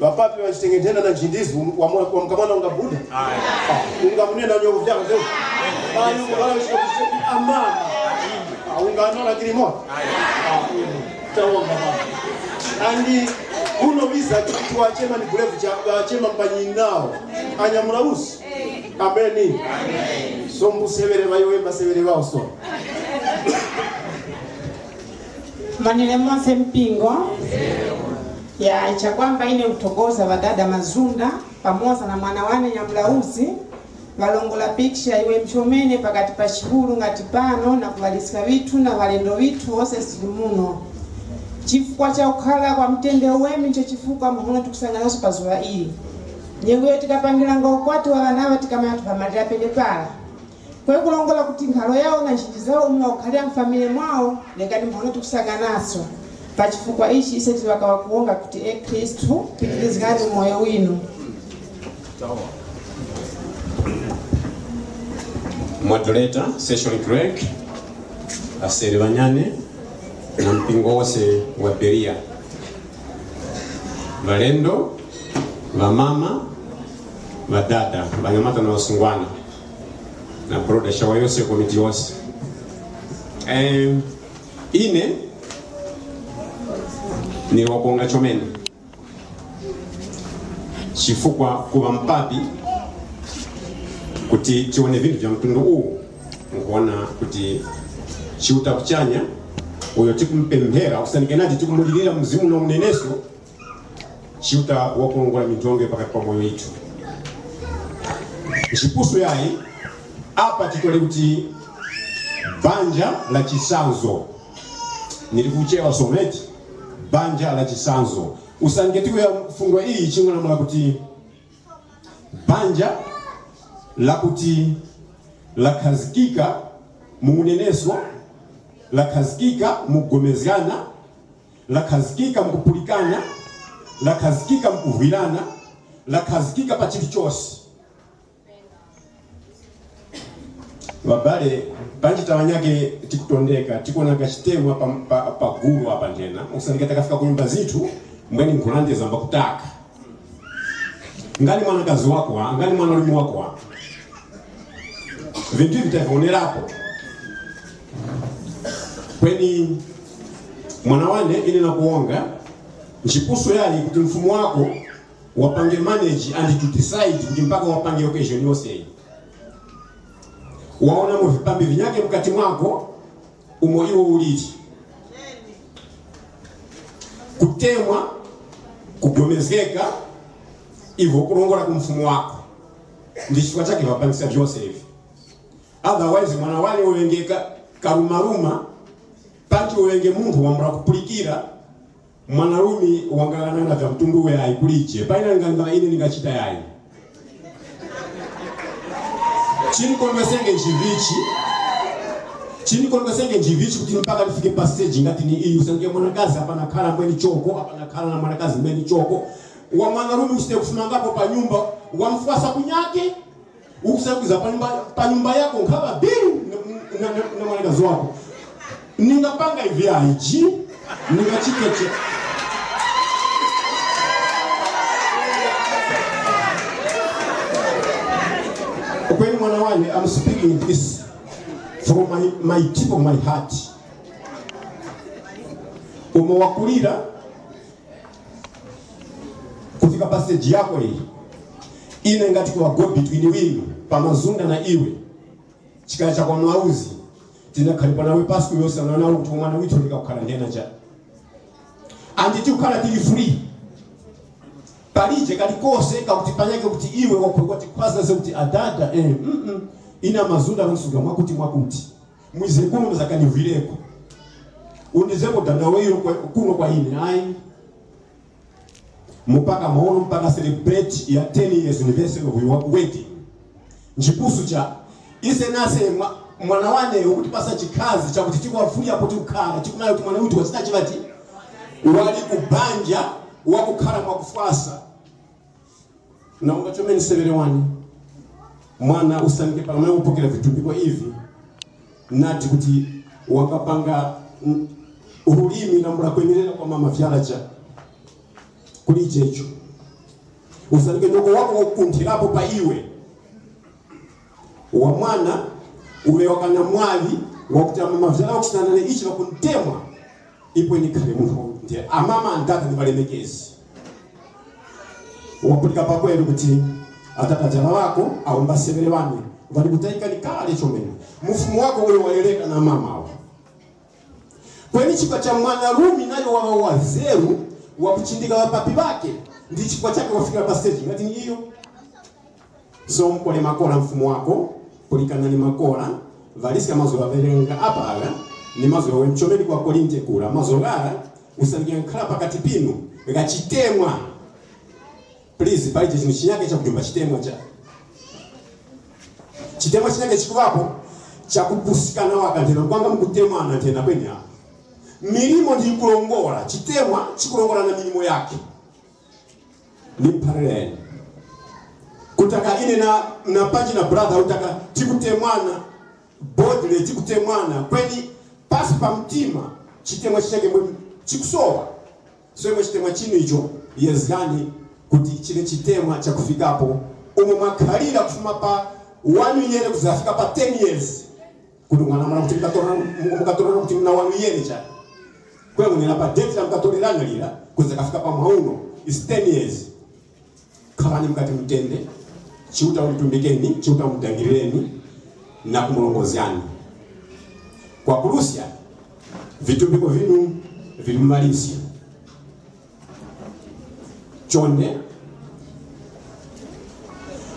Ŵapapi ŵachitengenthena na nchindizgu wa mwa-, wa mkamwana unga Buda? Ah, unga munena nyoko vyako vyako. Ah, nyoko vala chiko amama. Ah, unga anora kilimo? Ah, imwe. Tawonga mama. Andi uno visa kuti wachema ni bulevu cha, wachema mbanyinawo. Anyamulausi? Ameni. So mbuseŵere ŵayowoye mbaseŵere ŵawo so. Manire mose mpingo. Ya, chakwamba ine kuthokoza ŵadada Mazunda pamoza na mwana wane Nyamulausi, ŵalongola piksha iwe mchomene pakati pa chihuru ngati pano na kuŵaliska ŵithu na ŵalendo ŵithu wose sili muno. Chifukwa cha kukhala kwa mtende uweme ncho chifukwa muhono tikusanganaso pa zuŵa ili. Nyengo iyo tikapangiranga ukwati wa ŵanaŵa tikamanya tuphamalira penepara. Kwe kulongola kuti nkhalo yawo na nchito zawo umo wakukhalira mfamile mwawo, lekani mpano tikusanganaso. Pa chifukwa ichi ise tili ŵakaŵa kuwonga kuti, E Khristu, pitirizgani umoyo winu. Moderator, session clerk, aseri ŵanyane, na mpingo wose wa Beria. Ŵalendo, ŵamama, ŵadada, ŵanyamata na ŵasungwana, na broda shawa yose, komiti yose. Em, ine nili wakuwonga chomene. Chifukwa kuŵa mupapi kuti tiwone vinthu vya mtundu uwu, nkuwona kuti Chiuta kuchanya uyo tikumupemphera, usanike nati tikumulirira mzimu na unenesko, Chiuta wakuwongola mindonge pakati pa moyo yithu. Nchipusu yayi, apa titole kuti banja la chisanzo. Nili kuchewa someti, banja la chisanzo. Usange tikuya mfundo iyi ching'anamula kuti banja lakuti lakhazikika mu unenesko, lakhazikika mu kugomezgana, lakhazikika mu kupulikana, lakhazikika mu kuvwirana, lakhazikika pa chilichose. Ŵabale, panji ta ŵanyakhe tikutondeka, tikuwonanga chitemwa pa, pa, pa gulu apa nthena, usange takafika ku nyumba zithu, mbweni nkhulande zamba kutaka. Ngani mwanakazi wako wa, ngani mwanarume wako wa. Vinthu ivi taviwonerapo. Kweni mwana wane ine nakuwonga, nchipusu yali kuti mfumu wako wapange manage and to decide kuti mpaka wapange occasion yose iyi. Waonamo vipambi vinyakhe mukati mwako umo iwo uliri. Kutemwa, kugomezgeka, ivo kulongora ku mfumu wako. Ndi chifukwa chake vapangisa vyose ivi. Otherwise, mwana wane uŵenge ka-, karumaruma, panji uŵenge munthu wambula kupulikira, mwanarume wangaghananga vya mtundu uwo yayi kulije. Paine nganga ine ningachita yayi. Chinikondwesenge njivichi, chinikondwesenge njivichi kuti mpaka ndifike pa stage ngati ni iyi, usange mwanakazi apa nakhala mbweni choko, apa nakhala na mwanakazi mbweni choko. Wa mwanarume usite kufumangapo pa nyumba, wamfwasa kunyake, ukusakwiza pa nyumba, pa nyumba yako nkhaba biru na, na, na, na mwanakazi wako. Ningapanga ivi ayi ji, ningachiteche. Kweni mwana wane, I'm speaking this from my, my tip of my heart. Umo wakulira, kufika pa stage yako iyi, Ine ngati kuŵa gobi twiniwini pa mazunda na iwe, chikaya cha kwa mlauzi, tinakhalipa nawe pasiku yose na nawe kuti mwana withu ndikakukhara nthena cha. Andi tikukhala tili free. Palije kalikose kakuti panyake kuti iwe wakhwekwa tikhwaza ze kuti adada, eh, mm, mm, ina mazunda kusuga mwakuti mwakuti. Mwize kuno mzakanivwireko. Undizeko danda weyo kwe- kuno kwa ine, ayi. Mupaka maono mpaka celebrate ya ten years anniversary of your wedding. Nchipusu cha ise nase mwa- mwana wane ukutipasa chikhazi chakuti tikwavulya kuti ukhara chikunayo kuti mwana witu wachita chivati wali kubanja wakukhara mwakufwasa. Na ungachomeni severe wani mwana usanike pakamaya kupokera vitumbiko ivi nati kuti wakapanga mm, ulimi nambula kwenerera kwa mama vyala cha kuli ichecho usanike nyoko wako wakunthirapo pa iwe wa mwana ume wakana mwavi wakuti amama vyala wakusinanane ichi vakuntemwa ipo ine khale munthu ndi amama andata ndi valemekezi wapulika pakweru kuti atata jana wako au mbasevere ŵane ŵali kutayika ni kale chomene mufumu wako uyo walereka na mama awo kweni chifukwa cha mwana rumi nayo waŵa wazeru wakuchindika ŵapapi ŵake ndi chifukwa chake wafikira pa stage ngati ni iyo so mukole makora mfumu wako pulikana ni makora ŵaliska mazgu ghaŵerenga apa agha ni mazgu ghawe mchomeni kwa korinte kura mazgu ghara usange nkhala pakati pinu ghachitemwa please palije chinthu chinyake chakujumba chitemwa cha chitemwa chinyake chikuŵapo chakupusikana waka nthena kwanga mukutemwana nthena kweni apa milimo ndi yikulongora chitemwa chikulongora na milimo yake Ndimuphalireni. Kutaka ine na, na panji na brother utaka tikutemwana bodily tikutemwana kweni pasi pa mtima chitemwa chichake mwe chikusowa so imwe chitemwa chinu icho yezgani kuti chine chitemwa chakufikapo umo mwakhalira kufuma pa one year kuzafika pa ten years Kuti mwana mwana kuti mukatolera kuti muna wanu yene chani? Kwe munena pa date la mukatorerana lira kuza kafika pa mwauno is ten years. Khalani mukati mutende, Chiuta umtumbikeni, Chiuta umudangireni na kumurongozgani. Kwa kuruska vitumbiko vinu vili mumalisya. Chonde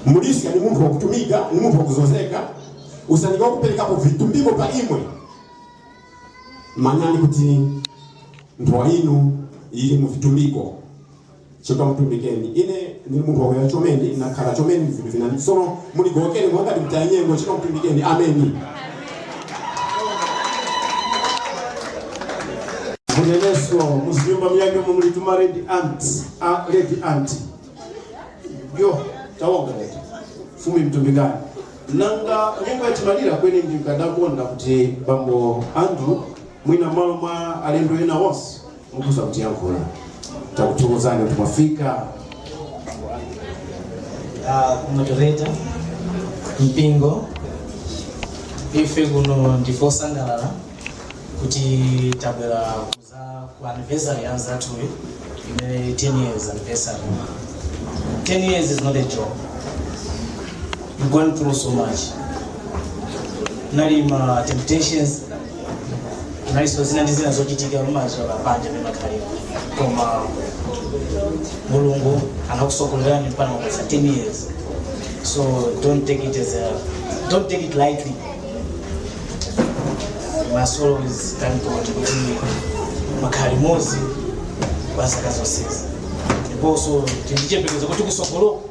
muliska ni munthu wakutumika ni munthu wakuzozeka usange wakuperekapo vitumbiko pa imwe manyani kuti nthowa yinu yili mu vitumbiko chitwa mutumbikeni ine ndili munthu wakuya chomene nakhala chomene vinthu vinani sono muligowokere mwangati mutaya nyengo chitwa mutumbikeni ameni Muneneso muzinyumba myake umo muli tuma red ant, a red ant. Yo, tawonga leti. Fumi mtumbikani. Nanga nyengo yatimalira kweni ndikadakonda kuti bambo Andrew mwina malo mwa alendo ena onse mukuza kutiyankhula. Takuthokozani kuti mwafika. Uh, moderator, mpingo, ife kuno ndifosangalala kuti tabwera kuza ku anniversary ya nzathu uyu imene ten years anniversary. Ten years is not a joke. You've gone through so much. Nali ma temptations naliso zina ndi zina zochitika mumaziwa panja ndi makhaliro koma mulungu anakusogolerani mpaka mwakwanisa ten years so don't take it as a, don't take it lightly. Must always thank God kuti mwakhala limodzi kwa zaka zonsezi ndiponso tili ndi chiyembekezo kuti kusogoloko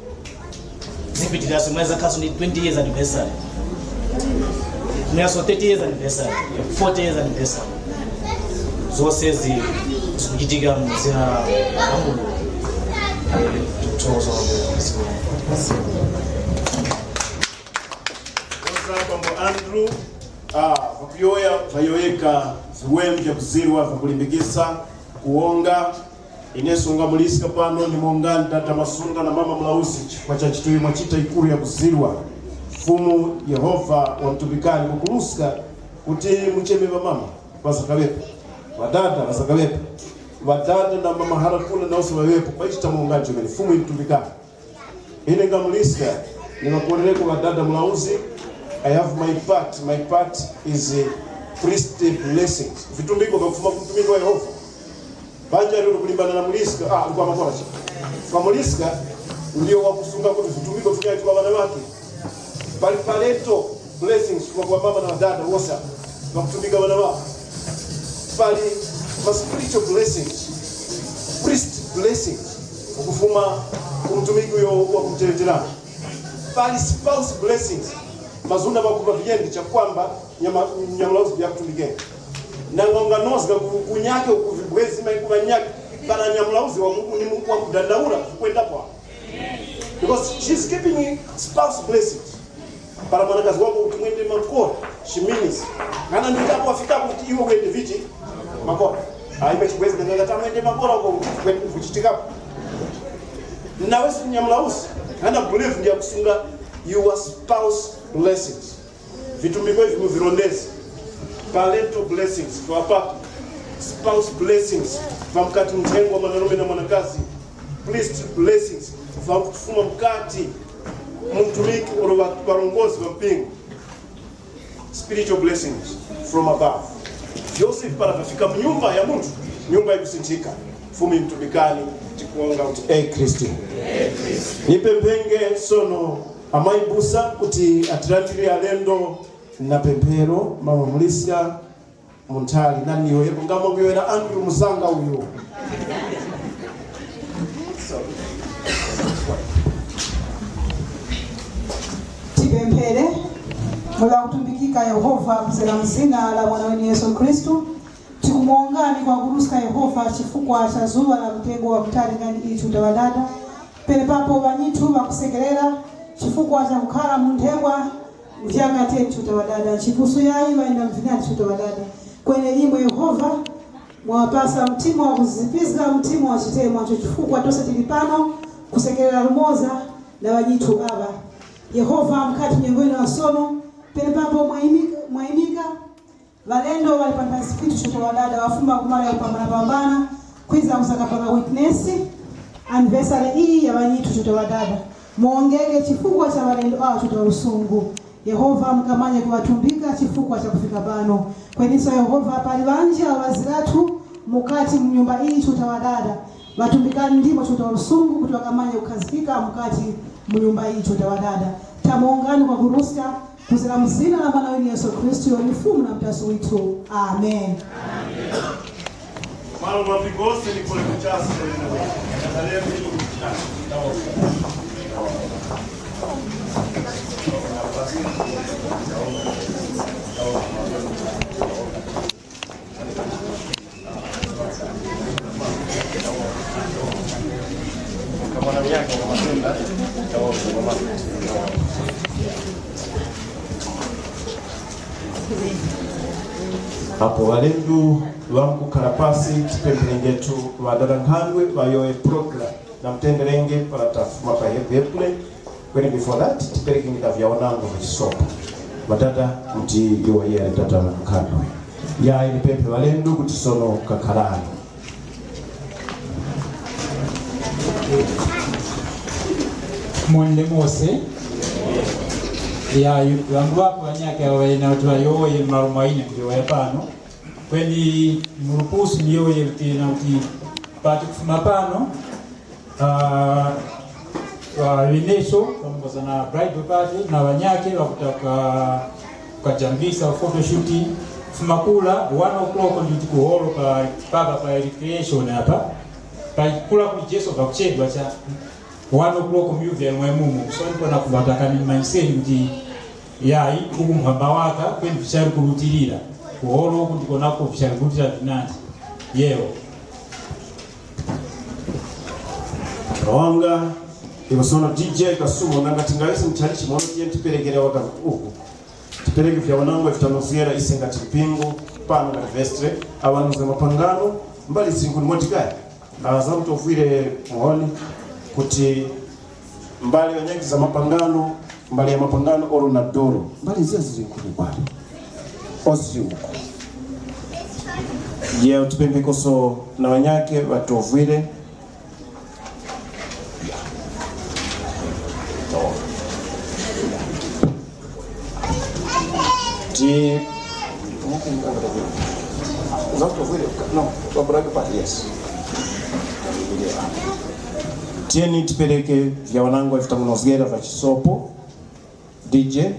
zipitiraso mwina zakhaso ndi twenty years anniversary mwinaso thirty years anniversary forty years anniversary zonsezi zikuchitika muzina la mulungu. Bambo Andrew, ah, vakuyoya vayoyeka viweme vya kuzirwa vakulimbikisa kuwonga. Ineso ngamuliska pano ni mongani tata Masunga na mama Mulausi chifukwa cha chito imwe chita ikuru ya kuzirwa. Fumu Yehova wamtumbikani mukuluska kuti mucheme ŵamama ŵasakaŵepo, ŵadada ŵasakaŵepo, ŵadada na mama Harakuna nawose ŵaŵepo pachita mongani chomene Fumu imtumbikani. Ine nga muliska, ndingakuwonereko ŵadada mulauzi. I have my part. My part is, uh, priest blessings. Vitumbiko vyakufuma ku mtumiki wa Yehova. Panja lero kulimbana na muliska, ah, kwa makora chi. Kwa muliska, ndiyo wakusunga kuti vitumbiko vinyaiti kwa ŵana ŵakhe. Pali parental blessings kwa, kwa mama na ŵadada wose ŵakutumika ŵana ŵawo. Pali ma spiritual blessings, priest blessings, ukufuma ku mtumiki uyo wakumutereterana. Pali spouse blessings, mazuna pakupa viyendi chakwamba nyama-, nyamulazi vyakutumbikeni. Nanga unganozga ku-, kunyake uku vibwezi maikuva nyake, para nyamulazi wa ku-, ni mu-, wakudandaula kwendapo apo. Because she's keeping spouse blessings. Para mwanakazi wako kuti mwende makora, she means. Ngana ndikapo wafikapo kuti iwe wende vichi? Makora. Ayi, pachibwezi ngati mwende makora uko kuchitikapo. Nawe si nyamulazi, ngana believe ndiye kusunga your spouse blessings. Vitumbiko ivi muvirondeze. Parental blessings for papa. Spouse blessings. Pamukati mthengo wa mwanarume na mwanakazi. Priest blessings. Vakufuma mukati mtumiki oro va-, varongozi va mpingo. Spiritual blessings from above. Vyose ivi para vafika mu nyumba ya munthu, nyumba ikusinthika. Fumu imtumikani, tikuwonga kuti, "E Khristu." Nipemphenge sono amayi Busa kuti atilandire alendo na pemphero, mama Muliska Munthali, nani yoyo? Ngamwe kuyowoyera Andrew Muzanga uyo. Tipemphere. Muli ŵakutumbikika Yehova kuzera mu zina la Mwana wenu Yesu Khristu, tikumuwongani kwakuruska Yehova chifukwa cha zuŵa la mtengo wa kutali ngani ili Chiuta Ŵadada, penepapo ŵanyithu ŵakusekerera chifukwa cha kukhala mu nthewa vyaka teni Chiuta Ŵadada, chipusu yayi ŵayenda mu vinani Chiuta Ŵadada. Kweni imwe Yehova, mwawapasa mtima wa kuzipizga mtima wa chitemwa, icho chifukwa tose tili pano kusekerera lumoza na ŵanyithu aŵa. Yehova, mukati nyengo ino ya sono, penepapo mwayimika, mwayimika ŵalendo ŵali panthazi pitu Chiuta Ŵadada, ŵafuma ku malo yakupambanapambana, kwiza kusakapanga witness anniversary iyi ya ŵanyithu Chiuta Ŵadada. Muwongeke chifukwa cha ŵalendo awo Chiuta wa lusungu. Yehova, mukamanye kuŵatumbika chifukwa cha kufika pano. Kweninso Yehova, pali ŵanji awo ŵaziratu mukati mu nyumba iyi Chiuta Ŵadada. Ŵatumbikani ndimo Chiuta wa lusungu kuti ŵakamanye kukhazikika mukati mu nyumba iyi Chiuta Ŵadada. Tamuwongani kwakuruska kuzira mu zina la Mwana winu Yesu Khristu, uyo ni Fumu na Mutasi withu. Amen. Malo mapi gose ni kule kuchasi. Apo ŵalendu ŵamkukhala pasi, tipempherengetu ŵadada nkhandwe ŵayowoye program na mutenderenge para tafuma pa hepule. Kweni before that, tipereke ngita vyaonango vya chisopa. Ŵadada kuti yowoyere tata nkhandwe. Yayi, nipemphe ŵalendu kuti sono kakharani. Monde mose. Ya, yu-, ŵangu ŵapo ŵanyakhe awo ŵayena kuti ŵayowoye m'malo mwa ine kuyowoya pano. Kweni mu lupusu ndiyowoye kuti na kuti pati kufuma pano, ah, ah, Veneso pamoza na Bridal Party na ŵanyakhe ŵakutaka kukajambisa photoshoot kufuma kura one o'clock nditi ku hall pa, papa pa recreation apa. Pakura kuli Jesu pakuchedwa cha one o'clock myuvya imwe mumo. So ndipo nakubatakani mmanyiseni kuti yayi, uku mphamba waka, kweni vichali kurutilira. Ku hall uku ndiko nako vichali kurutilira vinandi. Yero. Wanga, ipo sono D J Kasumo, nanga tingayise mchalichi mwono tiye tiperekere waka uku. Tipereke vyaonango vitanozgera ise ngati mpingo, pano ngati vestry, aŵanuzi ŵa mapangano, mbali zinguni mwatikaya. Ah, zakutovwire muhoni kuti mbali yonyekeza mapangano, mbali ya mapangano oro na doro, mbali nzira zili nkuni kwani? Ozili uko. Ye utipembekoso na ŵanyakhe ŵatovwire. Ti-, no, yes. Tiyeni tipereke vyawanangwa vitamunozgera vya chisopo. D J.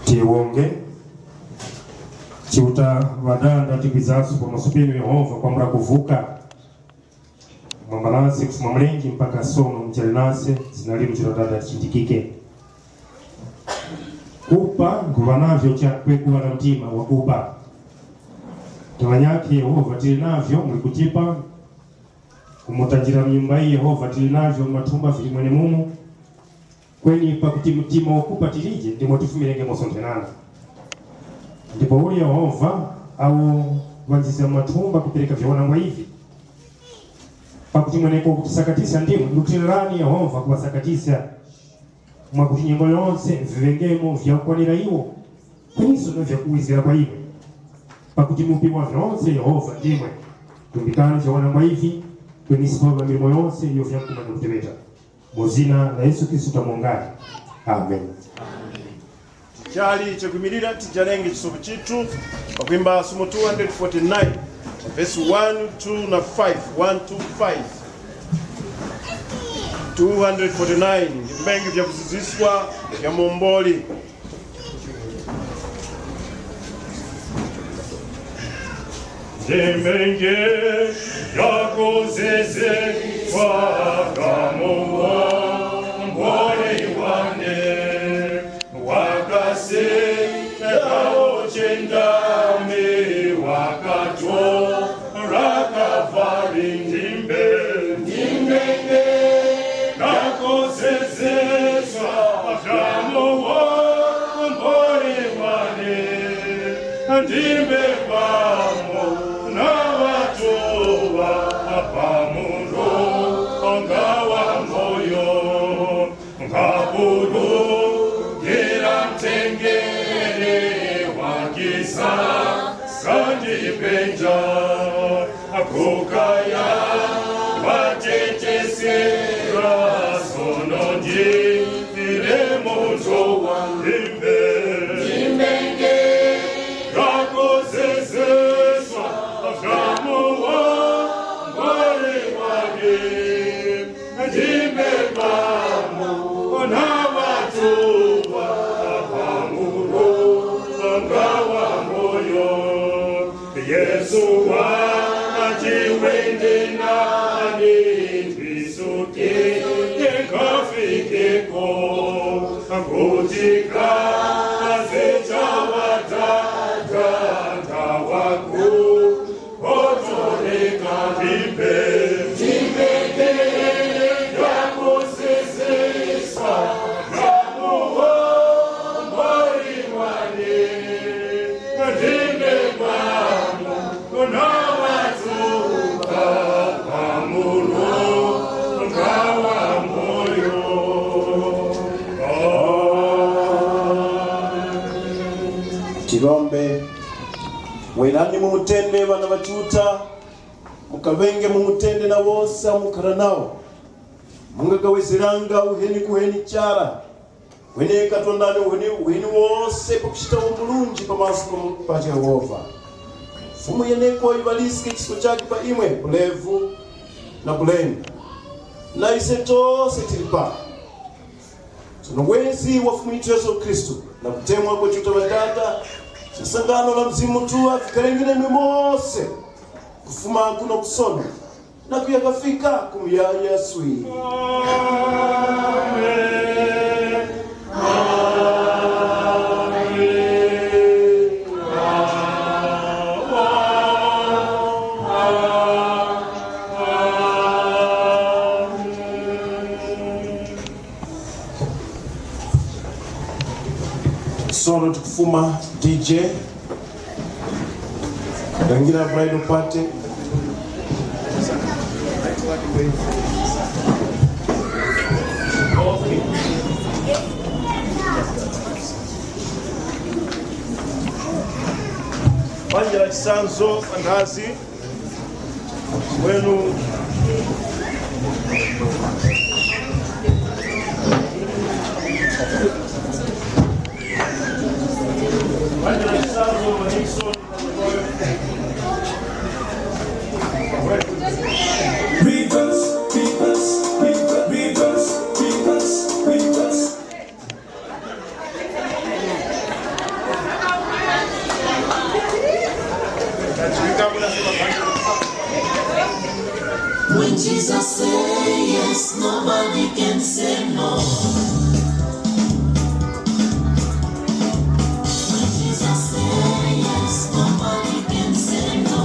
Tiwonge. Chiuta ŵadada tikwizaso pamaso penu Yehova kwambula kuvuka. Mwamba nase kufuma mulenje mpaka sono muchali nase, zina linu chira dada lichindikike. Kupa nkuŵa navyo chakwe kuŵa na mtima wakupa. Tawanyakhe Yehova tili navyo muli kutipa, kumutanjira mu nyumba iyi Yehova tili navyo mathumba vili mwenemumo. Kweni pakuti mtima wakupa tilije ndimo tifumirenge mosonthenana. Ndipo uli Yehova awo ŵanjizga mu mathumba kupereka vyawanangwa ivi. Pakuti mweneko ukutisakatisa ndimo, ndikutirerani Yehova kuŵasakatisa, mwakuti nyengo yonse viŵengemo vyakukwanira iwo, kweniso na vyakuwizgira kwa imwe. Pakuti Mupi wa vyonse Yehova ndimwe. Tumbikani vyawanangwa ivi, Nisipo pa milimo yonse iyo vyamkumanya kuteŵeta. Mu zina la Yesu Khristu tamongani. Amen. Chali chakwimilira, tijalenge chisopo chithu pakuimba Salmo two hundred forty-nine, verse one, two na five, one, two, five. Two hundred forty-nine, ndi vimengi vyakuziziswa vya muomboli. Ndimenge yakuziziswa vya muomboli wane, wakaseka uchindami, wakatora kavari ndimbe. Ndimenge yakuziziswa vya muomboli wane, ndimbe pamo na ŵatuŵa pa mundonga wa moyo. Nkapulukira mtengere wa kisasa ndi penja, kukaya watetezera sono ndire munthu wa ndimbe. Ndimenge yakuziziswa vya muomboli wane. Ndimbe pamo na ŵatuŵa pa mundonga wa moyo. Yesu wati wende nane, ndisuke nkafikeko. Kuti kaze cha Ŵadada ndawaku Otoreka ndimbe. Ndimbe yakuziziswa vya muomboli wane. Ndimbe pamo na ŵatuŵa pa mundonga wa moyo. Amen. Tirombe. Werani mu mutende ŵana ŵa Chiuta, mukaŵenge mu mutende na wose awo mukhara nawo. Mungagawiziranga uheni kuheni chara, kweneka tondani uheni uheni wose pakuchita umulunji pamaso pa Yehova. Fumu yeneko yiŵaliske chisko chakhe pa imwe kulevu na kulenda. Na ise tose tili pano. Tsono wenzi wa Fumu yithu Yesu Khristu, na kutemwa kwa Chiuta Ŵadada, na sangano la Mzimu Mutuŵa vikhalengeni mwe mose, kufuma kuno kusono na kuya kafika ku muyaya swi. Amen. Amen. Sono tikufuma D J. Dangira bridal party. Banja la chisanzo panthazi. Wenu. Reverse, reverse, reverse, reverse, reverse, reverse. When Jesus say yes, nobody can say no. When Jesus say yes, nobody can say no.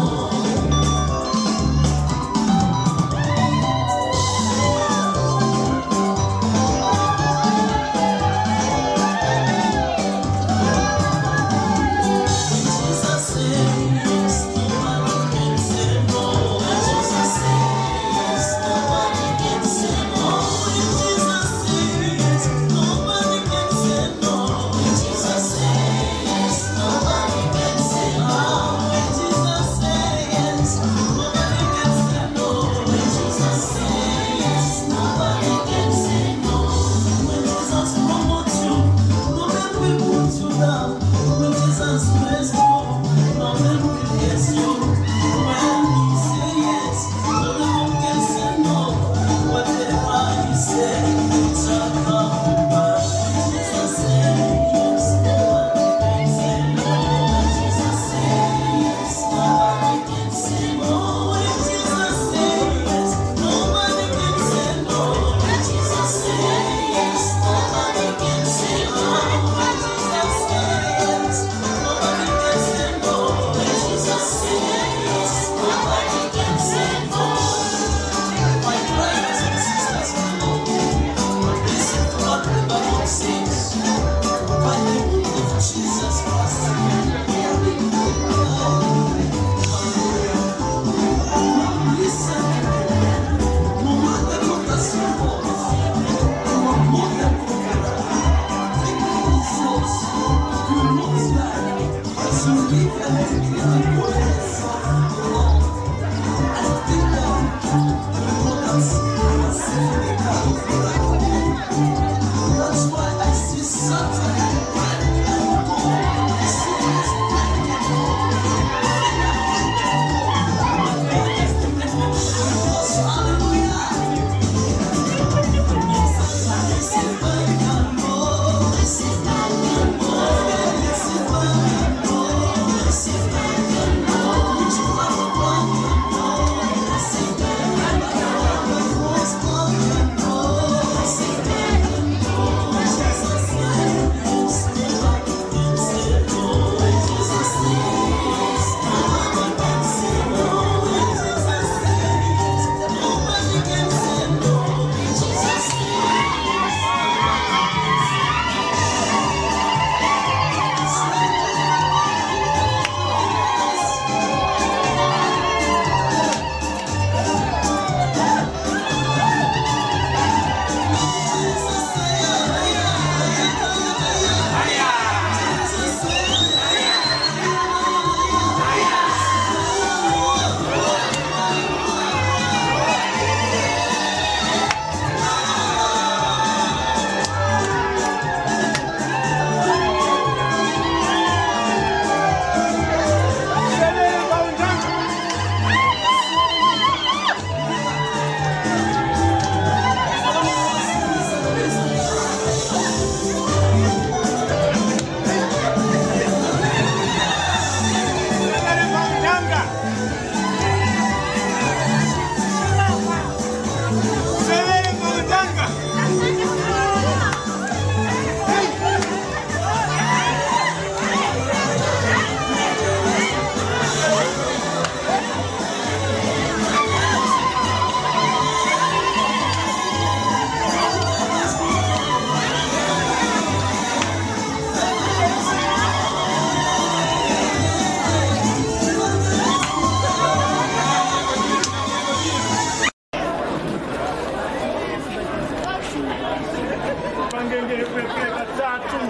Ngenge pepe katatu.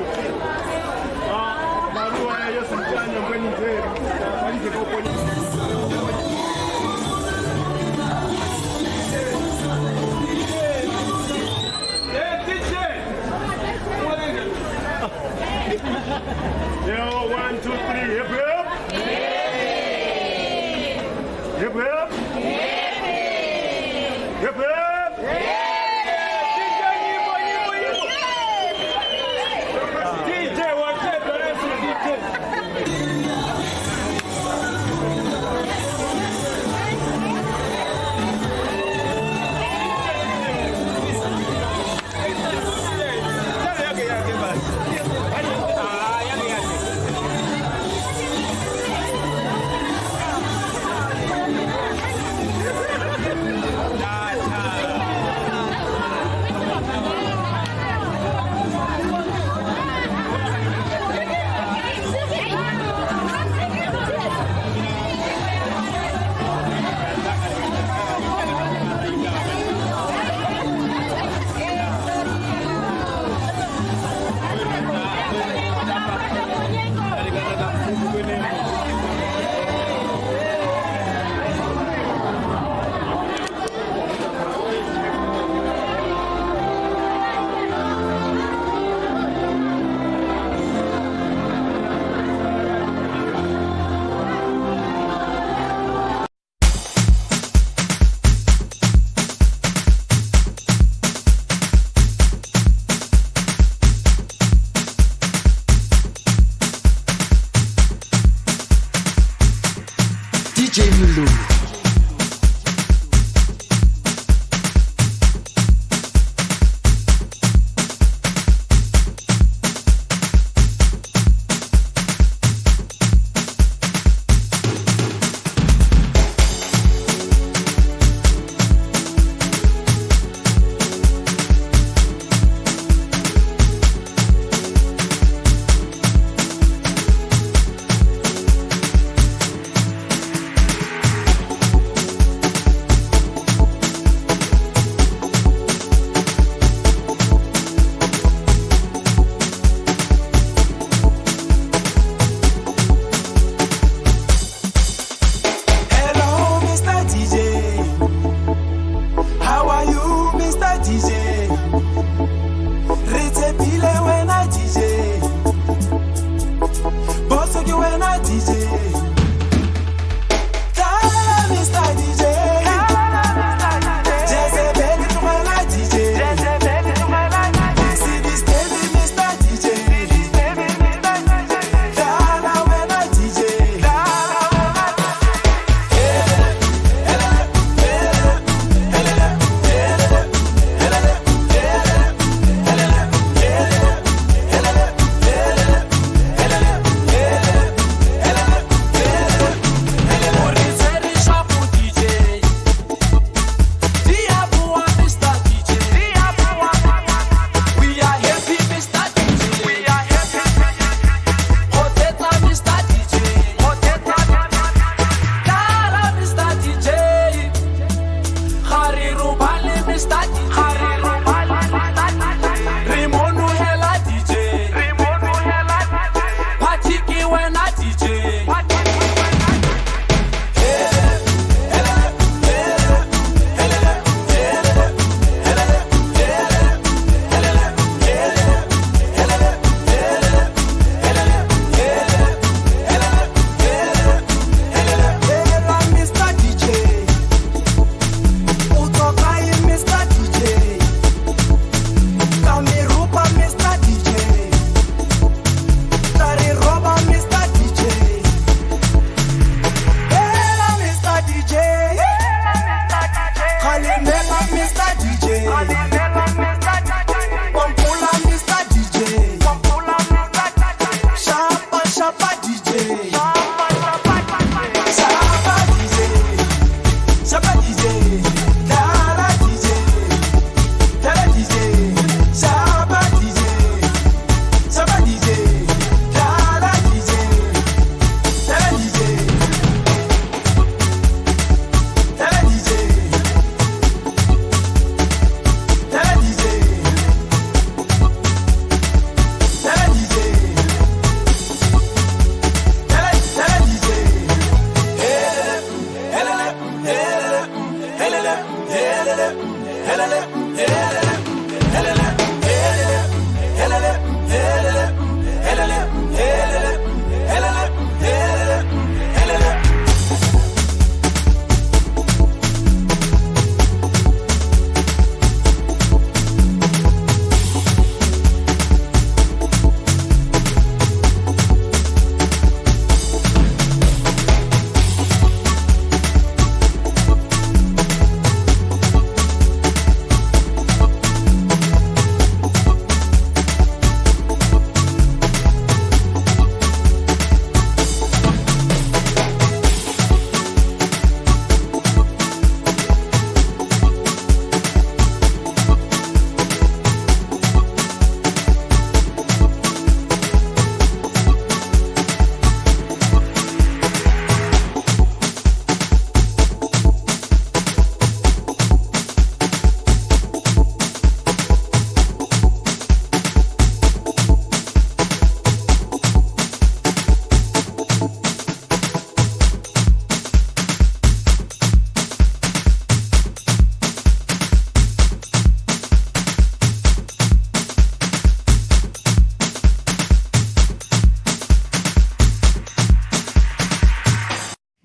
Ah, maruwa ya Yesu mchanya mbweni nzeru. Malize kwa uponyi. Yo, one, two, three, hip, hip. Hip, hip. Hip, hip. D J Mulu.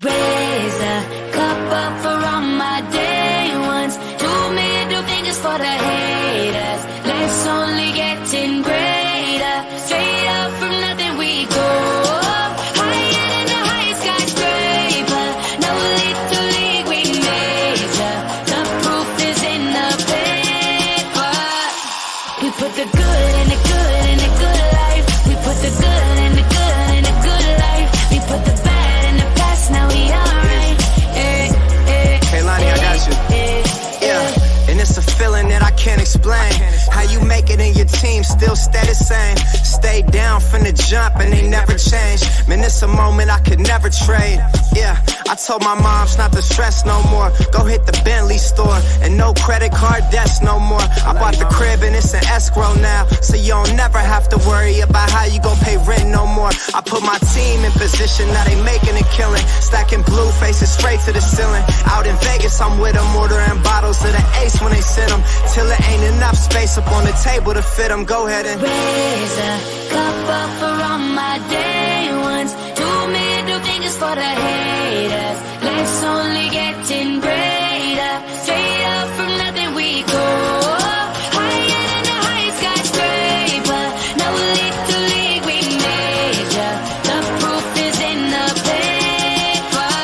Raise a cup up for all my day ones. Two middle fingers for the haters. Life's only getting greater. Straight up from nothing we go. Higher than the highest skyscraper. No little league, we major. The proof is in the paper. We put the good in the good in the good life. We put the good in the good in the good life. We put the bad in the past, now we alright. Eh, eh, Kaylani, I got you. Eh, eh, yeah, and it's a feeling that I can't explain. How you make it and your team still stay the same. Stay down from the jump and they never change. Man, it's a moment I could never trade. Yeah, I told my moms not to stress no more. Go hit the Bentley store and no credit card debts no more. I bought the crib and it's an escrow now, so you don't never have to worry about how you gon' pay rent no more. I put my team in position, now they making a killing. Stacking blue faces straight to the ceiling. Out in Vegas, I'm with 'em, ordering bottles of the Ace when they send 'em. Till it ain't enough space up on the table to fit 'em. Go ahead and raise a cup up for all my day ones. Two middle fingers for the haters. Life's only getting greater. Straight up from nothing we go. Higher than the highest skyscraper. No little league, we major. The proof is in the paper.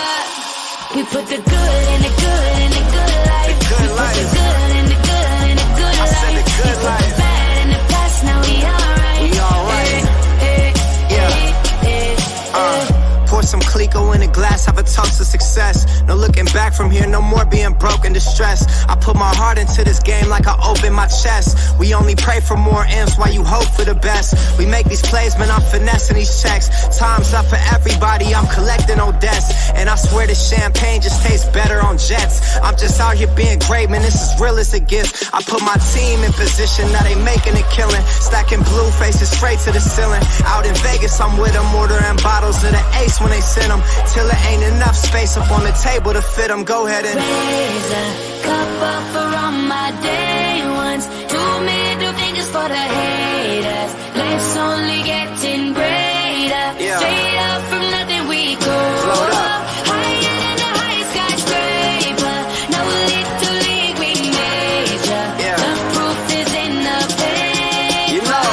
We put the good in the good in the good life. We put the good in the good in the good life. We put the bad in the past, now we alright. We alright. Eh, eh, yeah. Eh, eh, eh. Uh, pour some Clico in a glass, have a toast to success. No looking back from here, no more being broke and distressed. I put my heart into this game like I open my chest. We only pray for more M's while you hope for the best. We make these plays, man, I'm finessing these checks. Time's up for everybody, I'm collecting on debts. And I swear this champagne just tastes better on jets. I'm just out here being great, man, this is real as it gets. I put my team in position, now they making a killing. Stacking blue faces straight to the ceiling. Out in Vegas, I'm with 'em, ordering bottles of the Ace when they send 'em. Till it ain't enough space up on the table to fit 'em. Go ahead and raise a cup up for all my day ones. Two middle fingers for the haters. Life's only getting greater. Yeah. Straight up from nothing we go. Load up. Higher than the highest skyscraper. No little league, we major. Yeah. The proof is in the paper. You know.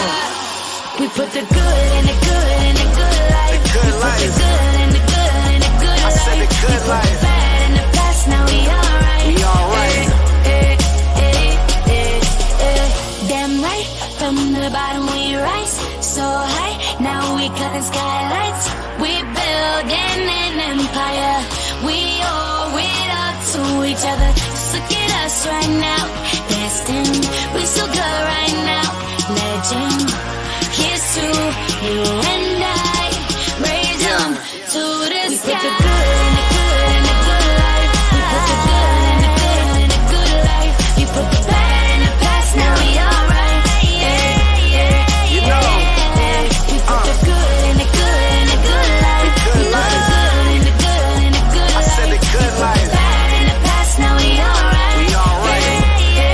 We put the good in the good in the good life. The good life. We put the good in the good in the good life. I said the good life. We put the bad in the past, now we alright. We alright. Eh, eh, eh, eh, eh. Damn right, from the bottom we rise. So high, now we cutting skylights. We building an empire. We owe it all to each other. Just look at us right now. Destined, we so good right now. Legend, here's to you and I. Raise 'em to the sky. We put the good in the good in the good life. We put the good in the good in the good life. We put the bad in the past, now we alright. Yeah, yeah, yeah, yeah. We put the good in the good in the good life. We put the good in the good in the good life. I said the good life. We put the bad in the past, now we alright. We alright. Yeah, yeah,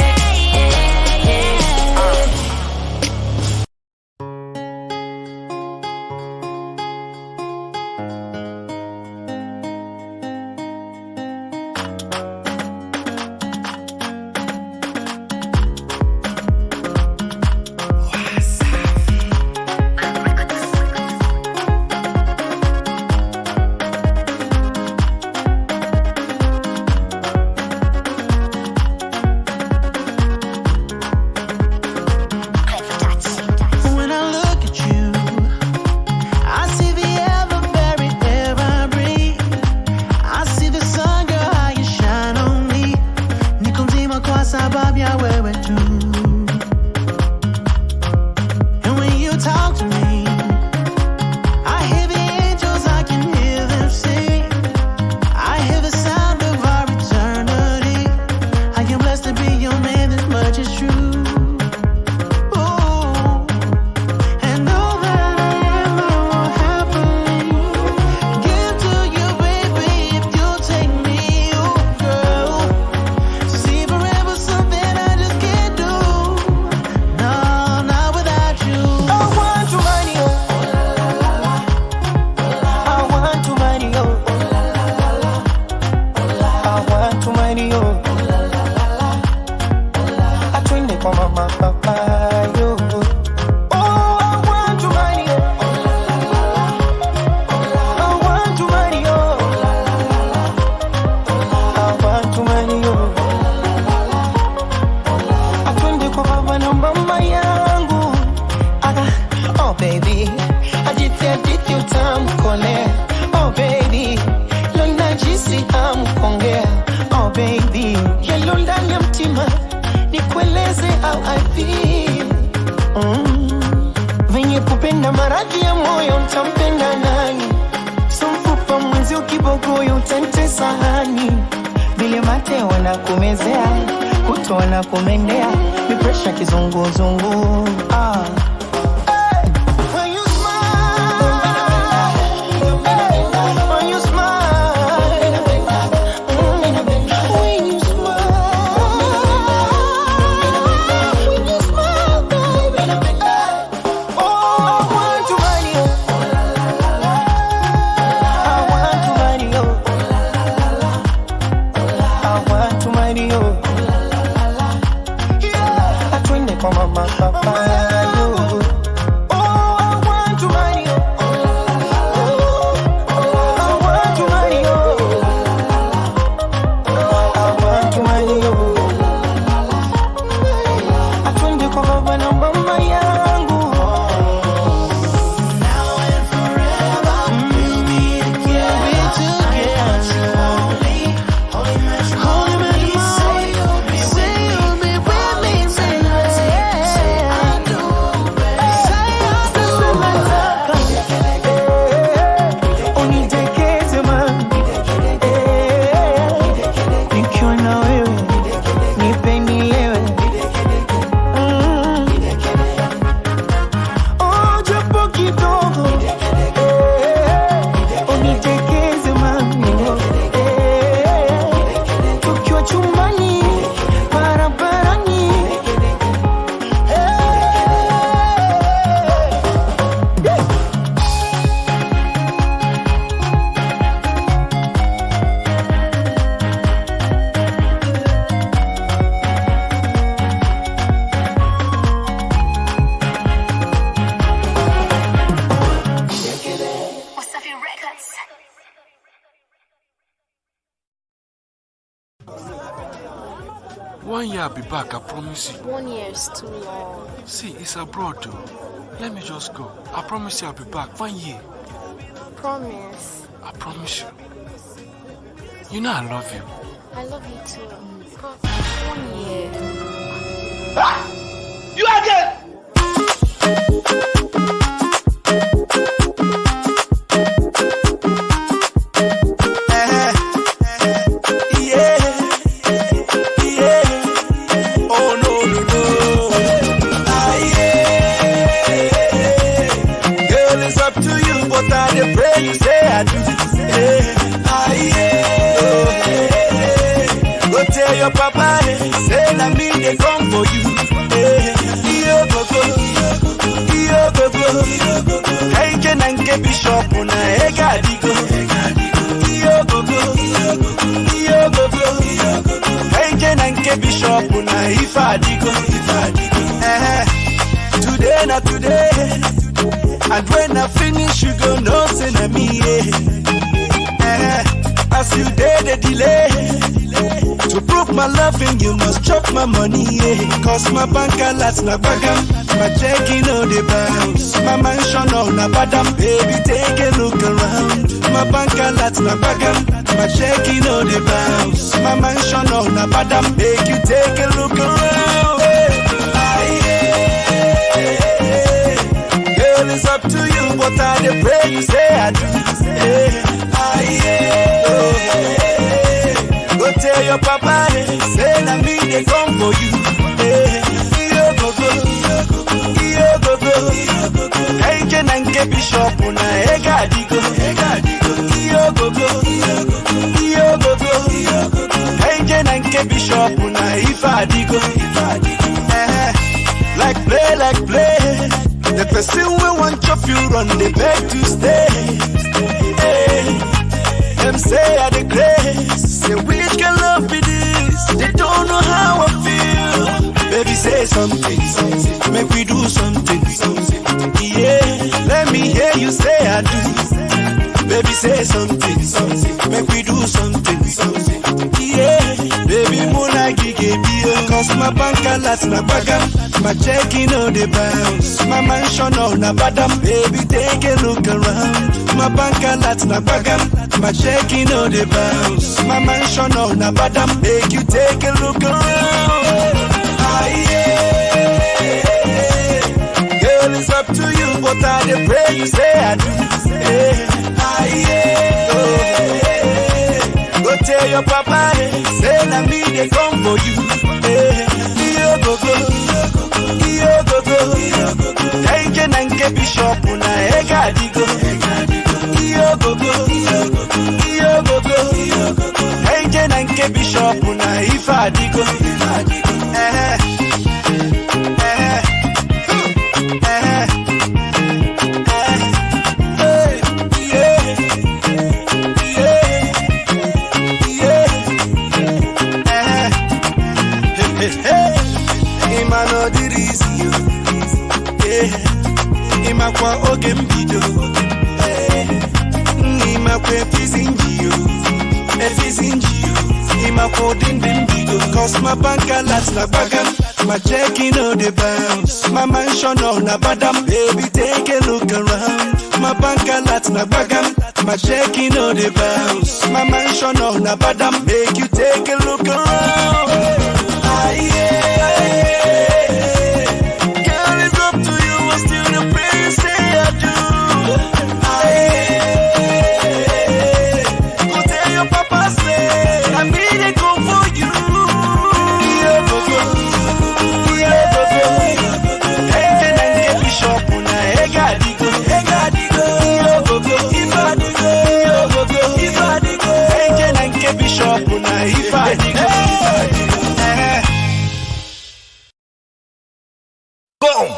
Where we're through. And when you talk to me, I hear the angels, I can hear them sing. I hear the sound of our eternity. I am blessed to be your man, this much is true. Ooh. And all that I ever want happen, give to you, baby, if you take me, oh girl. See, forever something I just can't do. No, not without you. I want to marry you. I want to marry you. I want to marry you. Atwende kwa mama, papa, yo. Oh, I want to marry you. I want to marry you. I want to marry you. Atwende kwa baba na mama yangu. Aka, oh baby, hadithi, hadithi utamu kole. Oh baby, leo najisi hamu kuongea. Oh baby, yalo ndani ya mtima, nikueleze how I feel. Mm. Venye kupenda maradhi ya moyo, ntampenda nani? So mfupa mwenzi ukibogoyo, utante sahani. Vile mate wanakumezea, kuto wanakumendea, ni pressure kizunguzungu. Ah. Hey, when you smile, hey, when you smile, mm, when you smile, when you smile, baby. Oh, I want to marry you. I want to marry you. I want to marry you. Yeah. Atwende kwa mama, papa, yo. Oh, I want to marry you. I want to marry you. I want to marry you. Atwende kwa baba na mama yangu. Now and forever, we'll be together. Holy matrimony, say you'll be with me. Say you'll be with me, say I do, baby. Say I do, baby. Unitekeze, mami. Nikiwa na wewe, nipe nilewe. Mm. Oh, japo kidogo. Unitekeze, mami. Tukiwa chumbani, barabarani. Wasafi Records. One year I'll be back, I promise you. One year is too long. See, it's abroad though. Let me just go. I promise you I'll be back. One year. Promise. I promise you. You know I love you. I love you too. But one year. Ah! You again! Eh, yeah, yeah. Oh, no, no, no. Ah, yeah. Girl, it's up to you, but I dey pray you say I do. Yeah. Ah, yeah. Oh, hey, hey, hey. Go tell your papa, eh, say na me dey come for you. Eh, iyo gogo, iyo gogo. Kaike na nke bishop na ega digo. Iyo gogo, iyo gogo. Kaike na nke bishop na ifa digo. Eh, today na today. And when I finish, you go know say na me, yeah. Eh, as you dey the delay, to prove my loving, you must chop my money, yeah. 'Cause my bank alerts na gbagam, my checking no dey bounce, my mansion all na badam. Baby, take a look around, my bank alerts na gbagam. My check, you know the bounce. My mansion on a bottom, make you take a look around. Hey, aye, girl, it's up to you, but I dey pray you say I do. Hey, aye, oh, hey, hey. Go tell your papa, hey, say na me dey come for you. Hey, yo go go, yo go go. Kaije na nke bishop na ega digo. Iyo gogo, iyo gogo. Kaije na nke bishop na ifa digo. Eh, like play, like play. The person we want chop you run, they beg to stay. Hey, them say I the grace. Say which can love be this? They don't know how I feel. Baby, say something, something. Make we do something, something. Yeah, let me hear you say I do. Baby, say something, something. Make we do something, something. Yeah, baby, muna gige bio. Cause my bank alerts na bagam. My checking on the bounce. My mansion on a badam. Baby, take a look around. My bank alerts na bagam. My checking on the bounce. My mansion on a badam. Make you take a look around. Ah, yeah. Girl, it's up to you, but I dey pray you say I do. Yeah. Ah, yeah. Oh, yeah. Go tell your papa, eh, say na me dey come for you. Eh, iyo gogo, iyo gogo. Kaije na nke bishop na ega digo. Iyo gogo, iyo gogo. Kaije na nke bishop na ifa digo. Eh, eh, eh, eh, yeah, yeah, yeah. Eh, hey, hey, hey. Ima no dirisi yo. Yeah. Ima kwa oge mbido. Yeah. Ima kwa efizi njiyo. Efizi njiyo. Ima kwa dindin mbido. Cause my bank alerts na bagam. My checking on the bounce. My mansion on a badam. Baby, take a look around. My bank alerts na bagam. My checking on the bounce. My mansion on a badam. Make you take a look around. Ah, yeah. Girl, it's up to you. I still the prayer say I do. Ah, yeah. Go tell your papa say, I made it go for you. Iyo gogo, iyo gogo. Kaije na nke bishop na ega digo, ega digo. Iyo gogo, ifa digo, iyo gogo, ifa digo. Kaije na nke bishop na ifa digo. Eh. Boom!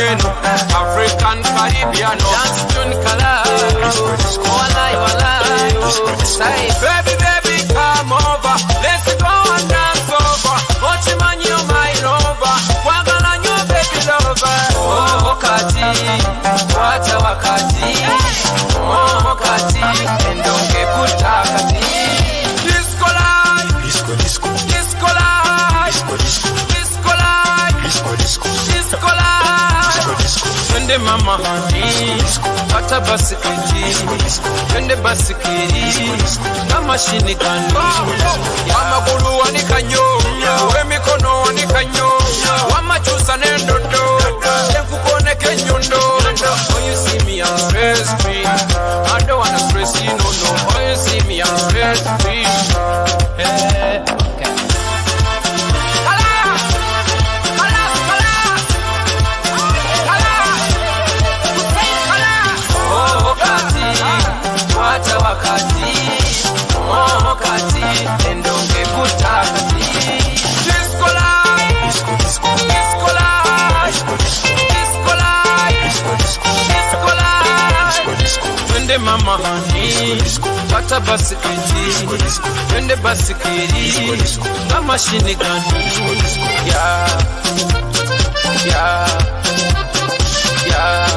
African, Caribbean, dance tune color. Walai, walai. Say, baby, baby, come over. Let's go and dance over. Ochimanyo, my lover. Kwagala nyo, baby lover. Oh, kati, kwata wakati. Oh, kati, endonge kutakati. Disco life. Disco, disco. Disco life. Disco, disco. Disco life. Disco, disco. Disco life. Disco, disco. Twende mama. Disco, disco. Pata basikiti. Disco, disco. Twende basikiti. Disco, disco. Na machine gun. Disco, disco. Amagulu wanika nyo. Emikono wanika nyo. Wamachusa nendondo. Kukoneke nyondo. When you see me, I'm stress free. I don't wanna stress you, no, no. When you see me, I'm stress free. Eh, okay. Kalas! Kalas! Kalas! Kalas! Hussein, kalas! Oh, wakati, kwata wakati. Oh, wakati, endonge kutakati. Disco life. Disco, disco. Disco life. Disco, disco. Disco life. Disco, disco. Disco life. Disco, disco. Hey mama honey, pata basiketi, twende basikeli, na machine gun. Yeah, yeah, yeah,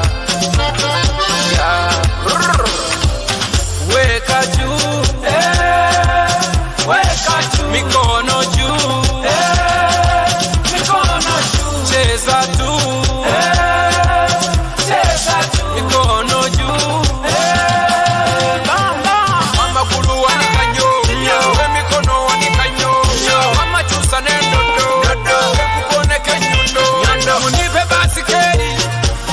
yeah. Brr. Weka juu, eh, weka juu, mikono juu, eh, mikono juu, cheza tu, eh, cheza tu, mikono juu, eh, bamba, amagulu wanikanyo, we mikono wanikanyo, mama chusa ne ndodo, ndodo, we kukoneke nyundo, nyundo, munipe basikeli.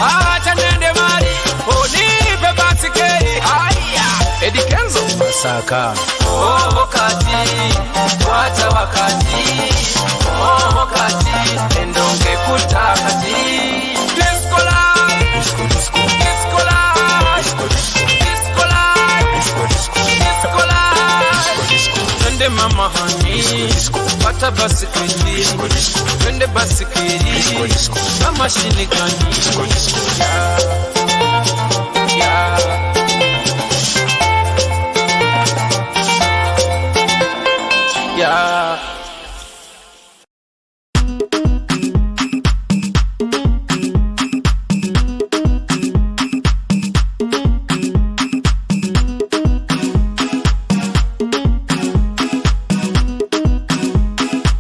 Acha nende mali, onipe basikeli. Aya. Eddy Kenzo. Masaka. Oh, kati, wacha wakati. Oh, kati, endonge kutakati. Disco life. Disco, disco. Disco life. Disco, disco. Disco life. Disco, disco. Disco life. Disco, disco. Twende mama honey. Disco, disco. Pata basikeli. Disco, disco. Twende basikeli. Disco, disco. Na machine gun. Disco, disco. Yeah. Yeah. Yeah.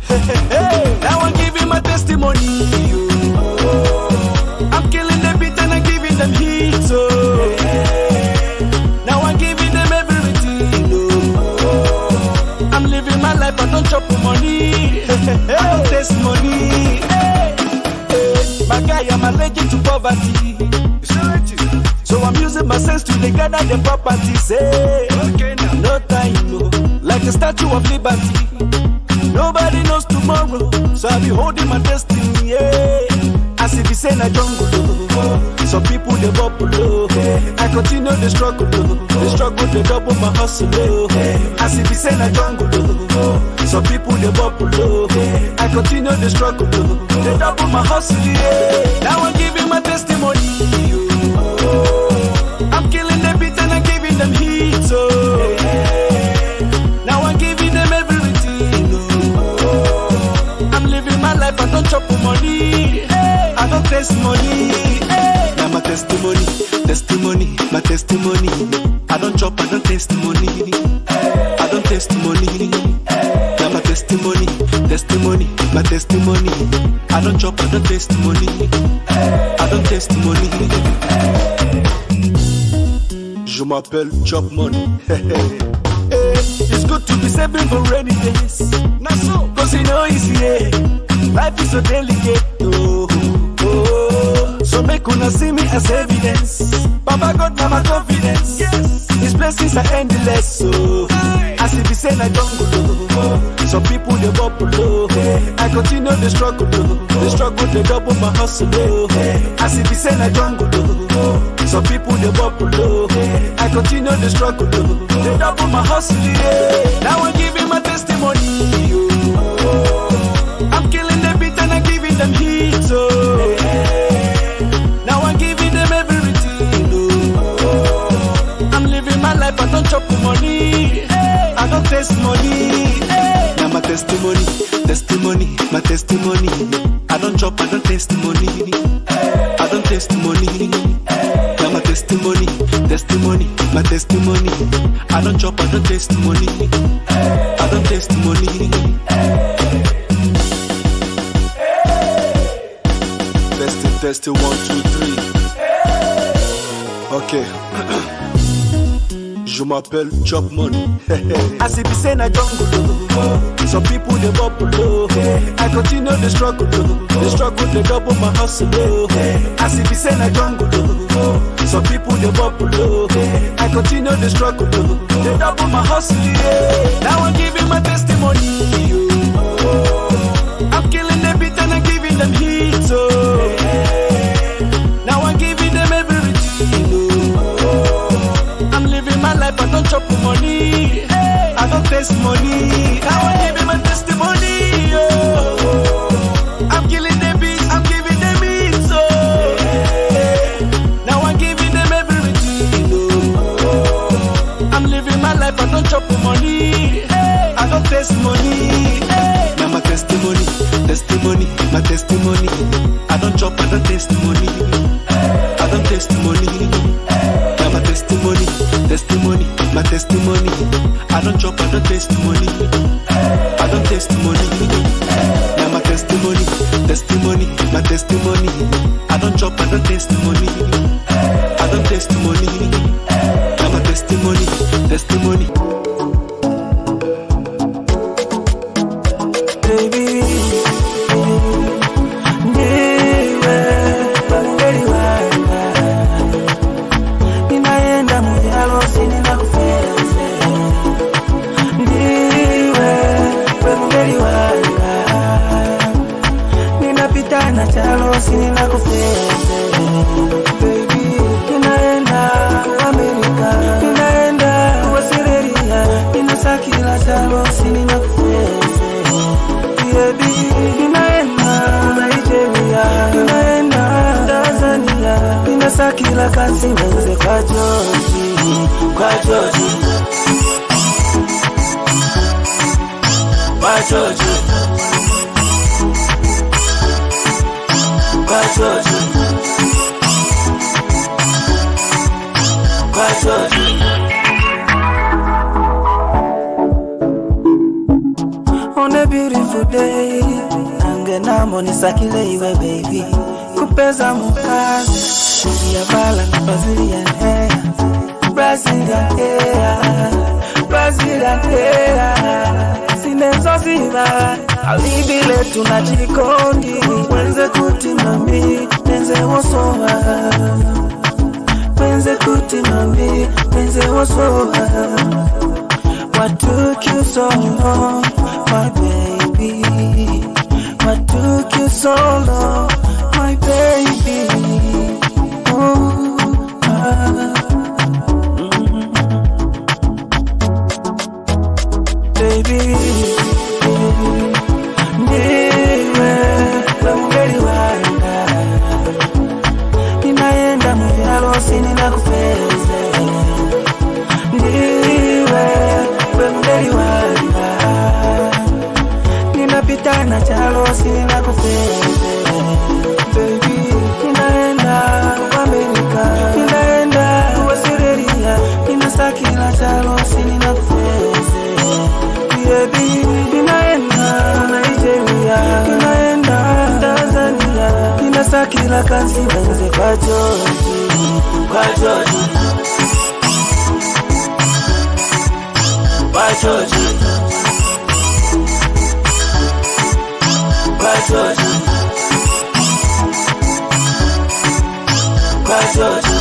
Hey, hey, hey. Now I'm giving my testimony. I'm killing the beat and I'm giving them heat. So now I'm giving them everything. Oh, I'm living my life, I don't chop money. I don't taste money. Hey, hey, my guy, I'm allergic to poverty. So I'm using my sense to dey gather the properties. Hey, okay, now. No time, no. Like the Statue of Liberty. Nobody knows tomorrow, so I be holding my destiny. Yeah. As if it's in a jungle, oh, some people they bubble, oh. I continue the struggle, oh. The struggle they double my hustle, oh. As if it's in a jungle, oh. Some people they bubble, oh. I continue the struggle, oh. They double my hustle, yeah. Now I'm giving my testimony, oh. I'm killing the beat and I'm giving them heat, oh. Now I'm giving them everything, oh. I'm living my life, I don't chop money. I don't taste money. Now my testimony, testimony, my testimony. I don't chop, I don't taste money. I don't taste money. Now my testimony, testimony, my testimony. I don't chop, I don't taste money. I don't taste money. Je m'appelle Chop Money. Hey, it's good to be saving for rainy days. Na so, 'cause you know it's here. Life is so delicate. Oh, oh. So make una see me as evidence. Baba God, na my confidence. Yes. His blessings are endless. So as if it's in a jungle, oh, some people they bubble, oh. I continue the struggle, oh. The struggle they double my hustle, oh. As if it's in a jungle, oh. Some people they bubble, oh. I continue the struggle, oh. They double my hustle, yeah. Now I'm giving my testimony, oh. I'm killing the beat and I'm giving them heat, oh. Now I'm giving them everything, oh. I'm living my life, I don't chop money. I don't taste money. Now my testimony, testimony, my testimony. I don't chop, I don't taste money. I don't taste money. Now my testimony, testimony, my testimony. I don't chop, I don't taste money. I don't taste money. Testing, testing, one, two, three. Okay. Je m'appelle Chop Money. As if it's in a jungle, some people they bubble, oh. I continue the struggle, oh. The struggle they double my hustle, oh. As if it's in a jungle, oh. Some people they bubble, oh. I continue the struggle, oh. They double my hustle, yeah. Now I'm giving my testimony, oh. I'm killing the beat and I'm giving them heat, oh. Now I'm giving them everything, oh. I'm living my life, I don't chop money. I don't taste money. Now I'm giving my testimony, oh. I'm killing the beat, I'm giving them it, oh. Now I'm giving them everything, oh. My testimony, I don't chop, I don't testimony. I don't testimony. Now my testimony, testimony, my testimony. I don't chop, I don't testimony. I don't testimony. Now my testimony, testimony, my testimony. I don't chop, I don't testimony. I don't testimony. Now my testimony, testimony. Baby, ndiwe wangeli wanga. Ninaenda mu vyalo sinina kufeze. Ndiwe wangeli wanga. Ninapita na chalo sinina kufeze. Baby, ninaenda ku America, ninaenda ku Australia, ninasakila chalo sinina kufeze. Baby, ninaenda ku Nigeria, ninaenda ku Tanzania, ninasakila kasi wenze kwa George, kwa George. Kwa George. Kwa George. Kwa George. On a beautiful day, nange namo nisakile iwe baby. Kupeza mukazi, ya bala na Brazilian hair. Brazilian hair, Brazilian hair. Sinezo ziva, alibile tuna chikondi. Wenze kuti mami, nenze wosowa. Wenze kuti mami, nenze wosowa. What took you so long, my baby? What took you so long, my baby? Oh. Baby, ndiwe wangeli wanga. Ninaenda mu vyalo sinina kufeze. Ndiwe wangeli wanga. Ninapita na chalo sinina kufeze. Baby, ninaenda ku America, ninaenda ku Australia, ninasakila chalo sinina kufeze. Baby, ninaenda ku Nigeria, ninaenda ku Tanzania, ninasakila kasi wenze kwa George, kwa George. Kwa George. Kwa George. Kwa George.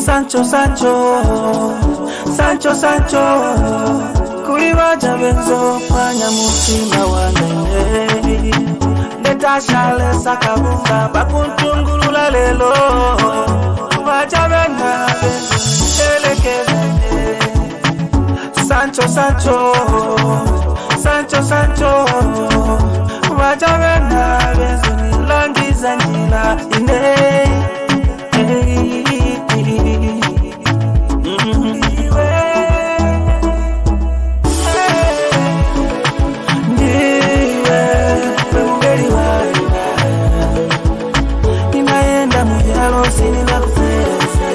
Sancho, Sancho, Sancho, Sancho. Kuli ŵaja ŵenzo panya mutima wane. Ndeta shale sakabunga pakuntungulula lelo. Ŵaja ŵena ŵenzo telekezane. Sancho, Sancho, Sancho, Sancho. Ŵaja ŵena ŵenzo nilangiza njira ine. Ndiwe, ndiwe, ndiwe mungeli wanga. Ninaenda mu vyalo sinina kufeze.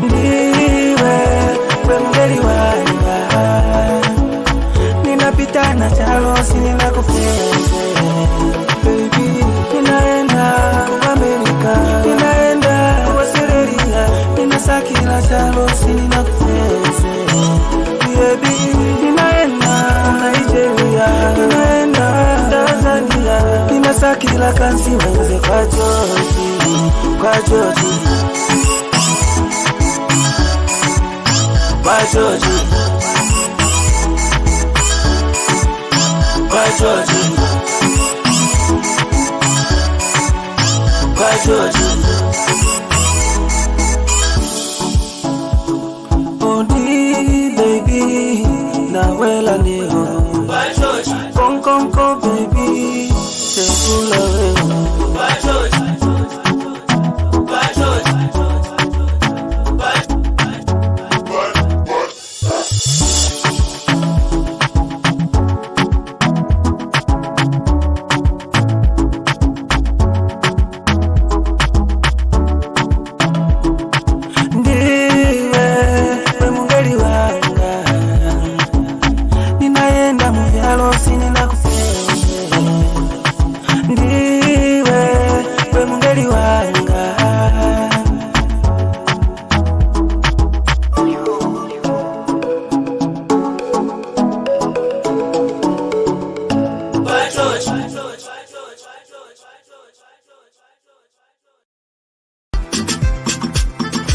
Ndiwe, ndiwe mungeli wanga. Ninapita na chalo sinina kufeze. Baby, ninaenda ku America, ninaenda ku Australia, ninasakila chalo sinina kufeze. Baby, ninaenda ku Nigeria, ninaenda ku Tanzania, ninasakila kasi wenze kwa George, kwa George. Kwa George. Kwa George. Kwa George. Odi baby, nawela leo. Kwa George. Konkonko baby, sekula wewe. Kwa George. Kwa George. Kwa George. Kwa George.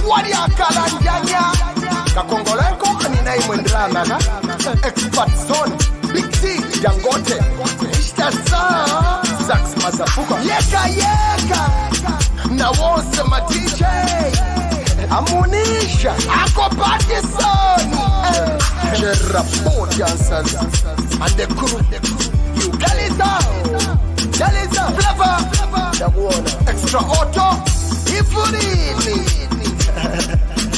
Wali akalanjanya. Kakongolenko ani na imwe ndrama ka? Expert Zone, Big T, Dangote, Mister Sa, Sax Mazafuka. Yeka, yeka. Na wonse ma D J. Amunisha, ako Patterson. Eh. Chera Ball Dancers. And the crew. Daliza, Daliza, Flavor, ndakuona. Extra Auto, Ifulini.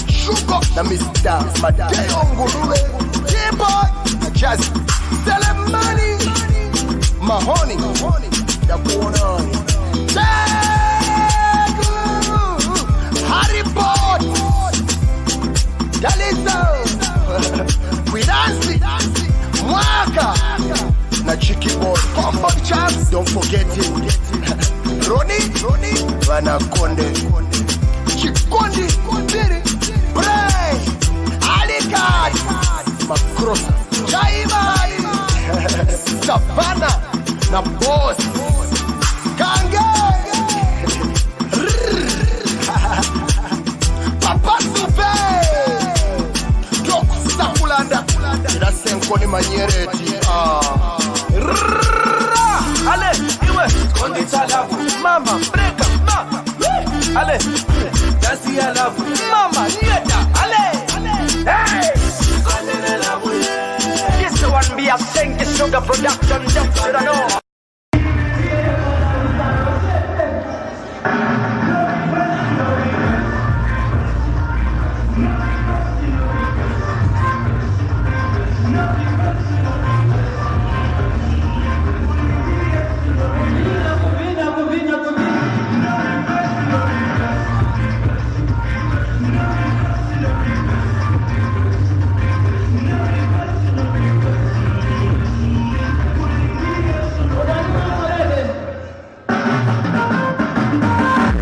Shuko na Mister Mateo Ngulube. T-Boy, Jazz, Selemani, Mahoni, ndakuona. Chegu, Harry Potter. Daliza, Kwiransi, Mwaka, na Chiki Boy, Comfort Charms, don't forget him. Roni, Roni, Vanakonde, Chikondi, Mbiri, Bray, Alikat, Makrosa, Chaiman, Savannah, na Boss, Kange. Papa Supe! Toku Sakulanda. Ila senko ni manyereti. Ah. Rrrra! Ale, iwe. Kondi cha love. Mama, break up, ma. Ale. Dance ya love. Mama, nyeta. Ale. Hey! Kondi na love, yeah. This one be a Senki Sugar Production, just so you know.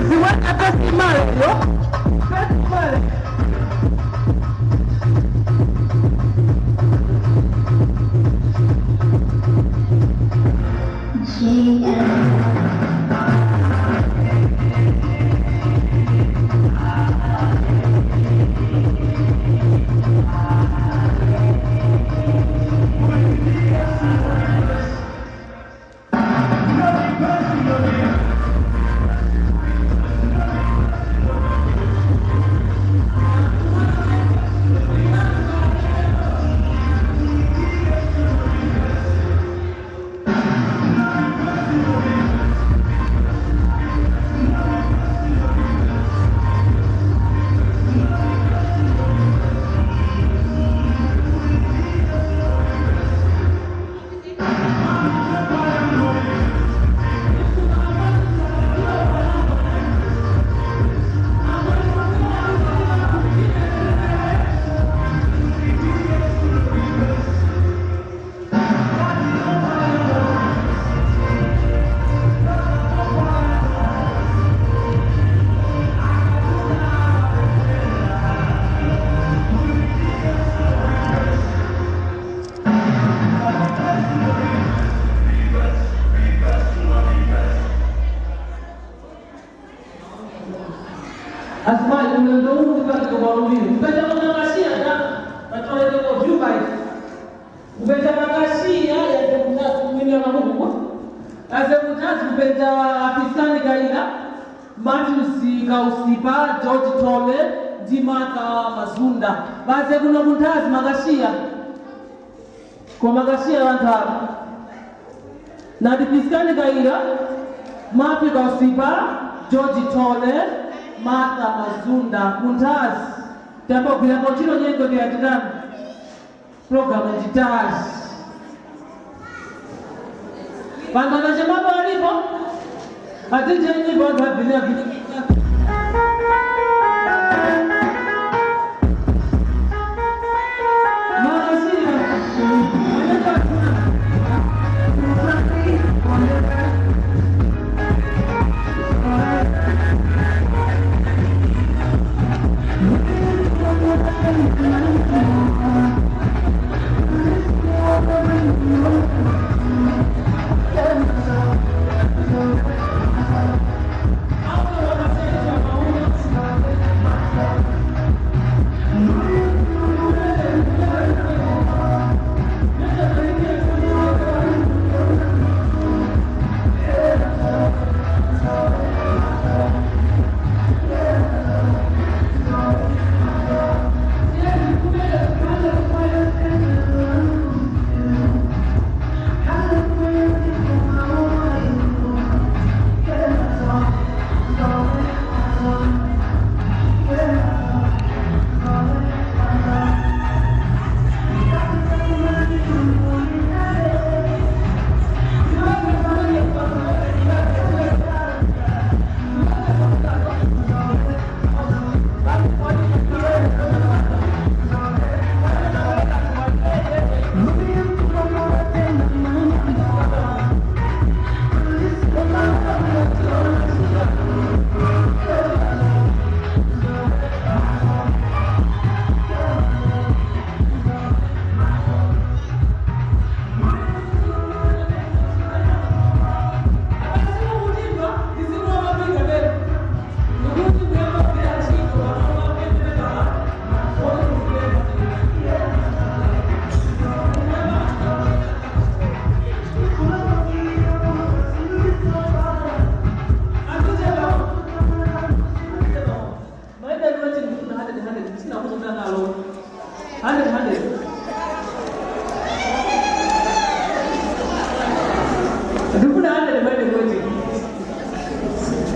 Ziwaka pesi mare, yo? Pesi mare. Azimayi, ulendo uwu ndipatike kwa lumbiro. Kupeta kuna Masiya, na, na tolete kwa Dubai. Kupeta makashiya ya Zemuthazi kumwimya mamukumo. Ka Zemuthazi kupeta Pisani Kaira, Matthews Kausipa, George Tole, ndi Martha Mazunda. Baze kuno kunthazi makashiya. Koma makashiya ŵanthu ŵa. Nati Piskani Kaira, Matthew Kausipa, George Tole, Martha Mazunda, kunthazi. Tambagwira pa ntchito nyengo ndi yatitani. Programu nditali. Pano pachemapo alipo? Ati nje nyimbo anthu abine abine.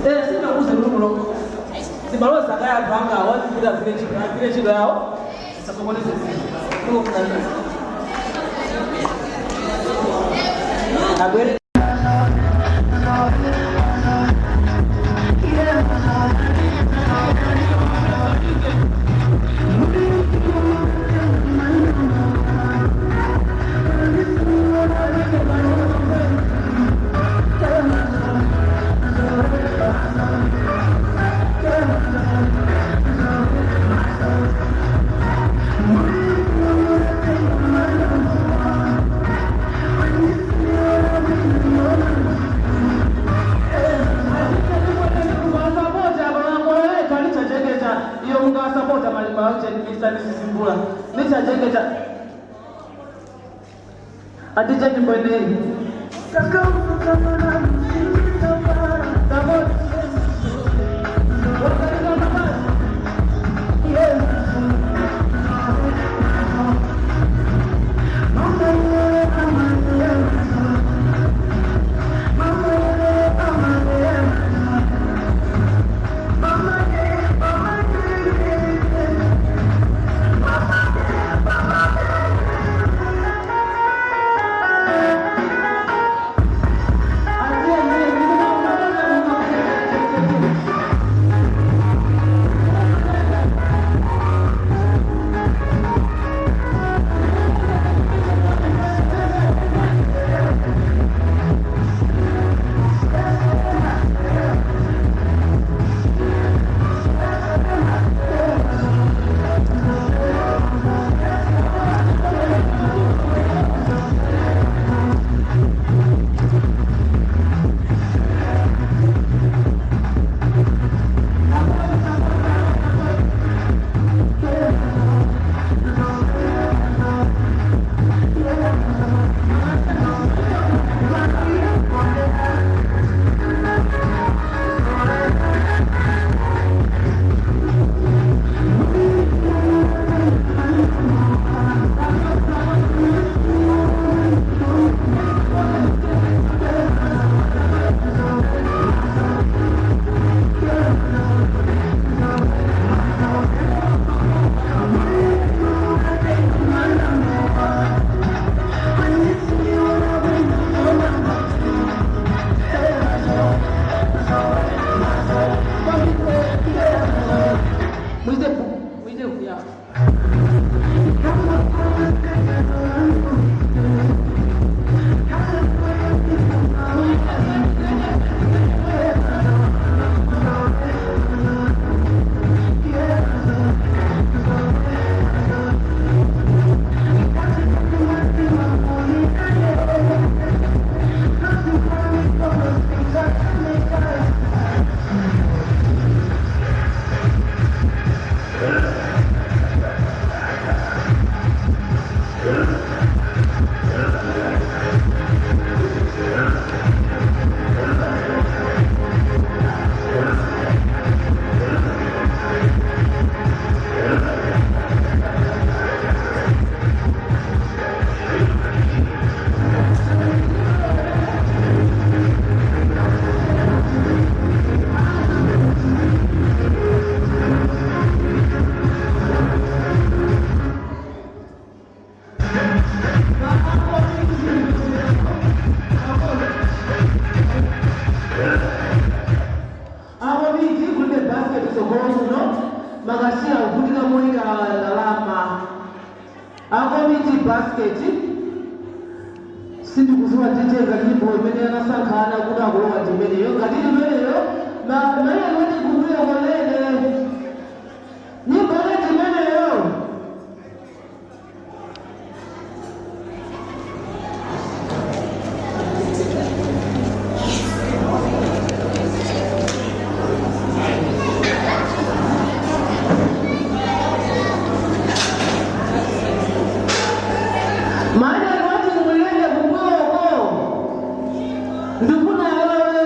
Eh, sina kuze muno. Zimaloza kaya anthu anga, wati kuti agwire ntchito, agwire ntchito yawo. Zisasokoneze zinthu. Ndipo kunani. Abwere. Iyo mungasapota malimba awo cheni Mister Misisi Mbula. Ni chachengeta. Ati cheni mbweneri. Muite bu-, muite buya. Apo miti kulibe basket sogolo kuno, makasiya kuvutika moyika ndalama. Apo miti basket, sindikuziwa D J ngati nyimbo imene yanasankhana kuti akulowa ndi imeneyo, ngati ndi imeneyo, ma-, mayi kuti kumbuyo kolene. Nyimbo ngati imeneyo. Manya wati mulende kumbuyo ko. Ndifuna yole.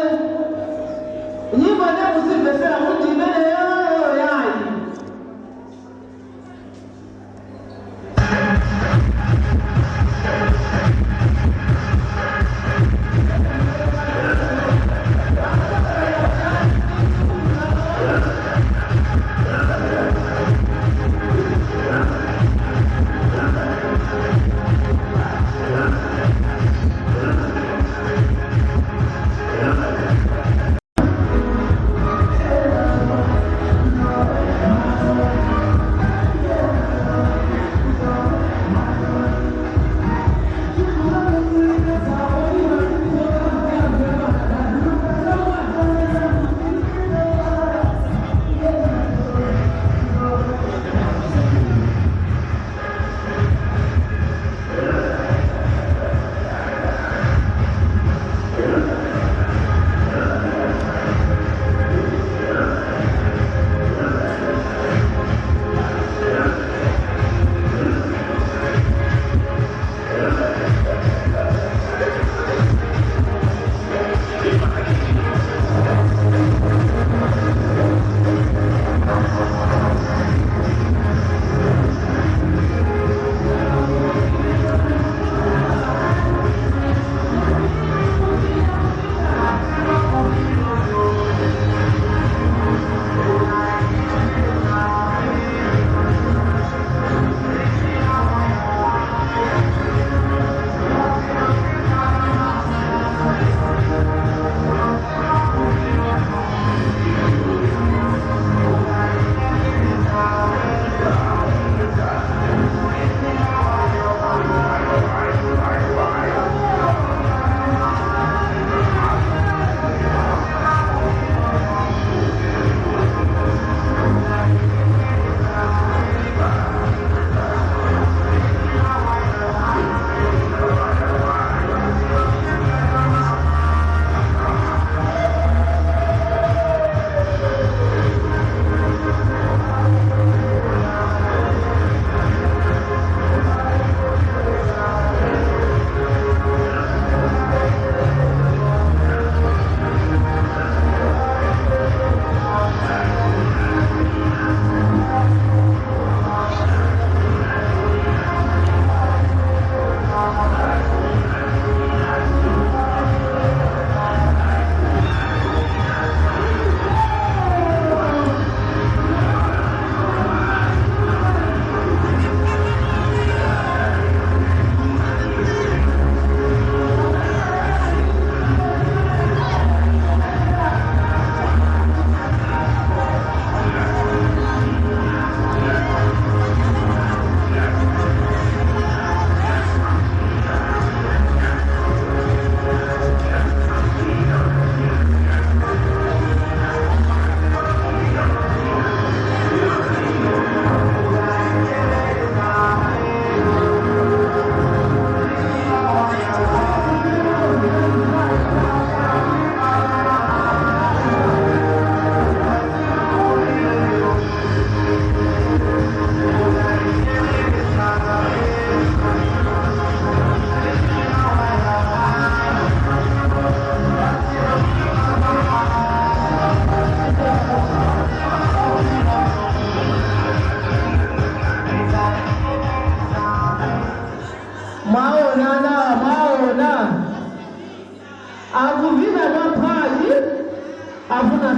Nyimbo ndakuzimvesera kuti imeneyo yayi.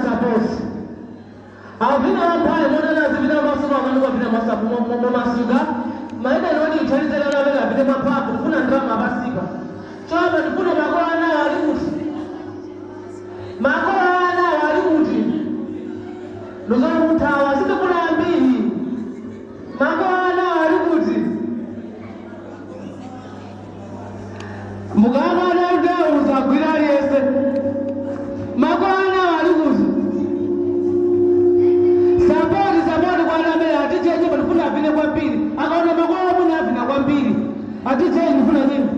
Saposi. Awo vina ŵamphani, mona nazi vina maso ŵamwe vina maso mu, mu, mu masuka. Maida noni uthandize na ŵena vina maphapo, kufuna ndrama pasipa. Chapa ndifuna makolo ana ali kuti. Makolo ana ali kuti. Nuzoni kuthawa, siti kuna ambiri. Makolo ana ali kuti. Mukaŵa na udau, uzagwira aliyense. Makolo ana ali kuti. Sapoti, sapoti kwa ana amene ati jeje panifuna avine kwambiri. Akaona makolo amene avina kwambiri. Ati jeje ndifuna nini?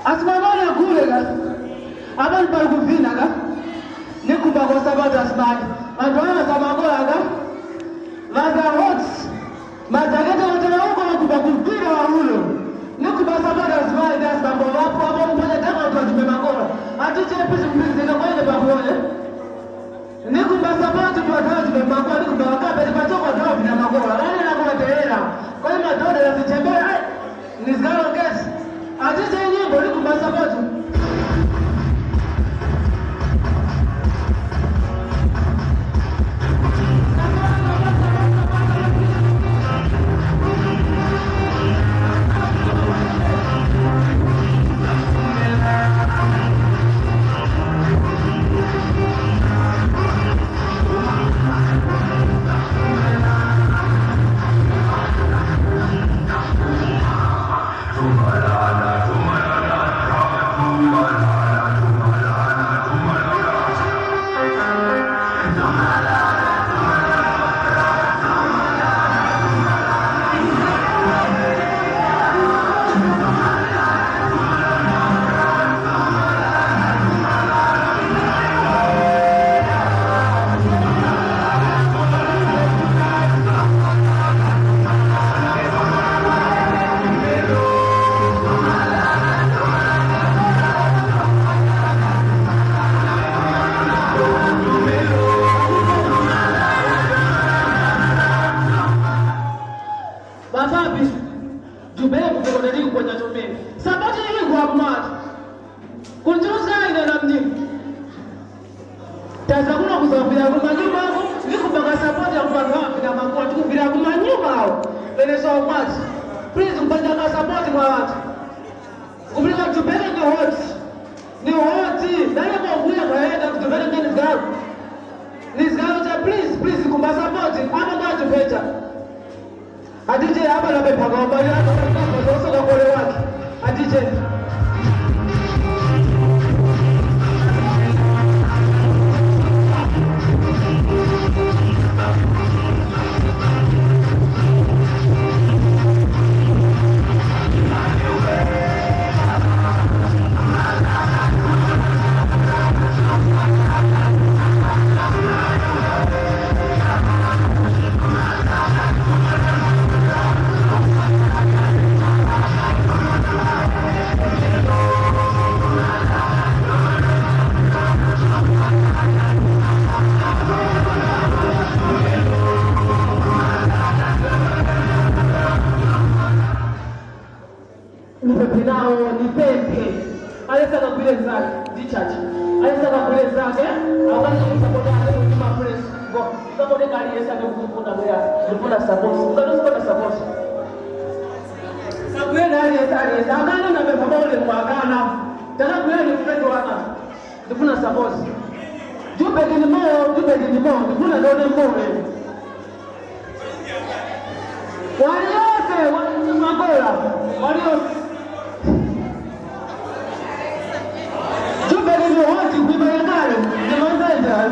Asimamana gule ka? Apano pali kuvina ka? Nikhumba kuŵasapota azimayi. Ŵanthu aŵa ŵaza makora ka? Ŵaza hot. Majakete otera uko ŵakhumba kuvina wa uno. Nikhumba kuŵasapota azimayi ndi azibambo ŵapo apo mupata dama kuti ŵajimbe makora. Ati chepi zimphizika kwene pakuone. Nikhumba kuŵasapota kuti ŵajimbe makora, nikhumba ŵakape kuti pachoko ŵavina makora. Ŵane nakuŵaterera. Kweni madhodha na zichembere, ai, ni zgalo kesi. Atize nyimbo nikhumba kuŵasapota. Papapi, jubeko kukonda lili kuponya chomene. Sapoti ili kwa kumati. Kunjuska ine na mnyinyi. Taza kuno kuzambira ku manyumba ako, ni kupanga sapoti ya kupanga wapi na makoti, kumbira ku manyumba awo. Pene so kwati. Please, kupanga ka sapoti kwa watu. Kumbira jubele ni hoti. Ni hoti. Dale kwa kuya kwa yenda kutubele ngani zgaru. Ni zgaru cha please, please, kumba sapoti. Ama kwa jubeta. Adije apa na pepa kwa mali yako, kwa zoso kwa kole wake. Adije. Nipemphe nawo, nipemphe. Alesa kagwire nzake, ndi chachi. Alesa kagwire nzake, akwanisa kusapota ake mu mtima fresh. Ngo, kapone kali yesa ndi kufuna mweya, ndifuna support. Ukati usipata support. Kagwire na aliyesa, aliyesa. Akana na pempha maule kwa akana. Takagwire ni kupendo wana. Ndifuna support. You begging more, you begging more. Ndifuna ndone more. Waliyose, wa-, makola, waliyose. Jumbe lili hoti kuiba yakale, ni mazenda.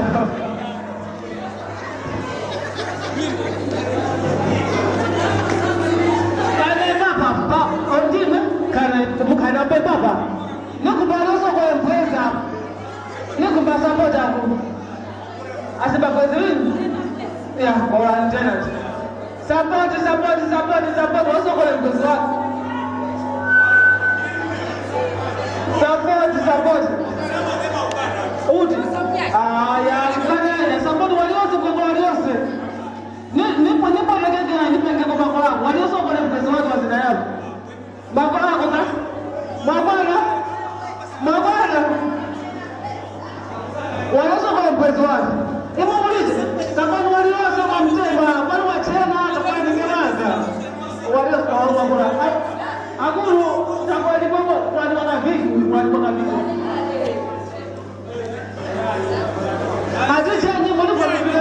Kane papa, pa, ondime, kane, mukana pe papa. Nikubaloso kwa mpweza. Nikumba support aku. Asi bakwezi wini? Ya, kwa tenant. Support, support, support, support. Wasokole mkwezi wako. Support, support. Uti. Ah, ya, mkanya, support waliyose, kwa waliyose. Ni, nipo, nipo lekekera, nipenge kwa makora. Waliyose kwa mkwezi wako, wazina yako. Mwakwanako ka? Mwakwana? Mwakwana? Waliyose kwa mkwezi wake. Imwe mulije, kapani waliyose kwa mtemba, pali wachena, kapani ngemaza. Waliyose kwa mwakwana. A-, akulu, takwani kwa, kwani kwa kaviki, kwani kwa kaviki. Ati chenyi muli kwa kaviki.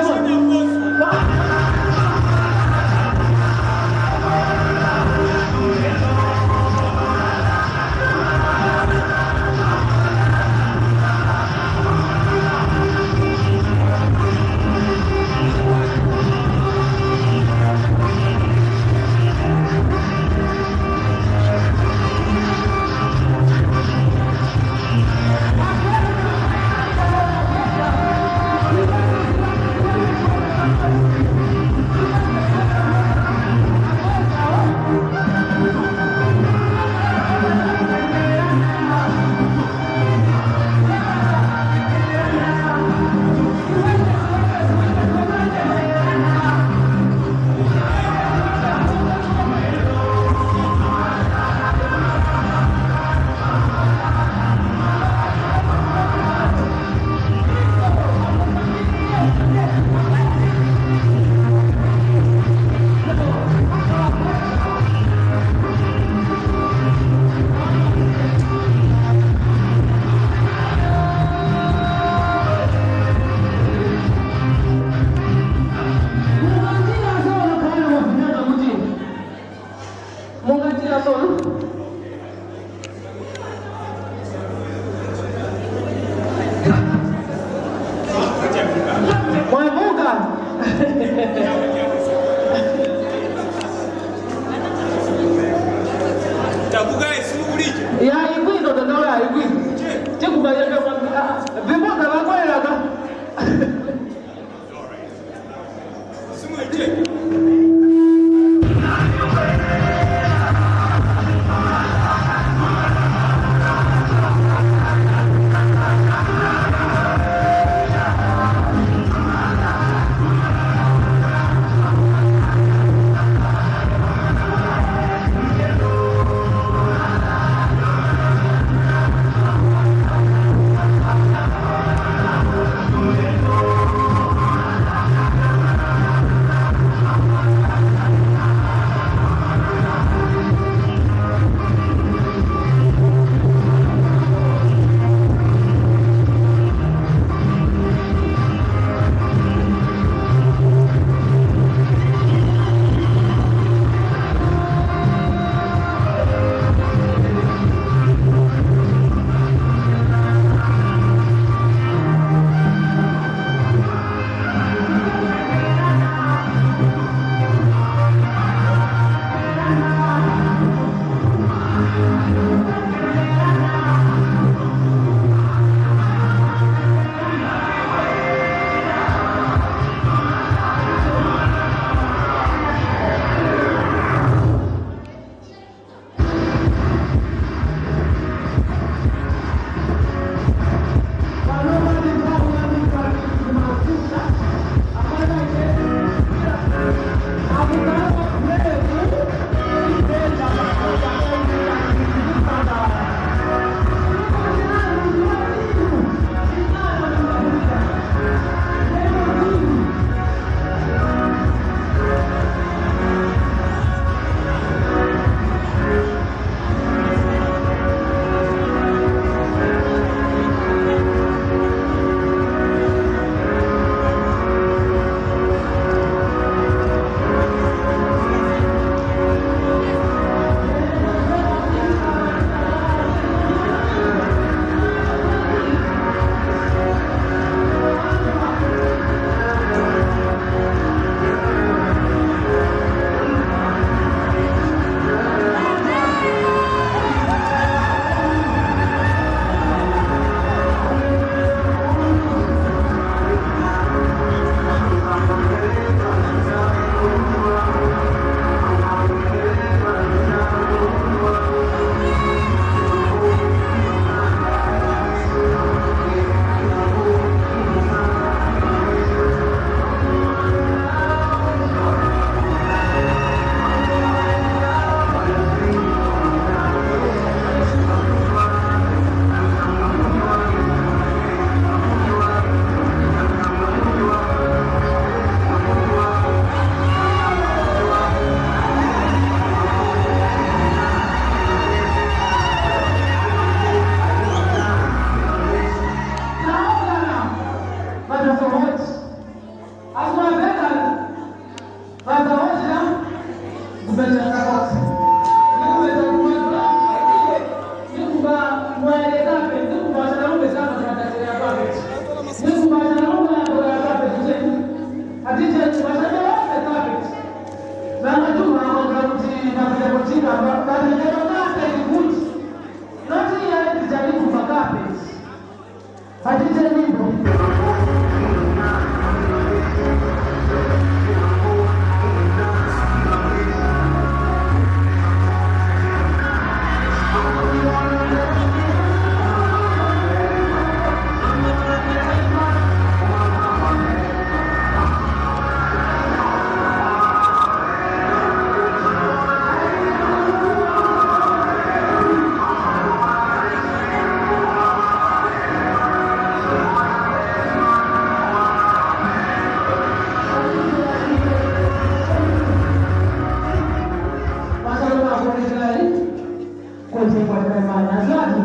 Kuti kwakemana zatu.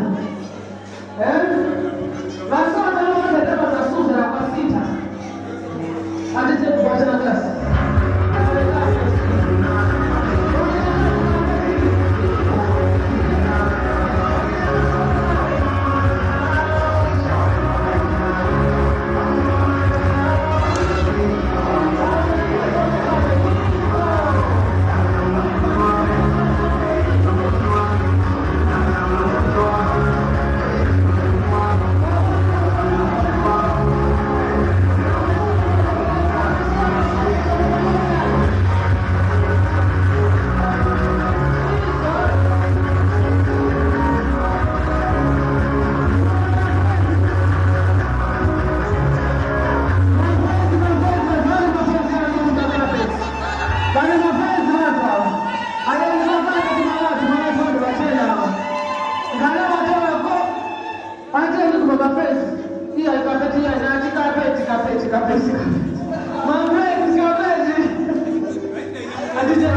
Eh? Masana mose taba za Susa na kwa sita. Ati tetu kwa tena kasi. Ati ndi kuma mafesi. Iya, kapeti iya, nati kapeti, kapeti, kapeti, kapeti. Mafesi, kapeti. Ati je,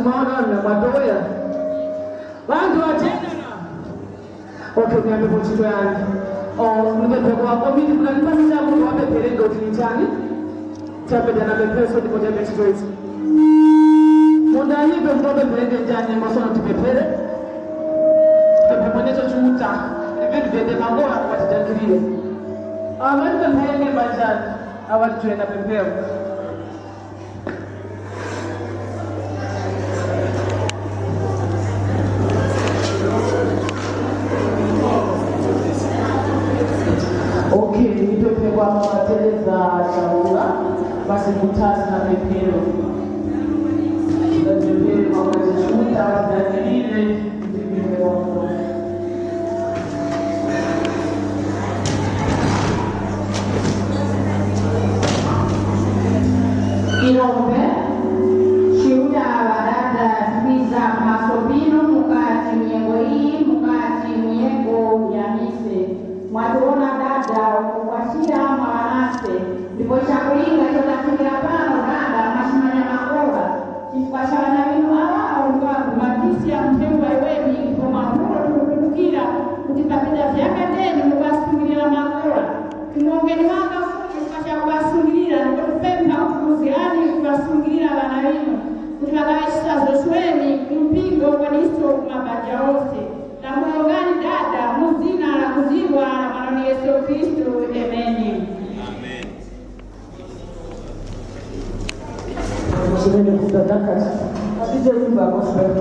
Mwaona, mwatoya. Ŵanthu ŵachena. Okay, muyambe ntchito yanu. Oh, mupemphe kwa komiti, munganipasa munthu wapempherenge kuti ni chani? Tiyambe na pempheso ndipo tiyambe ntchito izi. Mundanipe munthu wapempherenge njani, ndipo sono tipemphere. Tipemphe mwenecho Chiuta. Vinthu vyende makora watidangirire. Ah, mutipempherenge mbanjani? Awa tijwena pemphero. Okay, ndipemphe kwa Mama Teresa Chaula, basi mutasi na pemphero. Ndipemphere kwa Mama Chiuta, wadangirire, ndipemphe kwa Mama. Tirombe. Chiuta, Ŵadada, tikwiza kumaso pinu mukati nyengo iyi, mukati nyengo ya mise. Mwatiwona Dada uku kwachira mwaŵa nase, ndipo chakulinga chotafikira pano Dada mwachimanya makora. Chifukwa cha ŵana ŵinu aŵa awo mukagumatiska mu nthengwa yiweme, ndipo mwakuno tikukumbukira kuti papita vyaka ndeni mukuŵasungilira makora. Timongeni maka Fumu chifukwa cha kuŵasungilira, ndipo tikupempha kuti muzgani kuŵasungilira ŵana ŵinu, kuti ŵakaŵe chisazo chiweme ku mpingo kweninso ku mabanja ghose. Tamurongani Dada mu zina lakuzgwa la Mwananu Yesu Khristu. Emeni. Amen. Chimene kusadakati. Atije imba gospel.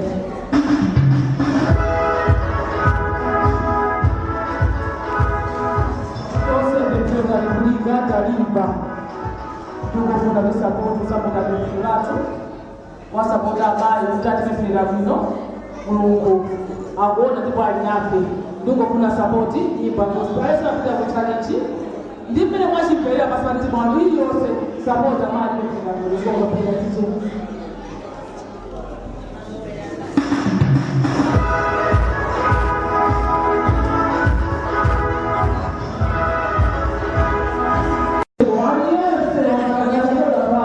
Tose ndetena kulinga talimba. Ndikufuna kusapoti, kusapota bendera lathu. Wasapota amayi kuti atipempherera bwino, Mulungu akuona ndipo ali nafe. Ndikufuna sapoti, imba gospel. Ayesa apita ku challenge. Ndi mmene mwachimverera pa mtima wanu, iliyose, sapota mali, zikomo pera tiche. Wani yese wakanyakula pa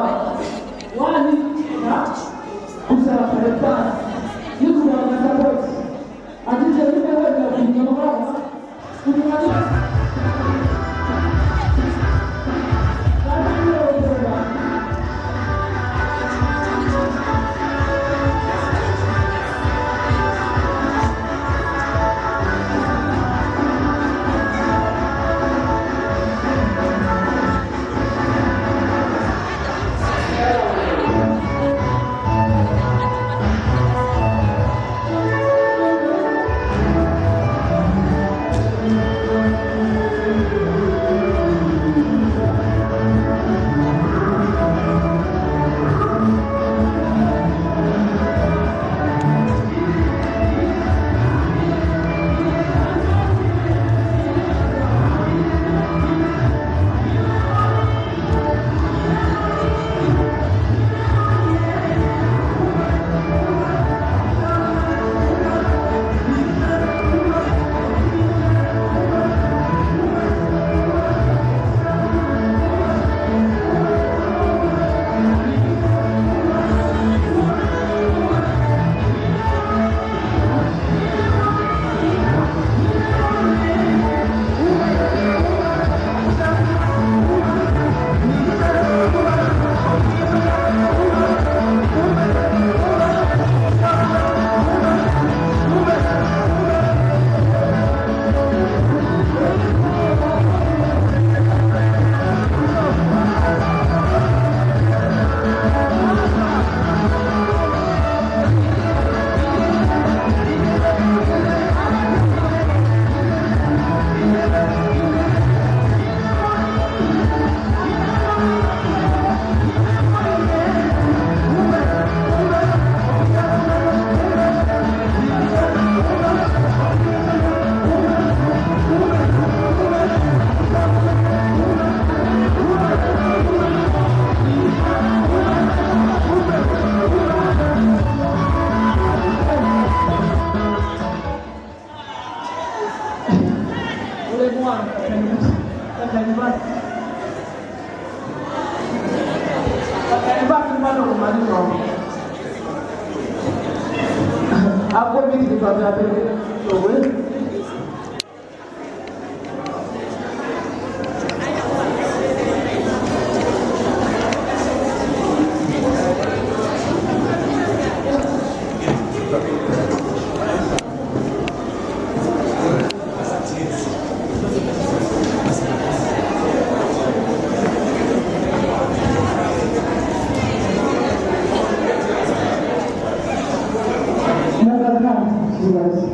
wani na kusala pale pasi. Yuko wana sapoti. Atije mimi wewe na kunyamukana.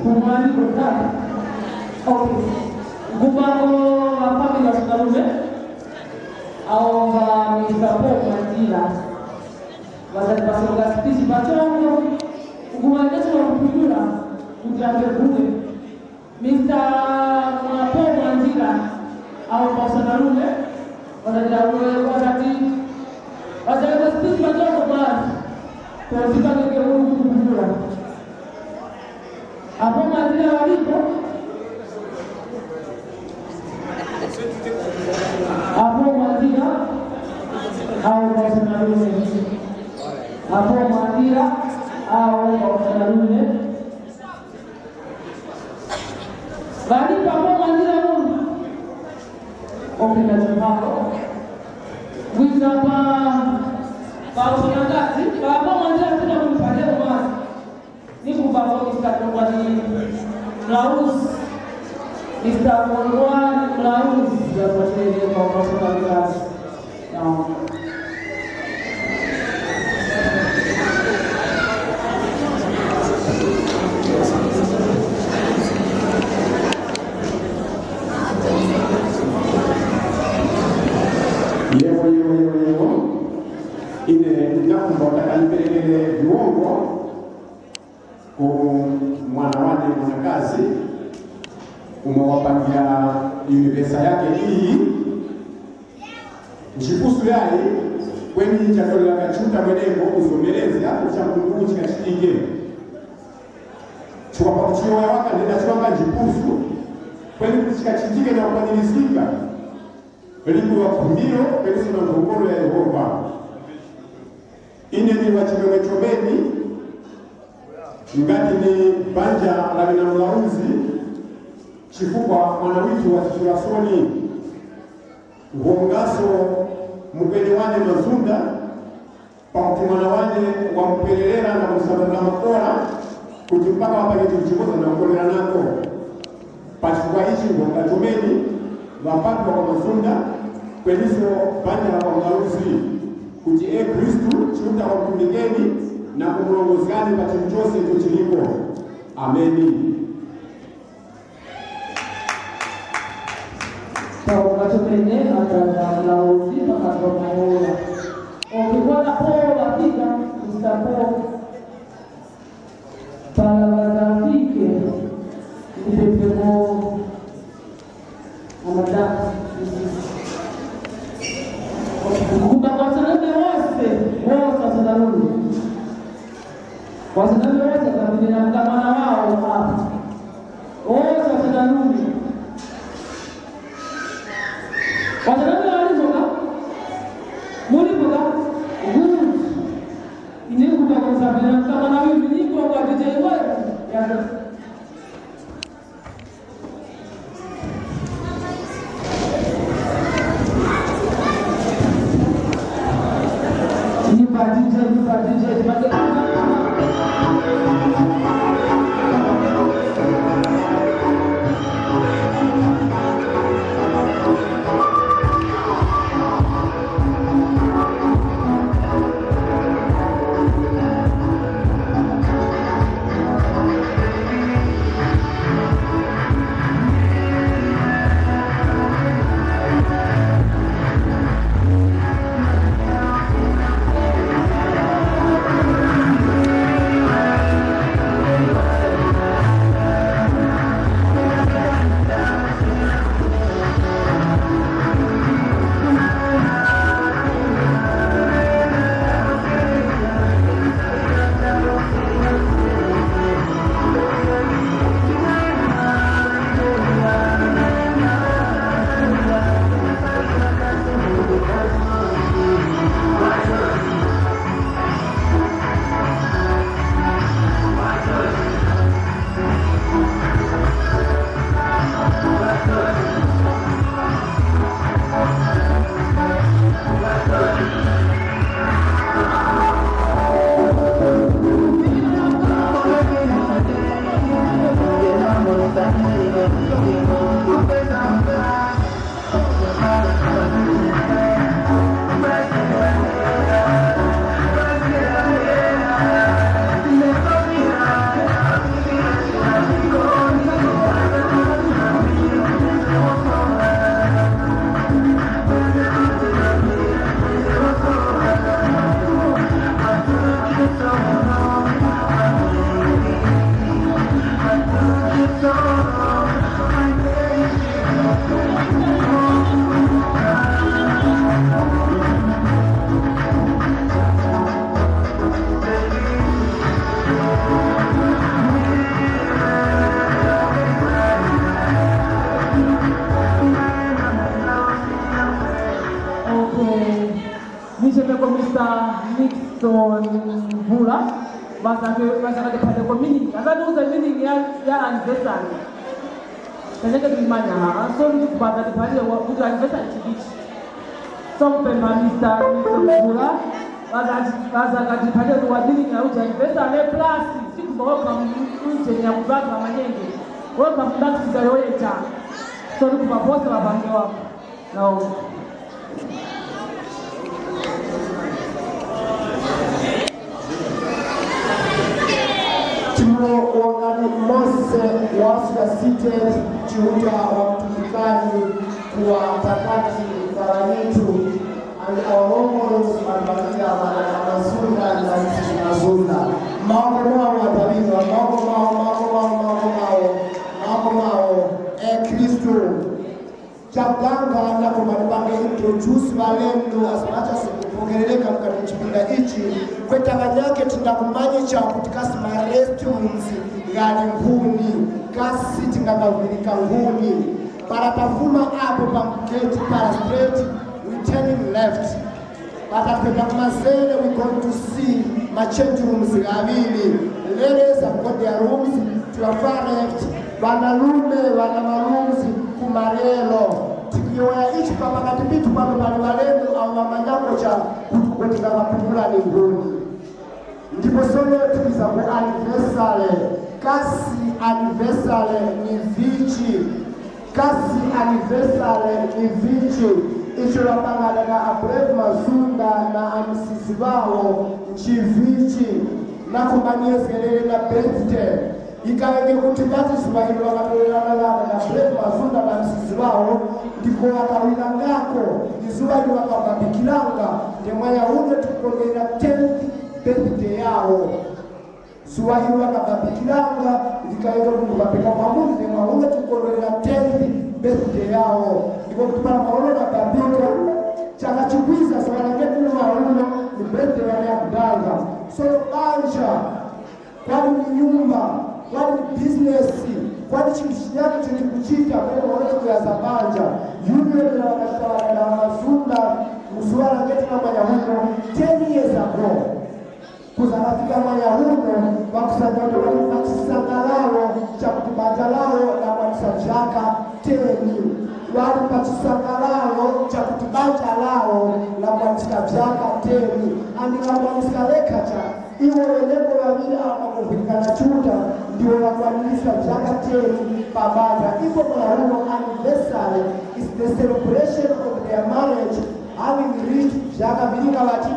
Kumwani kutatu. Okay. Nkhumba ŵa family ŵa Sonalume, awo ŵa Mister Paul Mandira, ŵazati pasonga speech pachoko, nkhumba ineso wakupindula kuti ambe bule. Mister Paul Mandira, awo ŵa Sonalume, ŵazati, ŵazati, ŵazati speech pachoko basi, kuti tipangike uru kupindula. Apo Mandira ŵalipo? Apo Mandira, awo ŵa Sonalume. Apo Mandira, awo ŵa Sonalume. Ŵalipo apo Mandira uno? Okay, ndachimphako. Wiza pa, pa usolangazi, pa apo Mandira tuna kumuphalira mwazi. Ni kubaba Mister Kongwani Mlauzi. Mister Kongwani Mlauzi, yapatileni kwa pastor Lucas. Naam. Yewo, yewo, yewo, yewo. Ine ndakumba kuti akandiperekere viwongo ku mwana wane mwanakazi, umo wapangira yunivesa yake iyi. Nchipusu yayi, kweni chatorera Chiuta mweneko kuzomerezga kuti cha Mulungu chikachitike. Chifukwa pakuti iyo waka ndenda chiwanga nchipusu, kweni kuti chikachitike na kukwanirizgika, likuŵa khumbiro peneso na nkhongolo ya Yehova. Ine ndili wa chimwemwe chomeni, ngati ni banja la ŵana Mlauzi, chifukwa mwana withu wazizura soni. Nkhongaso mukwenye wane Mazunda, pakuti mwana wane wamupwererera na kumusambira makora, kuti mpaka wapange chinthu chimoza na kukoleranako. Pa chifukwa ichi nkhonga chomeni ŵapatwa kwa Mazunda, kweniso banja la kwa Mlauzi, kuti e Khristu Chiuta wakutumikeni na kumurongozgani pa chinthu chose icho chilipo. Ameni. Pauka chomene adaza Mlauzi pakati pa maora. Okupona po ŵafika Mister Paul. Para ŵazambike, ndipepeko amataka. Kuba kwa Sonalume wose, wose wa Sonalume. Wa Sonalume wose ŵakapindira mkamwana wawo apa. Wose wa Sonalume. Wa Sonalume alipo ka? Mulipo ka? Good. Ine nkhupa kumusambira mkamwana uyu viniko kwa D J wetu. Yaka. Nyimba D J, nyimba D J, nyimba D J. Temeko Mister Nixon Mvula, ŵazake-, ŵazakatiphateko meaning. Azatiuze meaning ya, ya anniversary. Tanyeke tulimanya, ha, so kuti kubaza tiphalire wa-, kuti anniversary chikichi. So kupempha Mister Nixon Mvula, ŵazati-, ŵazakatiphateko wa meaning ya kuti anniversary plus, sikumba welcome, unjenya kubaka manyenge. Welcome back to Zayoyecha. So kuti kubaposa ŵapange wako. Now, Timoyo wongani mose wasika site Chiuta wakutumbikani kuwa pakati pa ŵanyithu and our role models Maria Madala Mazunda na Msisi Mazunda. Maoko mwawo atawidwa, maoko mwawo, maoko mwawo, maoko mwawo, maoko mwawo. E Khristu. Chakudanga na kumalipange introduce ŵalendo as much as kupokerereka mukati mu chipinda ichi, kweta ŵanyakhe tingakumanye chakuti kasi ma restrooms ghali nkhuni, kasi tingakavirika nkhuni. Para tafuma apo pa gate para straight, we turning left. Para takwenda ku mazere, we going to see ma change rooms ghaŵiri. Ladies have got their rooms to the far left, ŵanarume ŵana ma rooms ku marelo. Tikuyowoya ichi pa pakati pithu pano pali ŵalendo awo ŵamanyako cha kuti kwetika ŵapumula ni nkhuni. Ndipo sono tikwiza ku anniversary. Kasi anniversary ni vichi? Kasi anniversary ni vichi? Icho ŵapangana na a Brave Mazunda na a msisi ŵawo nchivichi? Na kumanyezgerere na birthday. Yikaŵenge kuti pati zuŵa ilo ŵakatorerana laka na Brave Mazunda na msisi ŵawo, ndipo ŵakawirangako ni zuŵa ilo ŵakababikiranga nde mwanya uno tikukondwerera tenth birthday yawo. Zuŵa ilo ŵakababikiranga likaŵenge kuti ŵapeka pamuzi nde mwanya uno tikukondwerera tenth birthday yawo. Ndipo kuti para maono ŵababika, chaka chikwiza zuŵa la ngeti mwanya uno ni birthday yane yakudanga. Sono banja kwali ni nyumba, kwali ni bizinesi, kwali chinthu chinyakhe icho chikuchita kweni maono kuyaza panja. Union ya ŵakachita ŵana na ŵamazunda mu zuŵa la ngeti na mwanya uno, ten years ago. Kuza kafika mwanya uno, ŵakusanyana ŵali pa chisangalalo chakuti banja lawo lakwanisa vyaka ten. Ŵali pa chisangalalo chakuti banja lawo lakwanisa vyaka ten. Andi lakwaniska lekha chara. Iwo ŵenepo ŵaŵiri awo ŵakumvwikana Chiuta ndiwo ŵakwaniska vyaka ten pa banja. Ipo mwarumo anniversary is the celebration of their marriage having reached vyaka vilinga ŵati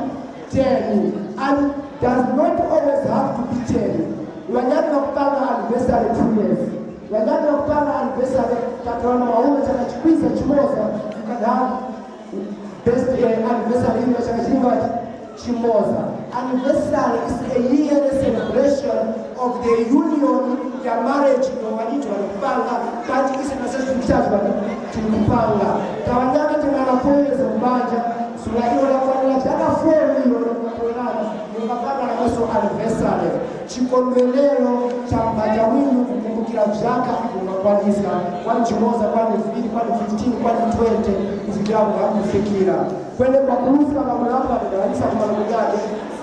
ten and does not always have to be ten. Ŵanyakhe ŵakupanga anniversary two years. Ŵanyakhe ŵakupanga anniversary tatu ŵana mauno chaka chikwiza chimoza, you can have best, eh, anniversary ino chaka chilingati chimoza. Anniversary is a yearly celebration of the union ya marriage yomwe ŵanyithu ŵalikupanga, panji ise na sesi vitatu ŵalikupanga. Taŵanyaka tingana four years kubanja, sula ilo lakwanira vyaka four ilo lakwanirana, mukapanga na mweso anniversary. Chikondwerero cha mbanja winu kukumbukira vyaka ivyo mwakwaniska, kwani chimoza, kwani viŵiri, kwani fifteen, kwani twenty, kufikira apo mwakufikira. Kweni kwakuruska ŵamwe ŵapo ŵadadalisa ku malo ghawo,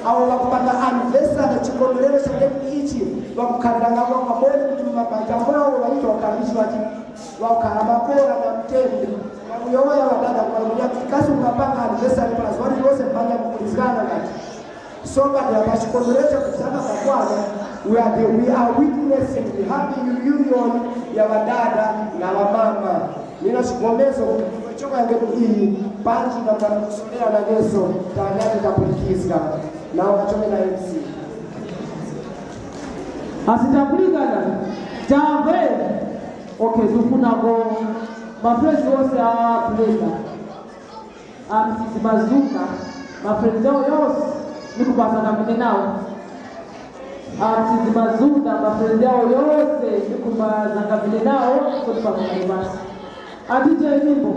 awo ŵakupanga anniversary chikondwerero cha ndemu ichi, ŵakukhalirangamo pamodzi kuti mu mabanja mwawo ŵayitha ukhalichi ŵati ŵakukhara makora na mtende. Mwamuyowoya ŵadada ku malo ghawo kuti kasi mukapanga anniversary para zuŵa lililose mbanja mukulizgana ngati? So, but pa chikondwerero cha kuzama kakwana, we are, the, we are witnessing the happy reunion ya ŵadada na ŵamama. Nina chigomezo kuti choka yange iyi panji na mwana kusolera na neso tanyake tapulikizga. Nawo kachome na M C. Asitapulikana. Tambe. Okay, tufunako ma friends wose a Brenda. Amsizi Mazunda, ma friends yawo yose, ni kubaza kamene nawo. Amsizi Mazunda, ma friends yawo yose, ni kubaza kamene nawo, kuti pamwe basi. Atije nyimbo.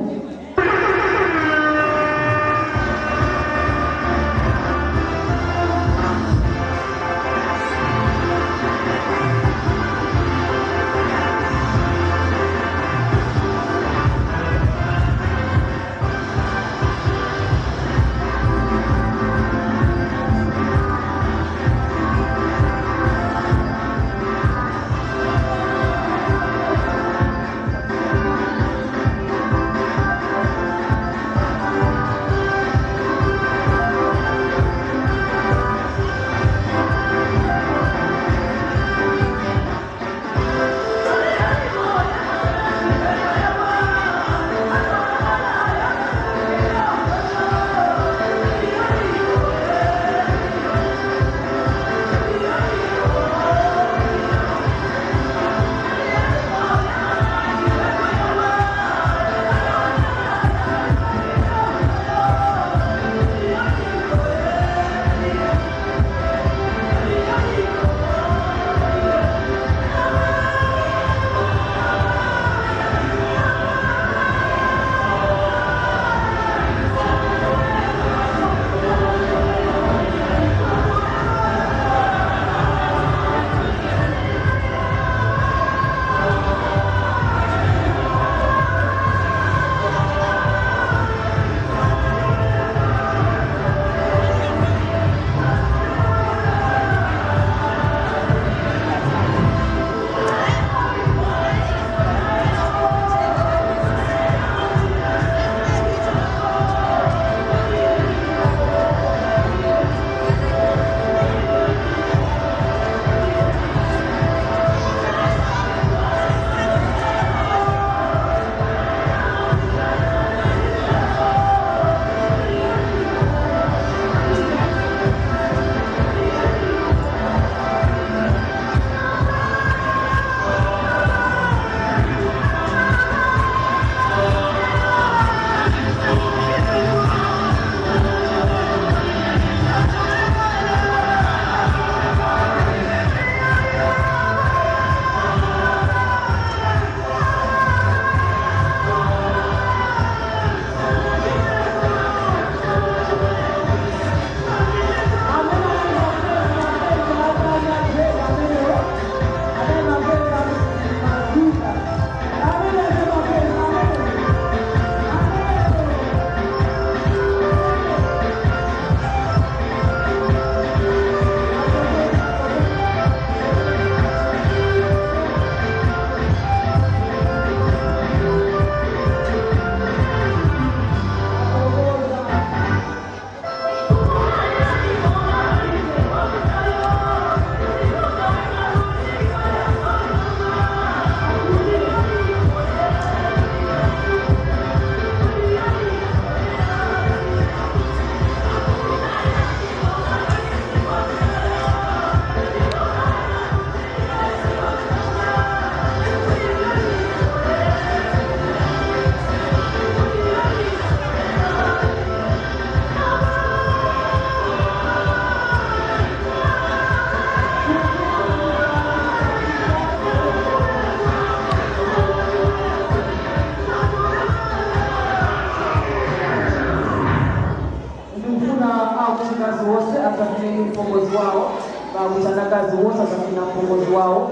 Mpongozi wawo, ŵakuchanakazi wose ŵazafika mpongozi wawo.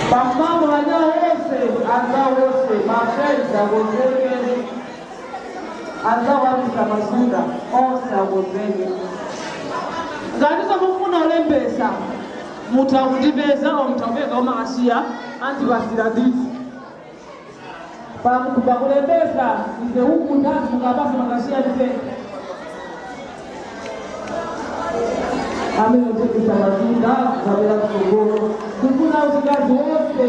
Pamwamba ŵanyawo wose, anzawo wose, ma friends akonzeke, anzawo amisa mazunda, onse akonzeke. Ngati mufuna ulembesa, mutha kutipeza, o mutha kuyeka umakasiya, anti ŵasira disi. Pakuti pakulembesa, ise uku nthazi mukapasa makasiya mizenge. Amene uchekesa mazinda, kabela kusogolo. Kufuna uchikazi wose,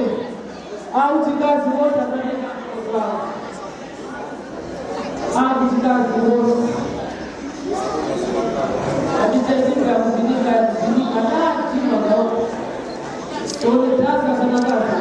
au uchikazi wose, amene kusogolo. Au uchikazi wose. Atichezika kuzinika, kuzinika, na, chima, na, tole, tasa, sana, tasa.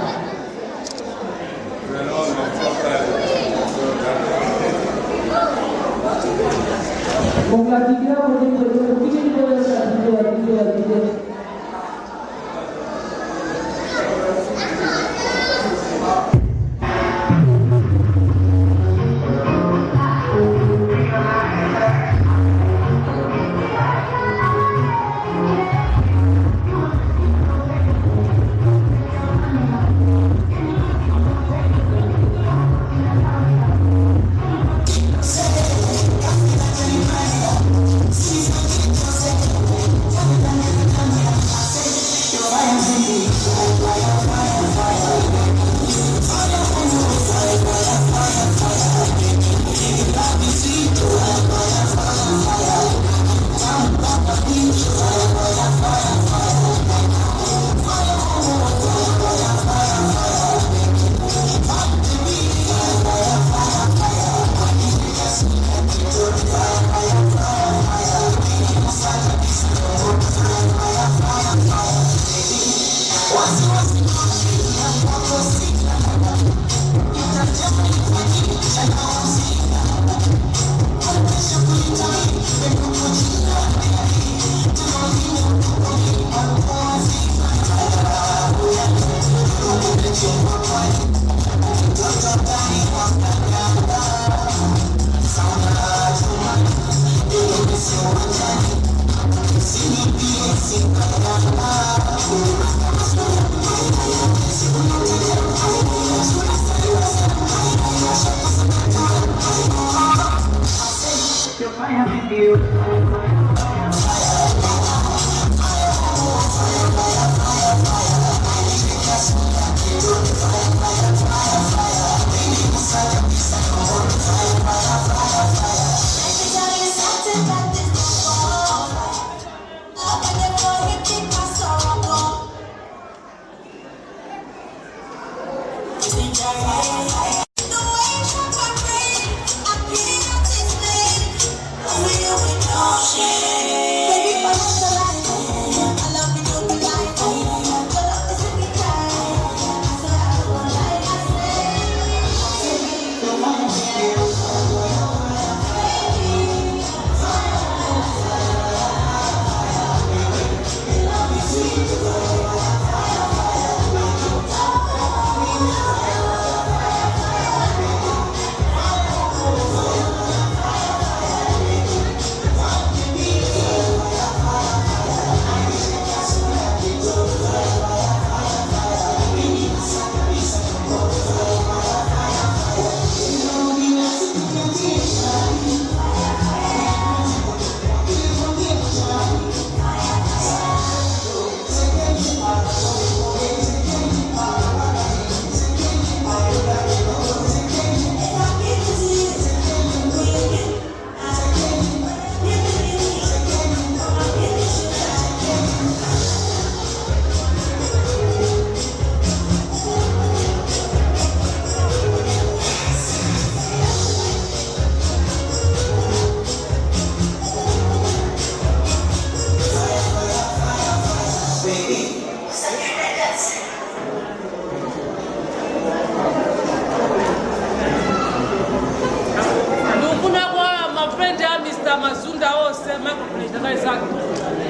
Ndikufuna kwa ma friend a Mister Mazunda ose, ma friend a Isaac.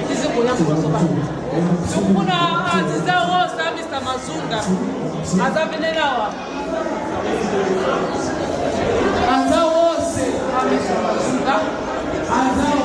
Tizikuya kusoka. Ndikufuna aziza ose a Mister Mazunda. Azamenerawa. Anza ose a Mister Mazunda. Anza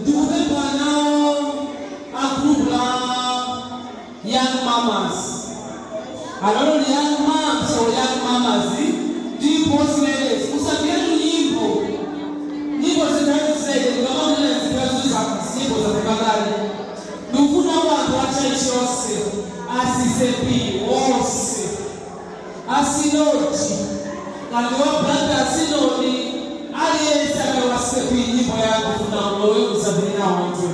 Ndikupempha nawo a group la Young Mamas. Alono ndi Young Moms or Young Mamas, ndipo zimenezi, musambireni nyimbo. Nyimbo zitali ziseke, ndikamanena zikazuzaka, nyimbo za pakale. Ndikufuna wanthu wa chalichi yose, a C C P, wose. A Sinodi, kandi wa brother a Sinodi, aliyense akawasepi nyimbo yake kufuna ulowe kusambirira wanthu.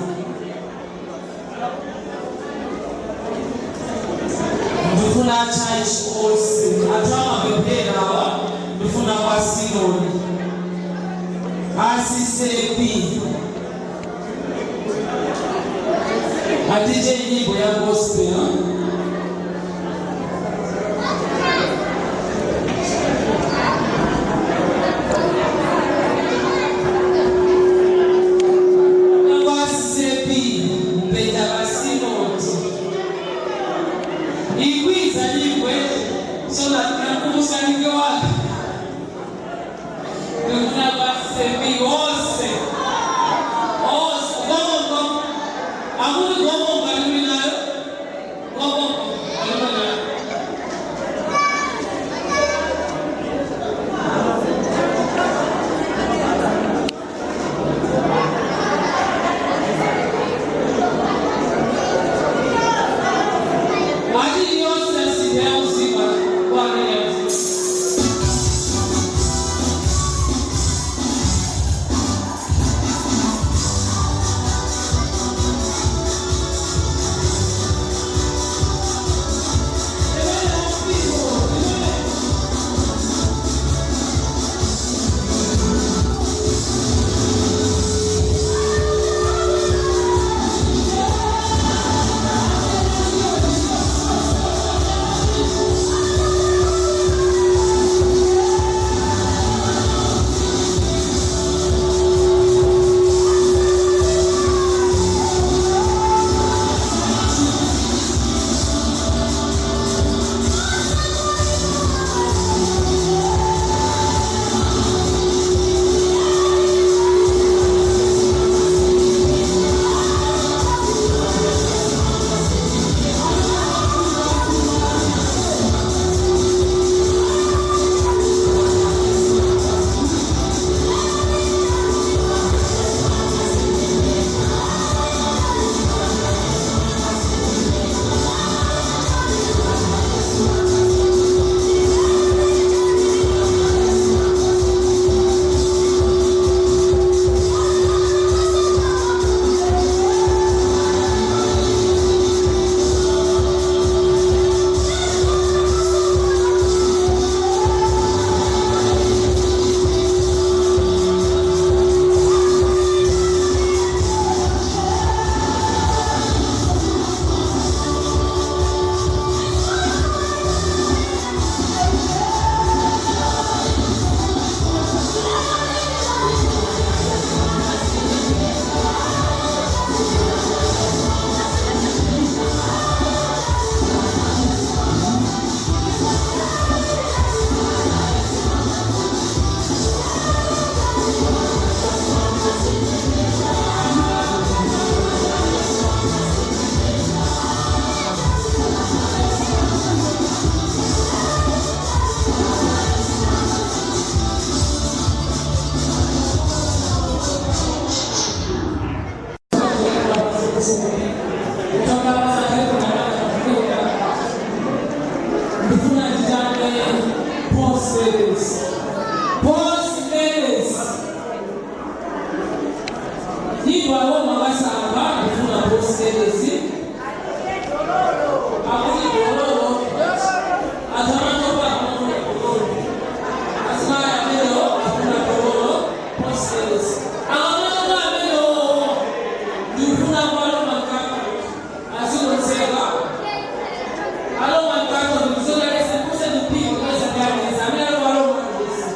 Ndifuna chalichi ose, anthu amapemphera awa, ndifuna kwa Sinodi. A C C P. Atije nyimbo ya gospel. Kwa C C P, mpeta wa Sinodi. Ikwiza nyimbo, so na tinakumushanike wake. Ndikufuna kwa C C P wose. Wose. Gomongo. Akuti gomongo ali nayo. Post Ladies. Post Ladies. Ndipo abo mabasa apa ndifuna Post Ladies. Akuti dololo. Atamatopa amafuna dololo. Asimaya amene afuna dololo. Post Ladies. Amatopa amene ndifuna kwa Roman Catholic. Asino nseka. Alo mantaka mzunga lesa kuse dupiko lesa dani samira kwa Roma lesa.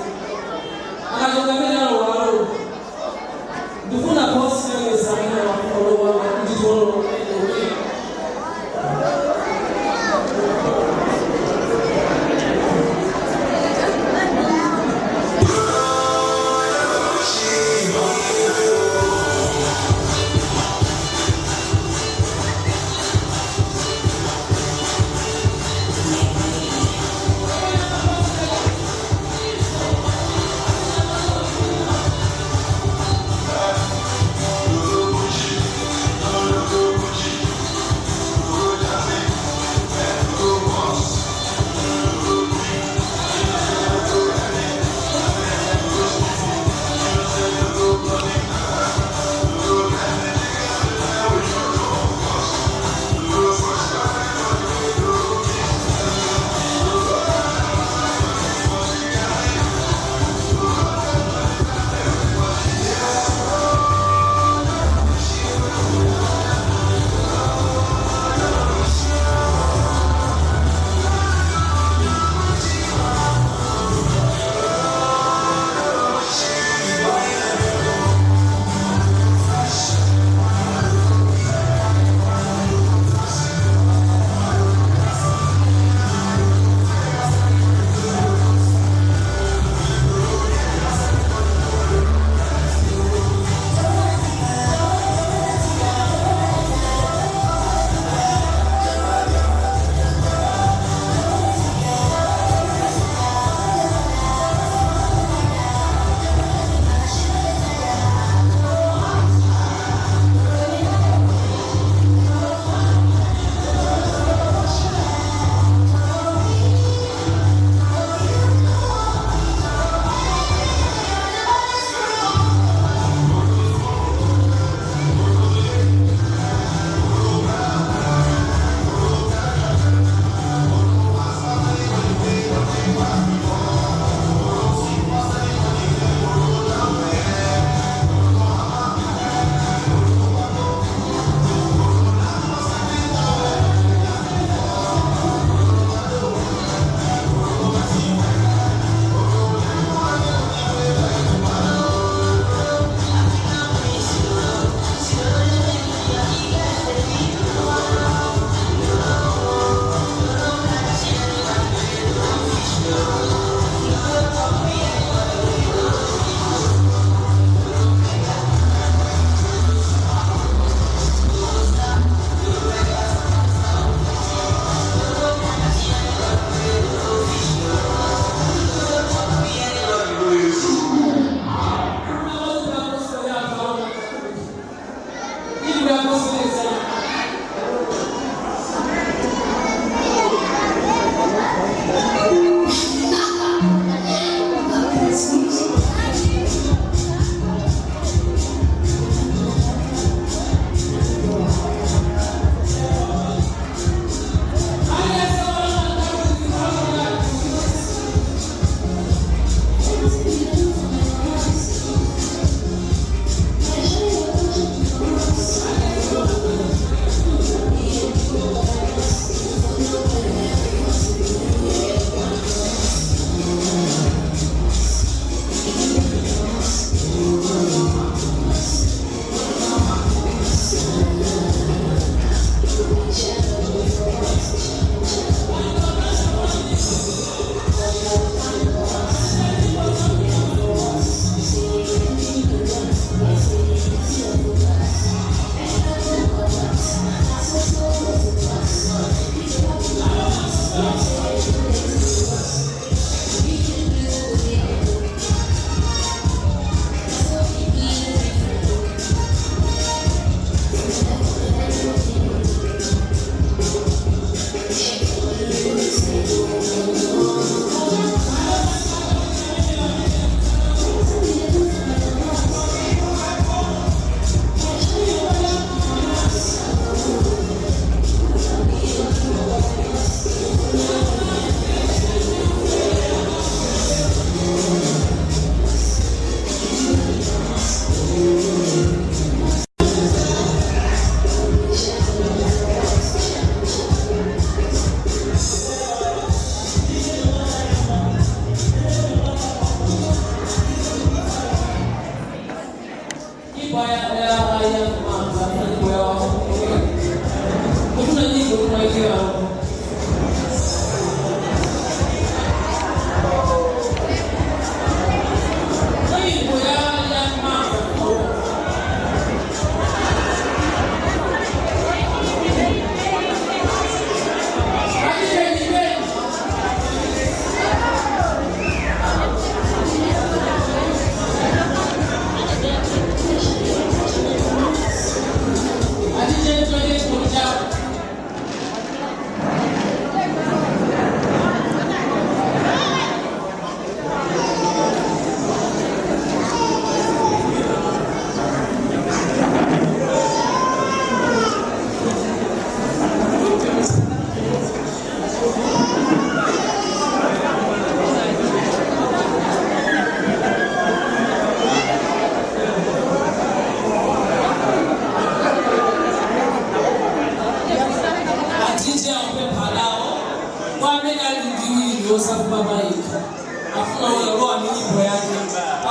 Kulowa mu nyimbo yake.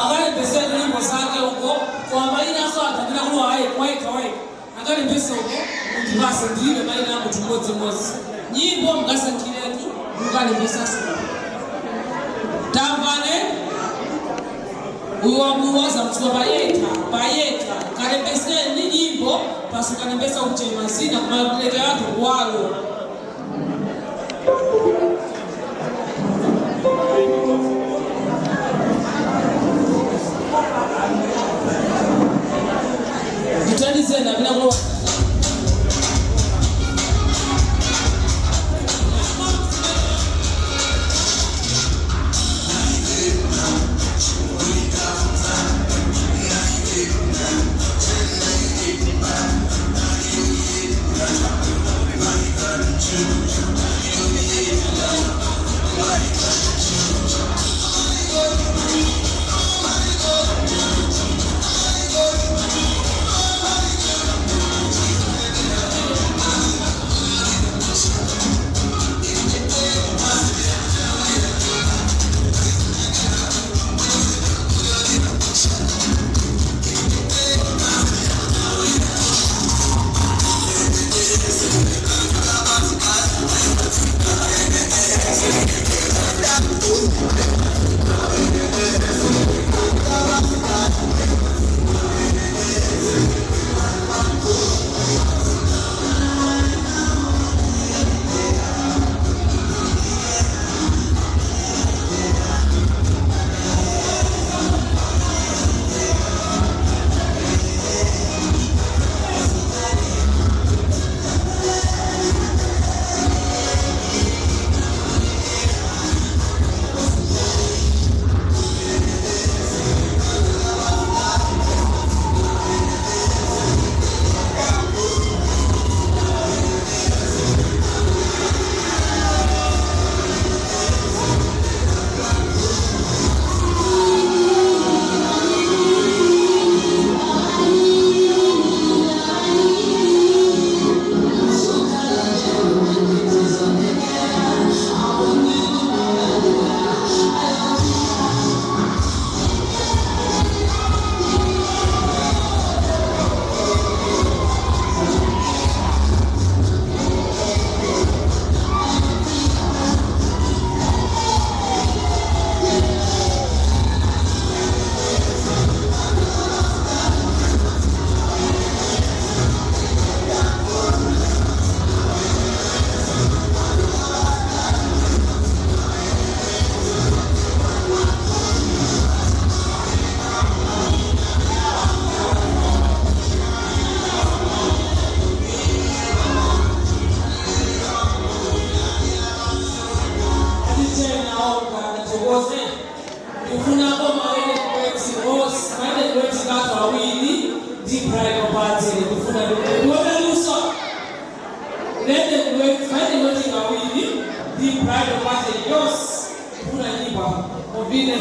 Angalembesere nyimbo zake uko, kwa mayinaso atapita kulowa aye, kwa yekha wekha. Angalembese uko, mundipase ndiwe mayina a munthu mmodzimodzi. Nyimbo mukasankhireni, mukalembesaso. Tamvani, uyo wamkuwaza mtsuka pa yekha, pa yekha. Kalembeseni nyimbo, pasi kalembesa kuchema zina, kumaleka yathu kuwalo. Muthandizeni, amene akulowa. Ati tena oka, ndithokoze. Ndifunako ma red flags ose, ma red flags ghatu awiri ndi bridal party. Ndifuna ndiwone luso. Red flags, ma red flags awiri ndi bridal party yose. Ndifuna nyimbo. Muvine.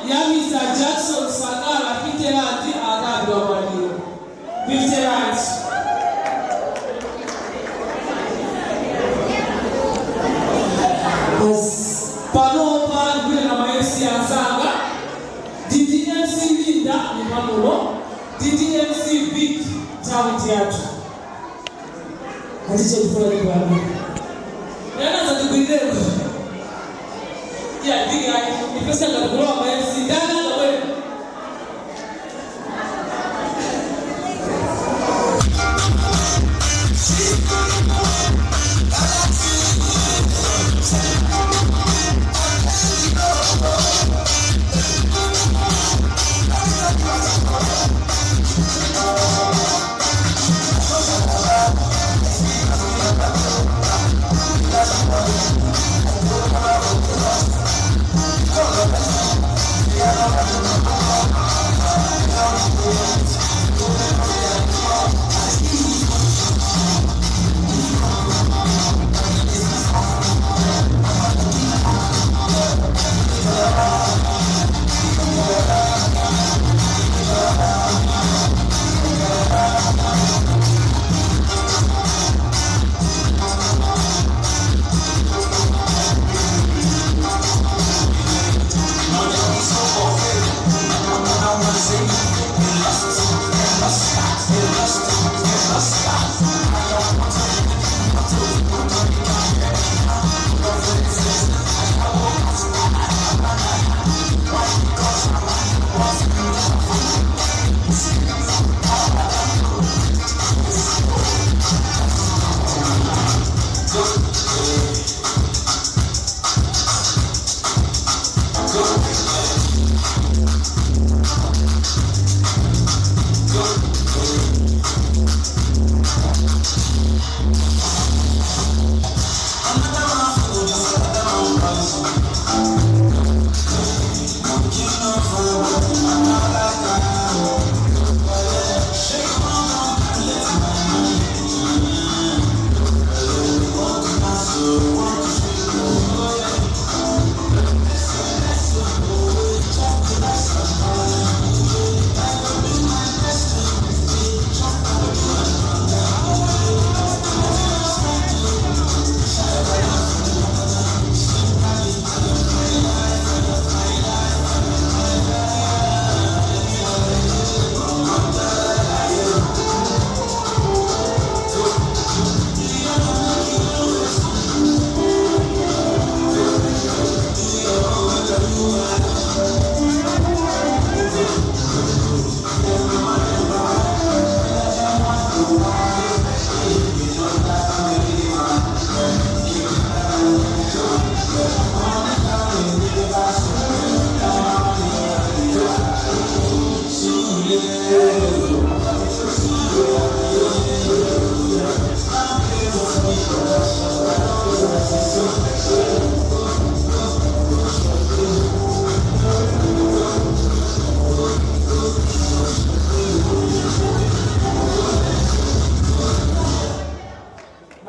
ya Mister Jackson Sakala, fifty rand, akaŵa maliro. Fifty rand. Basi, panopa ndikuti na ma M C anzanga, D D M C Linda ni panono, D D M C Vic, nthawi ndi yathu. Atiche kufuna chipano. Yana za tugwireko. Ya, ndinga, ifesi ngati kulowa ma M C, ndana ngabwera.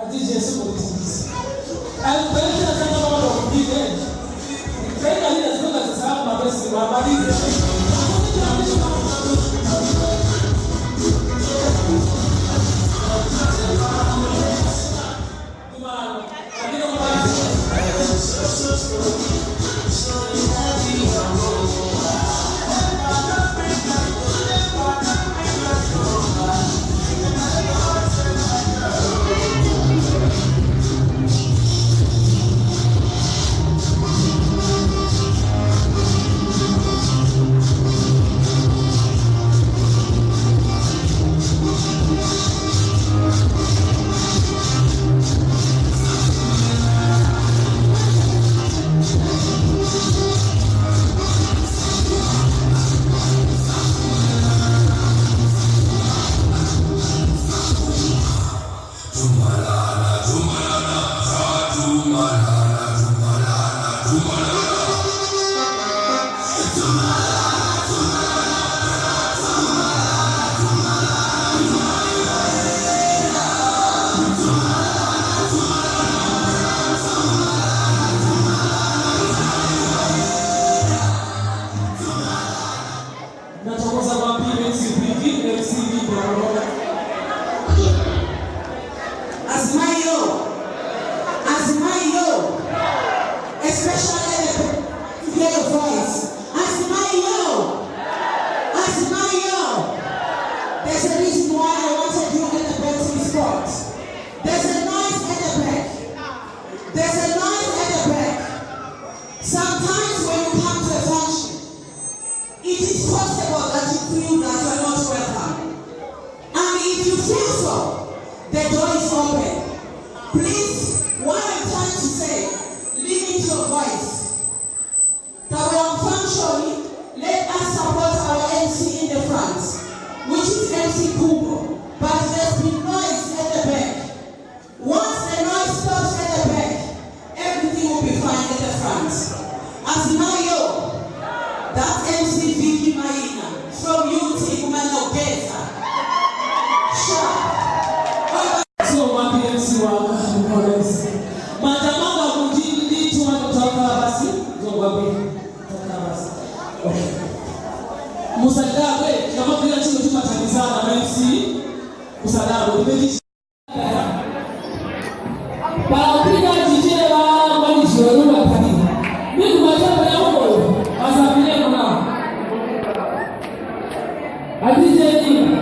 Ati Jesu kuti tizise. Ayi, kuberekera zanga mama wakubika. Zanga lina zinoka zisalamu mabesi, mabalize. Azimayi yo, azimayi yo, especially the hear your voice. Azimayi yo, azimayi yo. There's a reason why I wanted you at the boxing sport. There's a noise at the back. There's a noise at the back. Sometimes when you come to a function, it is possible that you feel that you are not welcome. And if you feel so, the door is open. Please, what I'm trying to say, limit your voice. Tabwera ku function, let us support our M C in the front, which is M C Kubo, but there's been noise at the back. Once the noise stops at the back, everything will be fine at the front. Azimayi yo, that's M C Vicky Maina from U T Kumanogeza. Sharp. Sio wapi M C wanga, mkolezi. Matamanga kujini ndi chuma kutoka basi, sio wapi. Toka basi. Okay. Musadabwe, kama kila chino chimathandizana na M C, musadabwe. Ndipeji Para kupika chichera kwani chiweruka phani. Mimi kumacha pala uko, asapireko na. Atijeni.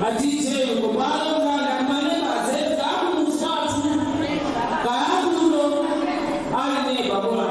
Ati ije uko pano kanda kumane pazefika ku mufatu, kaya kuno, ali neba bora.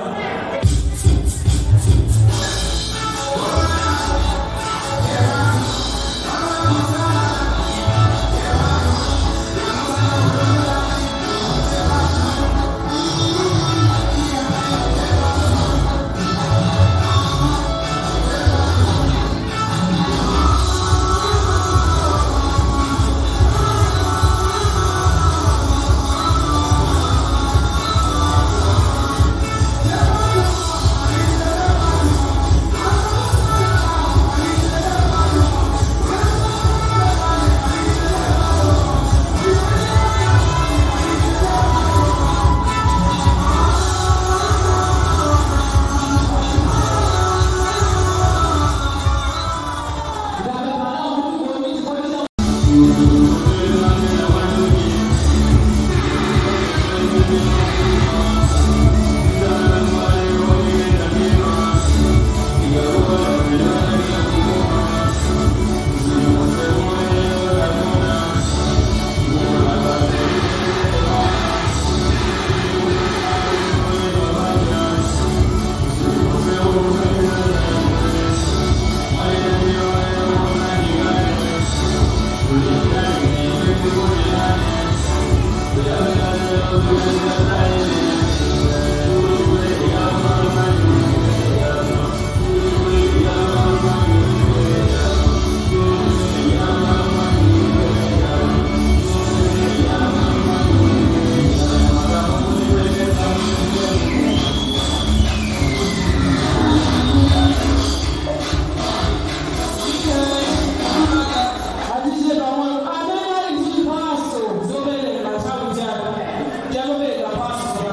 Atiche pamwe, amene ali ndi mphaso zopereka nthawi chaka, chakupereka mphaso.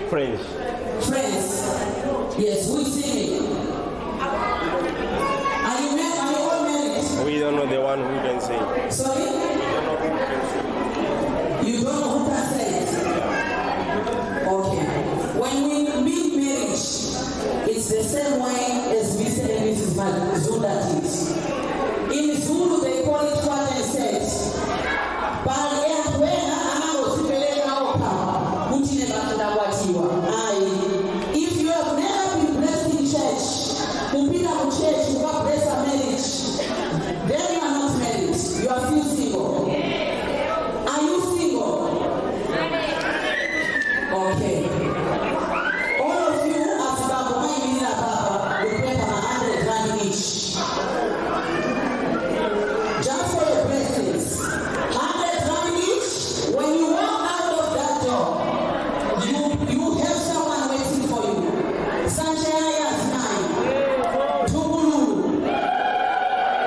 Friends. Friends. Yes, who is singing? Are you, mar- are you all married? We don't know the one who can sing. Sorry? We don't know who can sing. You don't know who can sing? Okay. When we mean marriage, it's the same way as Mister and Missus Mazunda did. In Zulu, they call it kwati nseti. Pali anthu ena amangodzipereka okha kuti ine basi ndakwatiwa. Ayi. If you have never been blessed in church, kupita ku church kukablessa marriage, then you are not married. You are still single. Are you single? Okay. All of you, as bambo mwayimirira papa, mupempha ma hundred rand each. Just for your blessings. Hundred rand each. When you walk out of that door, you, you have someone waiting for you. Sanje aya is mine. Tukulu.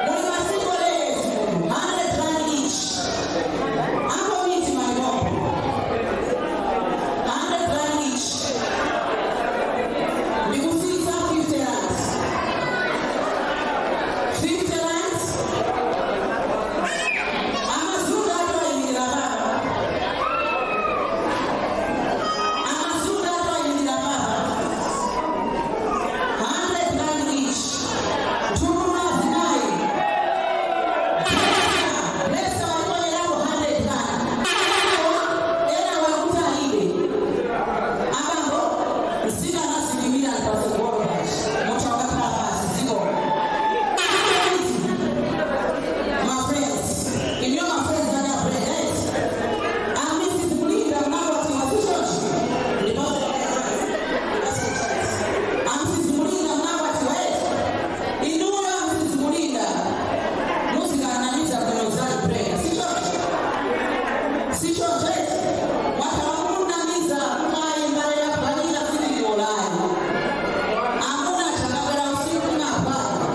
Muli ma single ladies, hundred rand each. Ako miti malipo. Hundred rand each. Ndikusisa fifty rands. Fifty rands. Amazunda atwayimilira baba. Amazunda atwayimilira baba. Hundred rand each. Nthumwa zinayi. Blessa wakuponerako hundred rand. Ena wakuti alibe. Abambo, msikana sikimira ali patsogolo pachi. Munthu wakakhala pasi, ziko. My friends, inuyo ma friends anga friend, right? I'm Missus Mulinda, mwana wa Tiwa Sichonchi. Ndipo I'm Missus Mulinda, mwana wa Tiwa, right? Inuyo Missus Mulinda, muzikanamiza bwino zali prayer. Sichonchi? Sichonchi? Wakhala kumunamiza kayi mbale ya Vanilla sili yolayi. Amuna chakabwera usiku na baba.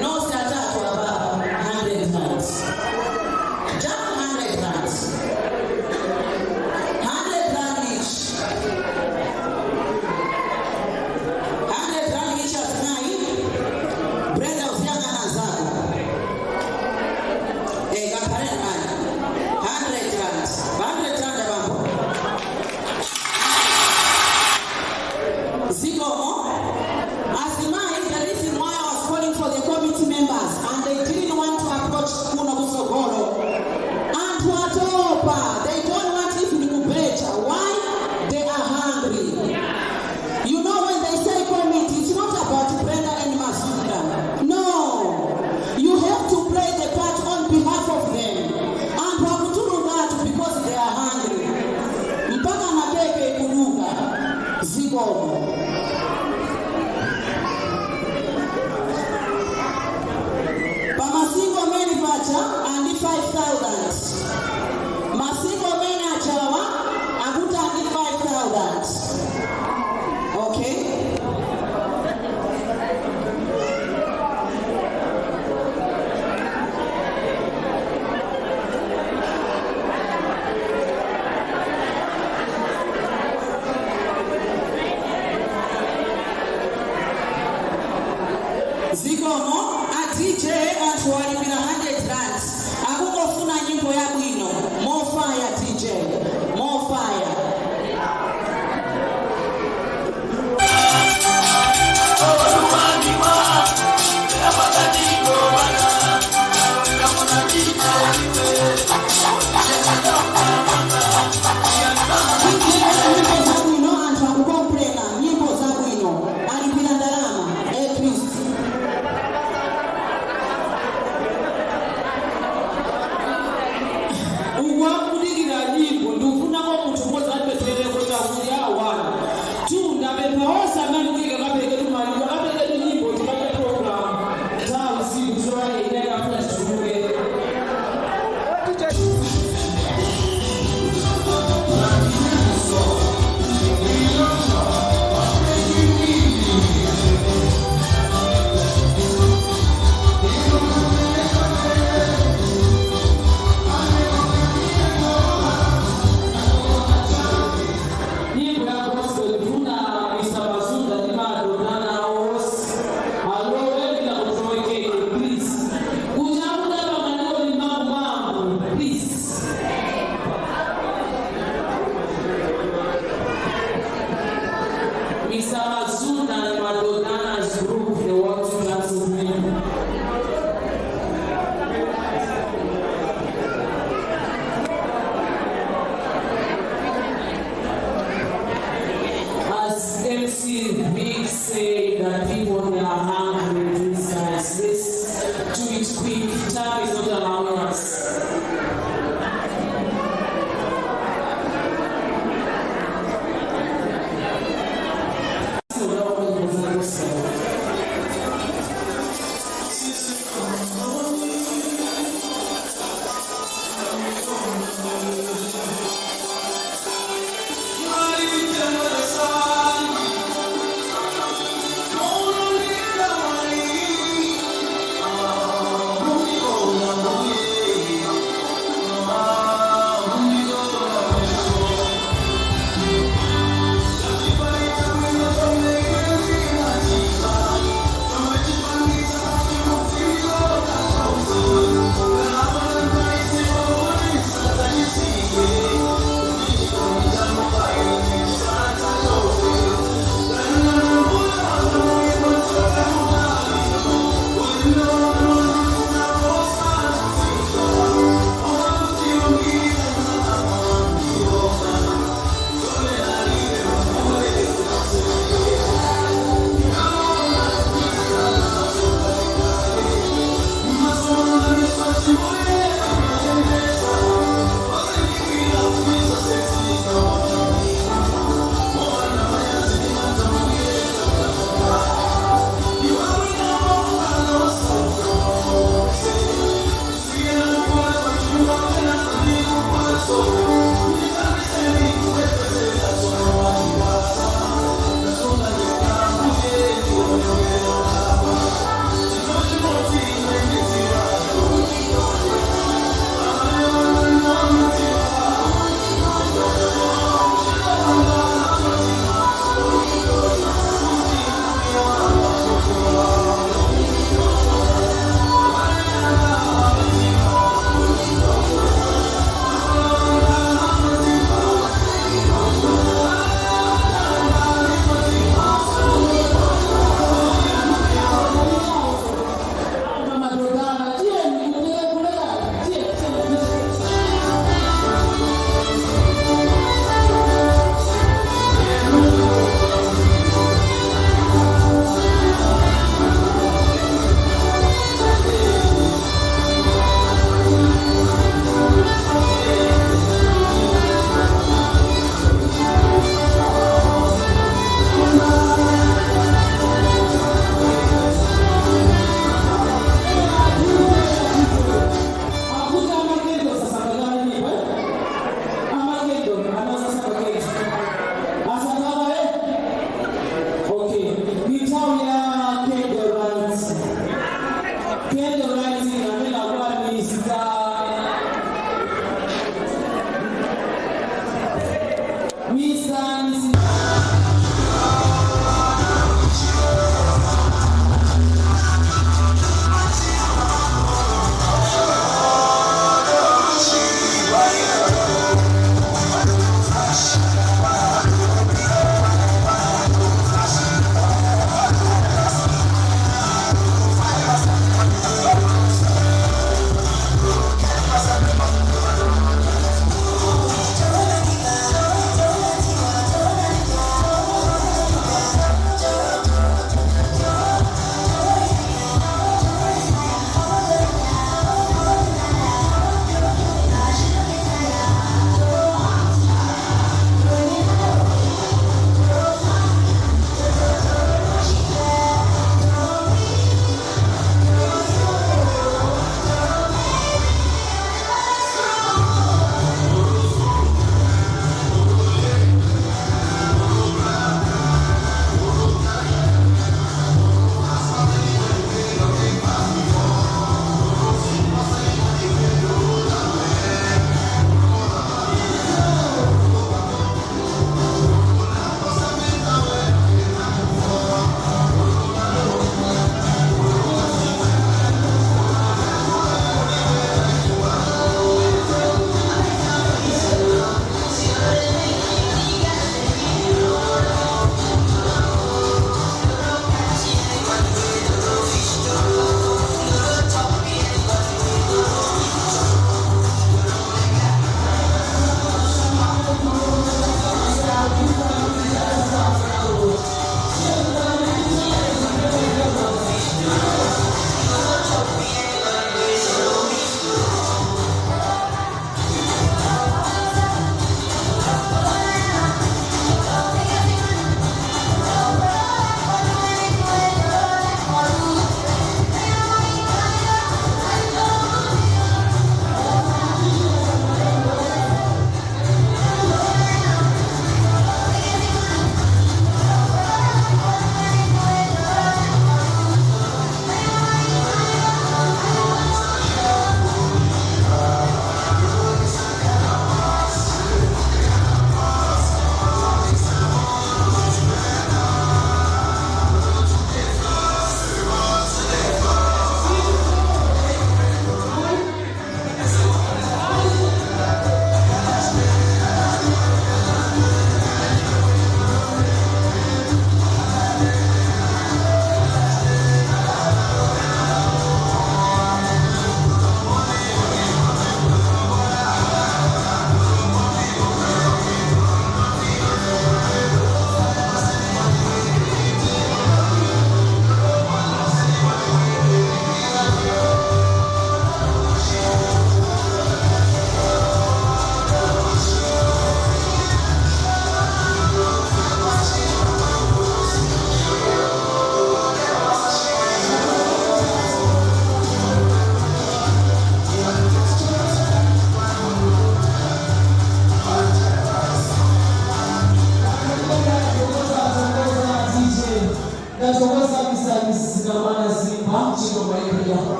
Nose atatu ababa, hundred rand. Just hundred rand. Hundred rand each. Hundred rand each as mine. Brenda, uziyang'ana zako. Eh, kaphaleni mali. Hundred rand. Hundred rand, bambo. Zikomo. Azimayi, the reason why I was calling for the committee members and they didn't want to approach kuno kusogolo. Anthu atopa, they don't want even kubeja. Why? They are hungry. You know, when they say committee, it's not about Brenda and Mazunda. No. You have to play the part on behalf of them. Anthu akutuluka atu because they are hungry. Mpaka na keke ikuduka. Zikomo. Pa ma single men paja andi five thousand. Ma single men ajawa akuti andi five thousand. Okay? Zikomo, a D J anthu walipira hundred rands. Akungofuna nyimbo yabwino. More fire, D J. More fire. Nyimbo zabwino, anthu akukomplena, nyimbo zabwino. Alipira ndalama, eh, Khristu.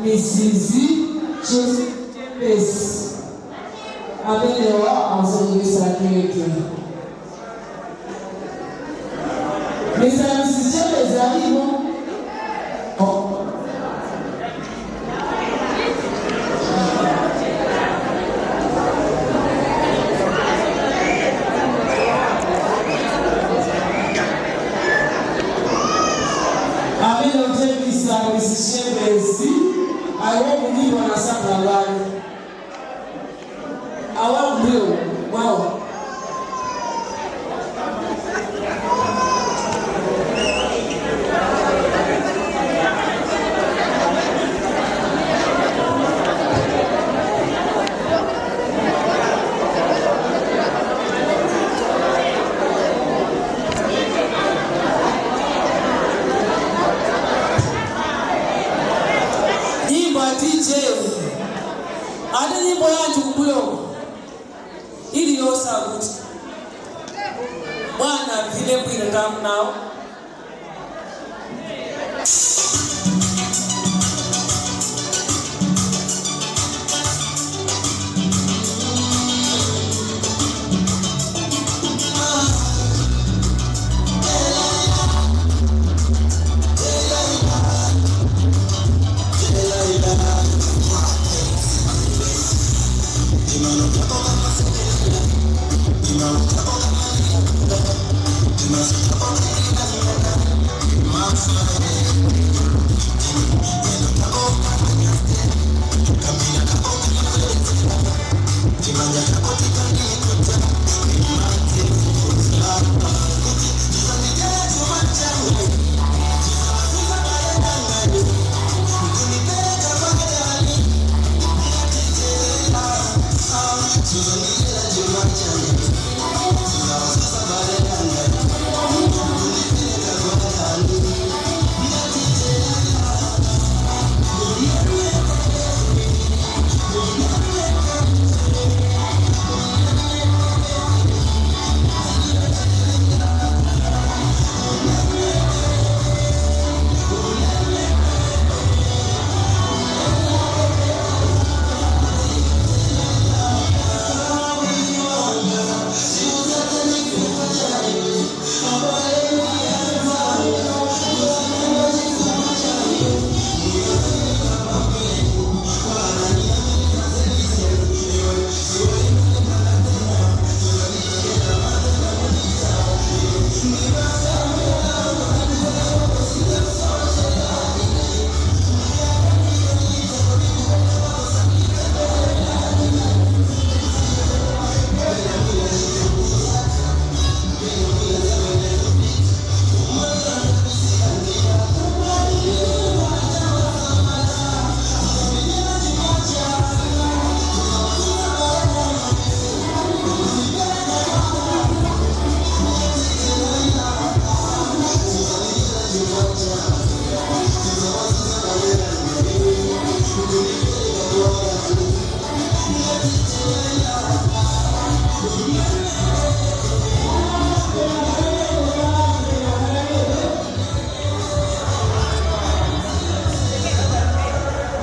Misizi Chambers. Amenewa akusonyezgesa keke. Mister na Missus Chambers alimo? Oh. Amene utembisa Missus Chambers, awo kunyimba na sakhalani. Awa mbuyo mwawo. Nyimbo ya D J. Ane nyimbo yanji kumbuyo. Ili yosa kuti mwana vine bwino ndamu nawo.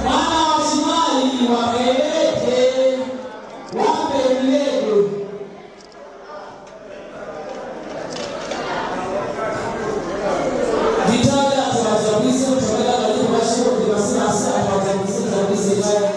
Mwana wa chimali wakereke, wape mlendo. Nditali ati ŵazambise kuchokera kalipo machiko ndi masina asina ati ŵazambise kaya.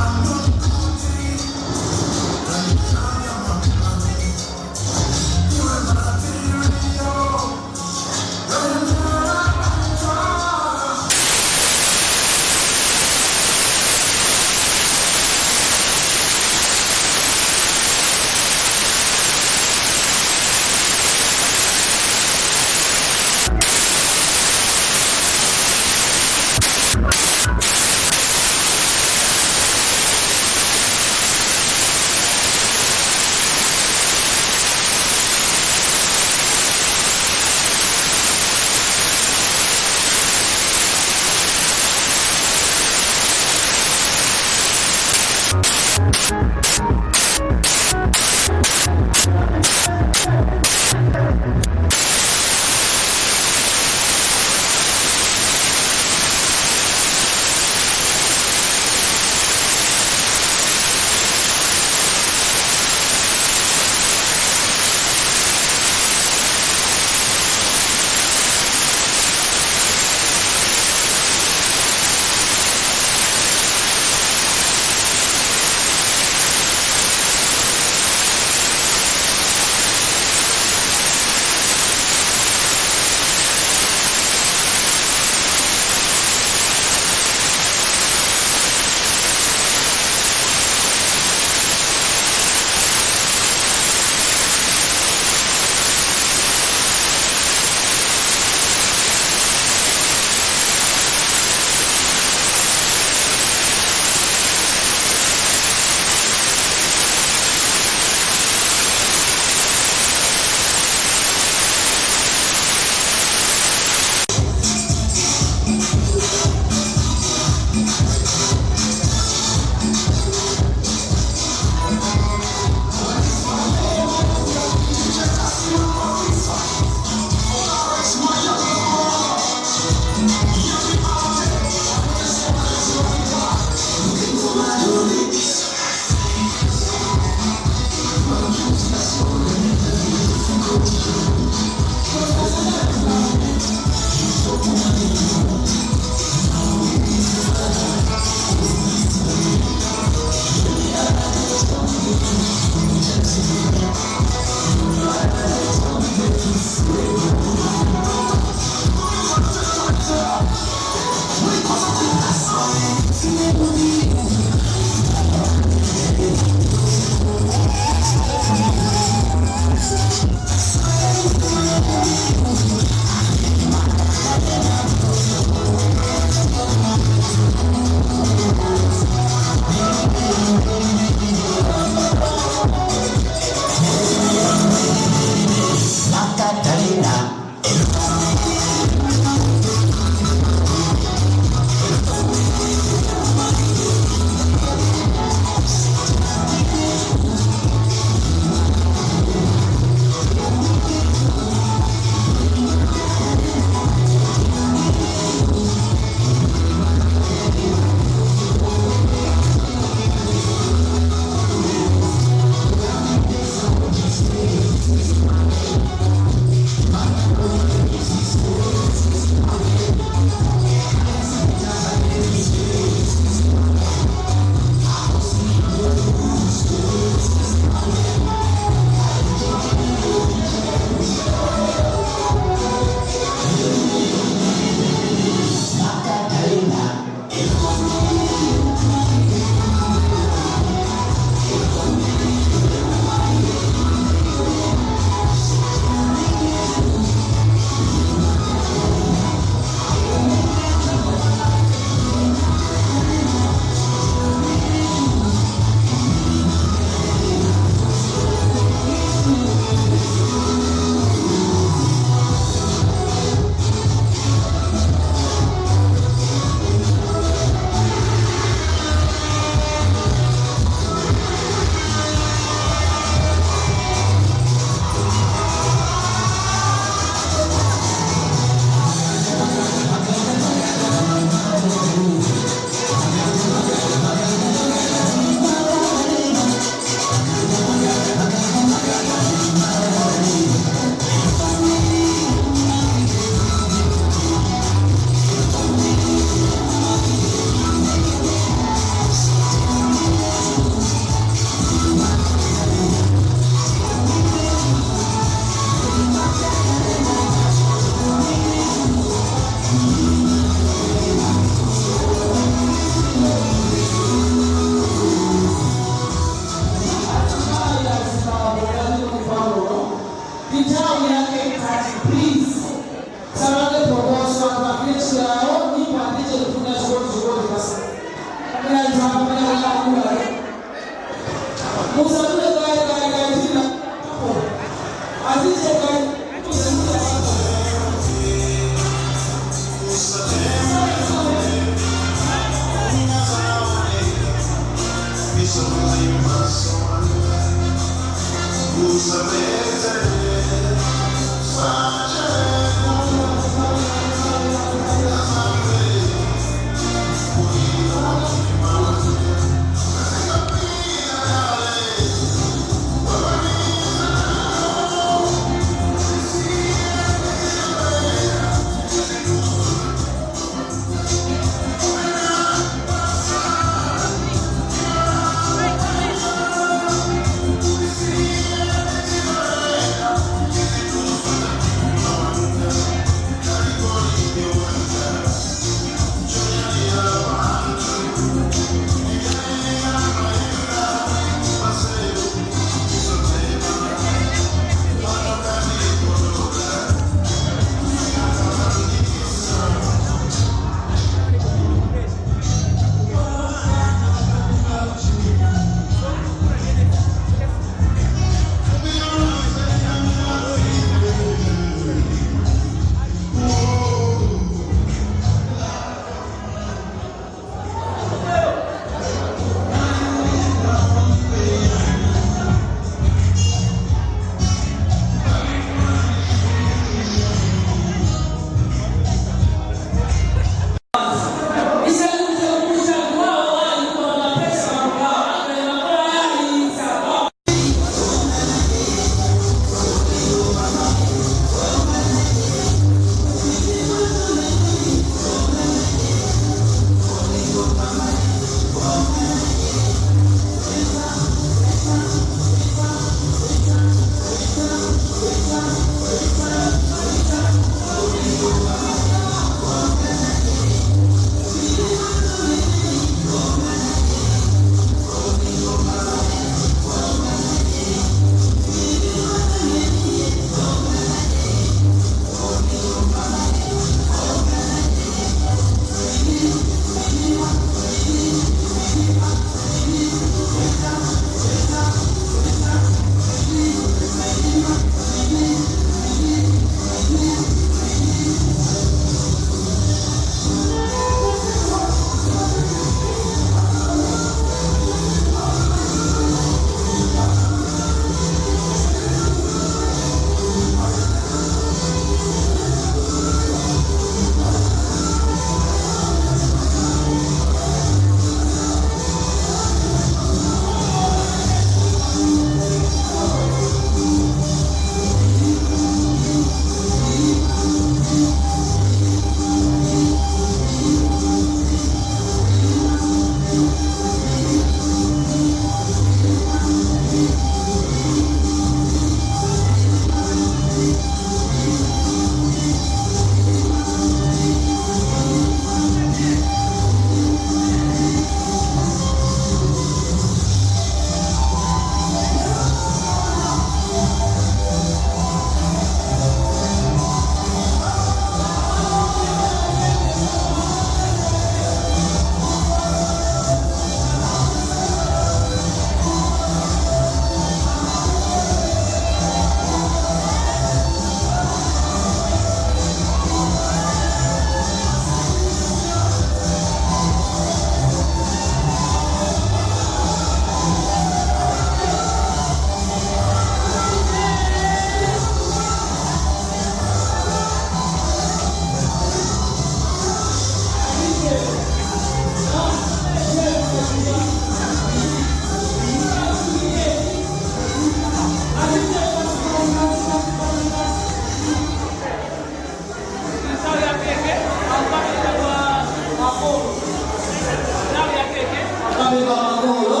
Pamwe pa makolo,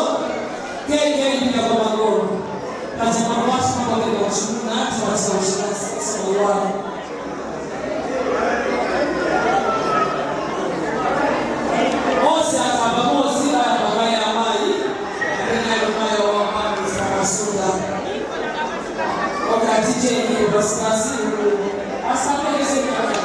keke ipita kwa makolo. Paja mapaso makoteka kuchimuna, tiwatisa kuchita sisa kuwala. Onse anthu pamozi aya pakayi amayi, amene ali mayi wa mwana Masuda. Wakati cheni pasikasi uku asapelese mwana.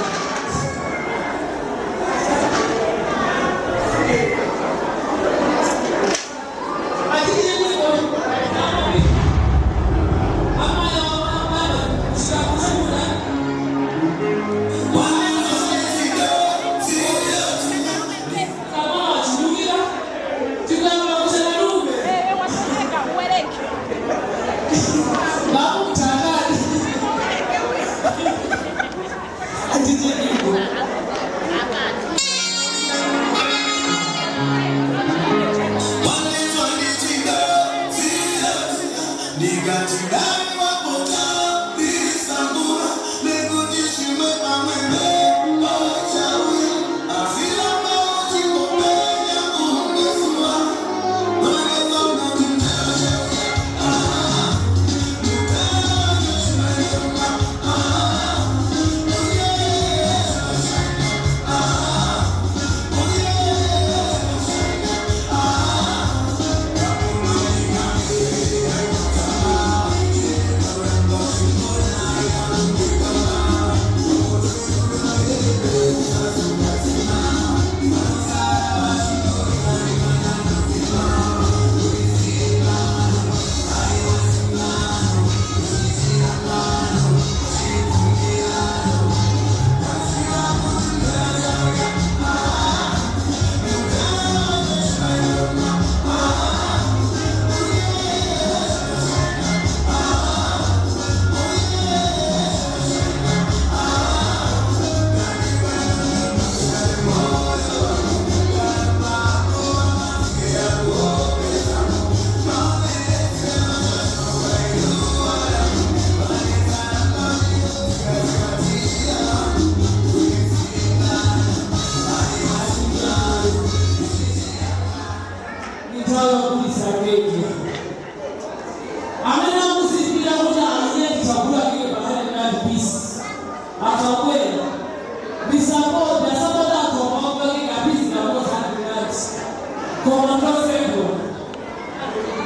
Koma nthosepo,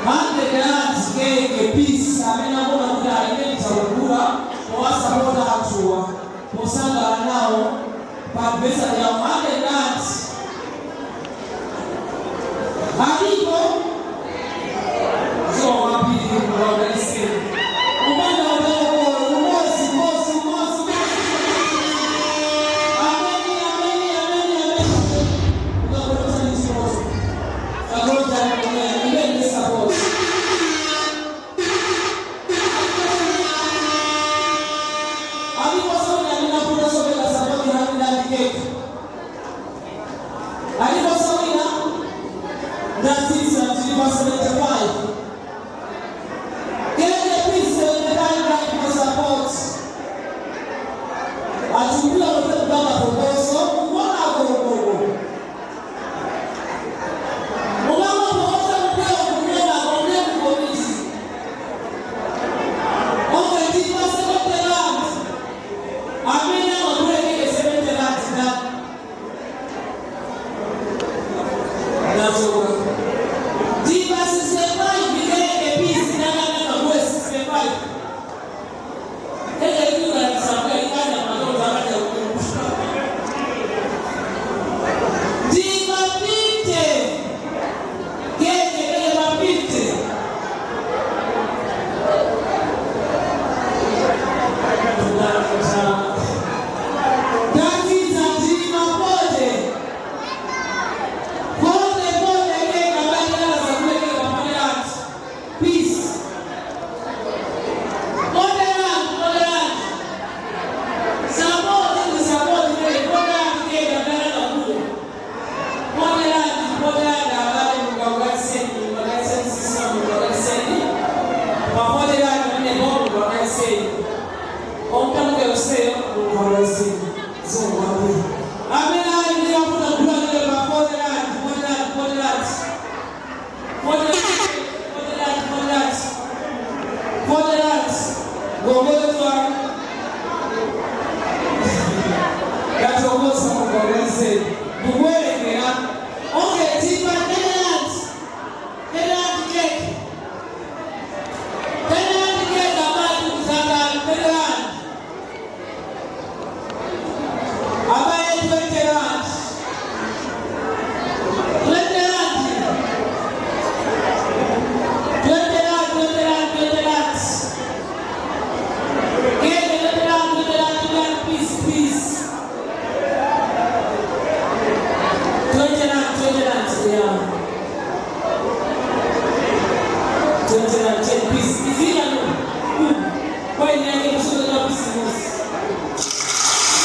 hande dadi keke peace amene akuona kuti alibe chakugula, powasapota anthuwa, posangana nawo pa besa yawo, hande dadi. Alipo? So wapili kuwaganise. Umwana wa Paulo, umozi, umozi, umozi, umozi. Ameni, ameni, ameni, ameni. Ukagolota ni chimozi. Ukagolota ni mwenye, ibe ni support. Alipo soda nina kuno soda support hali ndandikeke. Alipo sawina ndasisa tili pa seventy-five. Kende pisi seventy-five like for support. Achumbira kuti kubanga phokoso, kuwona ako ukoko. Mungama phokoso kukuya kukuwona ako mne kukomiti. Onse tipa seventy rand. Amene amakulekeke seventy rand ndani? Ndachoka. Ndipa sixty-five ndileke pisi, ndakana kakule sixty-five. Eke ikuka ndisakuya ikanya matoto akati akukumbusha. Ndipa fifty. Keke, keke pa fifty. Ndatiza ndima forty. Forty, forty, keke, kabali dala za kule keke pa forty rand. Peace. Forty rand, forty rand. Support, ndi support, keke, forty rand, keke, kabali dala za kule. Ponerani, ponerani, abale, Mulungu akudanseni, Mulungu akudanseni, sisa, Mulungu akudanseni. Paponerani, mwenebo, Mulungu akudanseni. Omupanuke useyo, Mulungu akudanseni. Zomwambiri. Amene ali ndi mafuta kugula lero, paponerani, ponerani, ponerani. Ponerani, ponerani, ponerani. Ponerani. Ngongole zwa. Yatokoza mugwagwese. Mukuwerengera. Okay, tipa tenant. Tenant cake. Tenant cake, abati kuzanga tenant. Abaye twenty rand. Twenty rand. Twenty rand, twenty rand, twenty rand. Keke, twenty rand, twenty rand, twenty rand, please, please. Twenty rand, twenty rand, yeah. Twenty rand, ten piece. Izira no. Kwa ine yake mshoto na piece mosi.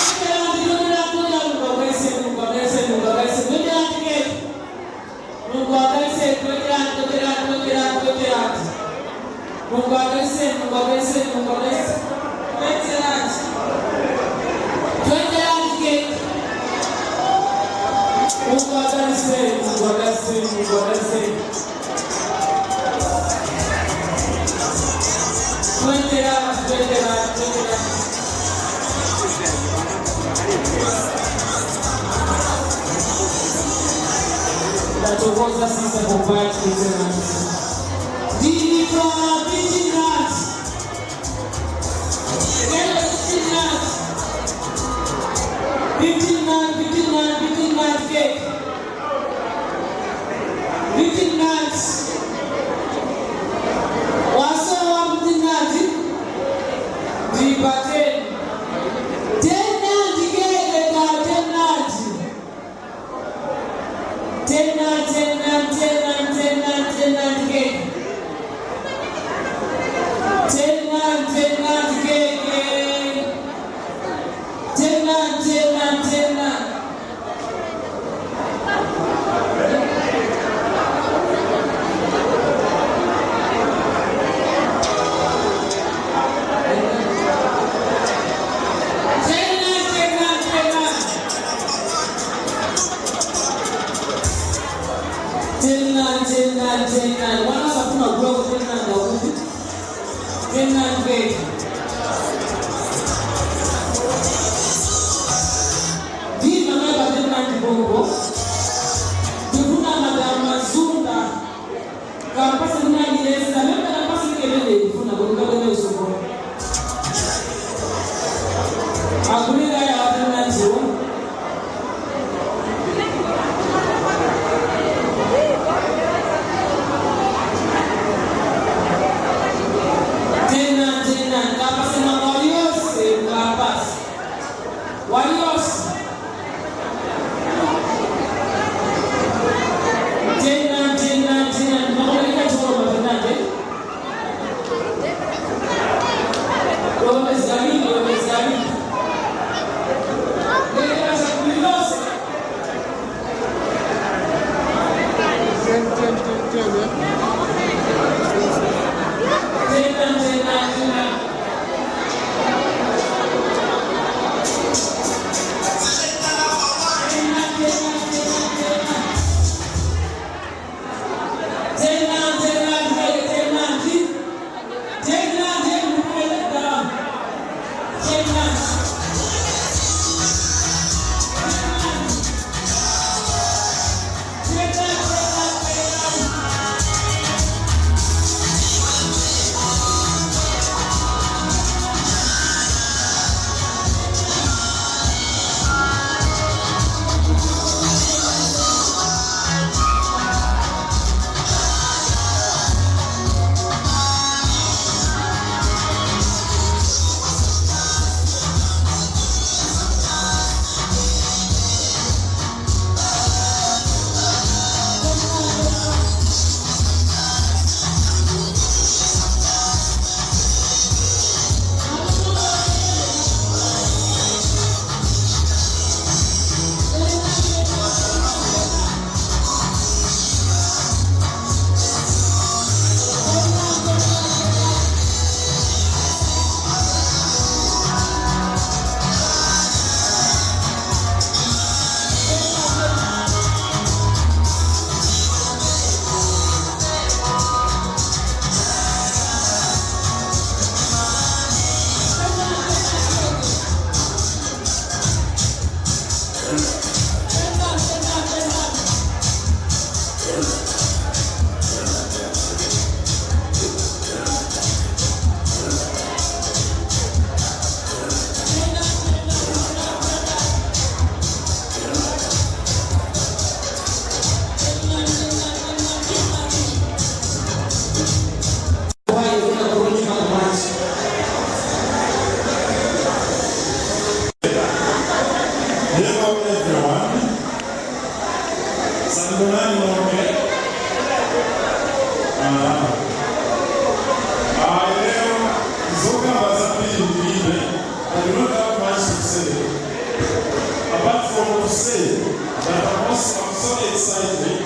Twenty rand, twenty rand, twenty rand, Mulungu akaise, Mulungu akaise, Mulungu akaise, twenty rand, twenty rand, twenty rand, twenty rand, twenty rand. Mulungu akaise, Mulungu akaise, Mulungu akaise. Twenty rand. Twenty rand cake. Mulungu akaise, Mulungu akaise, Mulungu akaise. Twenty rand, twenty rand, twenty rand. Ndathokoza sisa for buying twenty rand. Ndili pa fifteen rand. Kele fifteen rand. Fifteen rand, fifteen rand, fifteen rand cake. Fifteen rand. Wasowa fifteen rand. Ndi pa ten. Ten rand keke ka ten rand. Ten rand, ten rand, ten rand, ten rand, ten rand keke. Ten rand, ten rand keke. Ten rand, ten rand, ten rand. Ten rand, ten rand, ten rand. Ten rand, ten rand, ten rand. Wana safuna gula ku ten rand wakuti. Ten rand bag. Ndi mangaba ten rand bombo. Ndifuna madama Kampasi munani yesa, memba kampasi kemene ifuna kunuka kwene usoko. Akulira ya atenantiwa. Tena, tena, kampasi na wali yose, kampasi. Wali yose. Tena, tena, tena, ndimakumanyiska chikolo mapenate. Wamezgamini, wamezgamini. Leka chakulilosa. Ten, ten, ten, ten, eh? Ten, ten, ten, ten. Hello, everyone. Sanibonani nokha. Ah. Ah, lero, nzokamba zambiri ndilibe. I do not have much to say. Apart from to say that I'm also, I'm so excited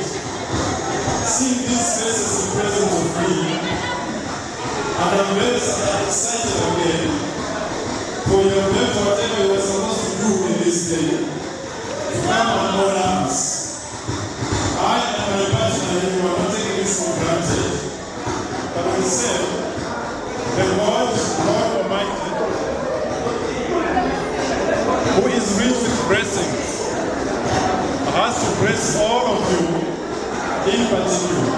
seeing these faces in presence of me. And I'm very excited again for your event, whatever you were supposed to do in this day. Come and honor us. I and my partner, we are not taking this for granted, but we say, the Lord, Lord Almighty, who is rich with blessings, has to bless all of you in particular.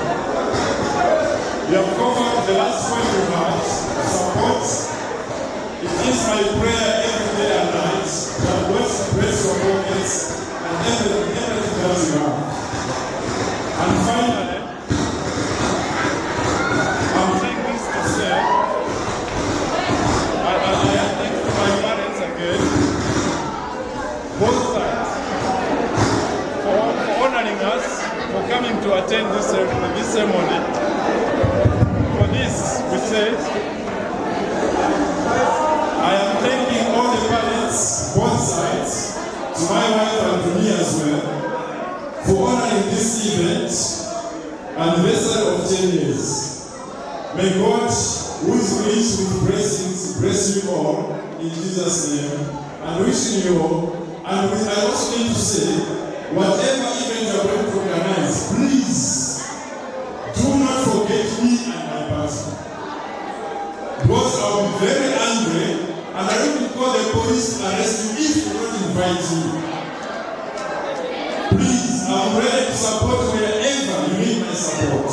You have covered the last point you had, support. It is my prayer every day and night that God bless your pockets and everything, everything that you have. And finally, I'm saying this to say, I, I, I thank my parents again, both sides, for, for honoring us, for coming to attend this cer-, this ceremony. For this, we say, I am thanking all the parents, both sides, to my wife and to me as well, for honoring this event, anniversary of ten years. May God, who is rich with blessings, bless you all in Jesus' name, and wishing you all. And we, I also need to say, whatever event you are going to organize, please do not forget me and my partner. Because I'll be very angry and I will call the police to arrest you if you don't invite me. Please, I'm ready to support wherever you need my support.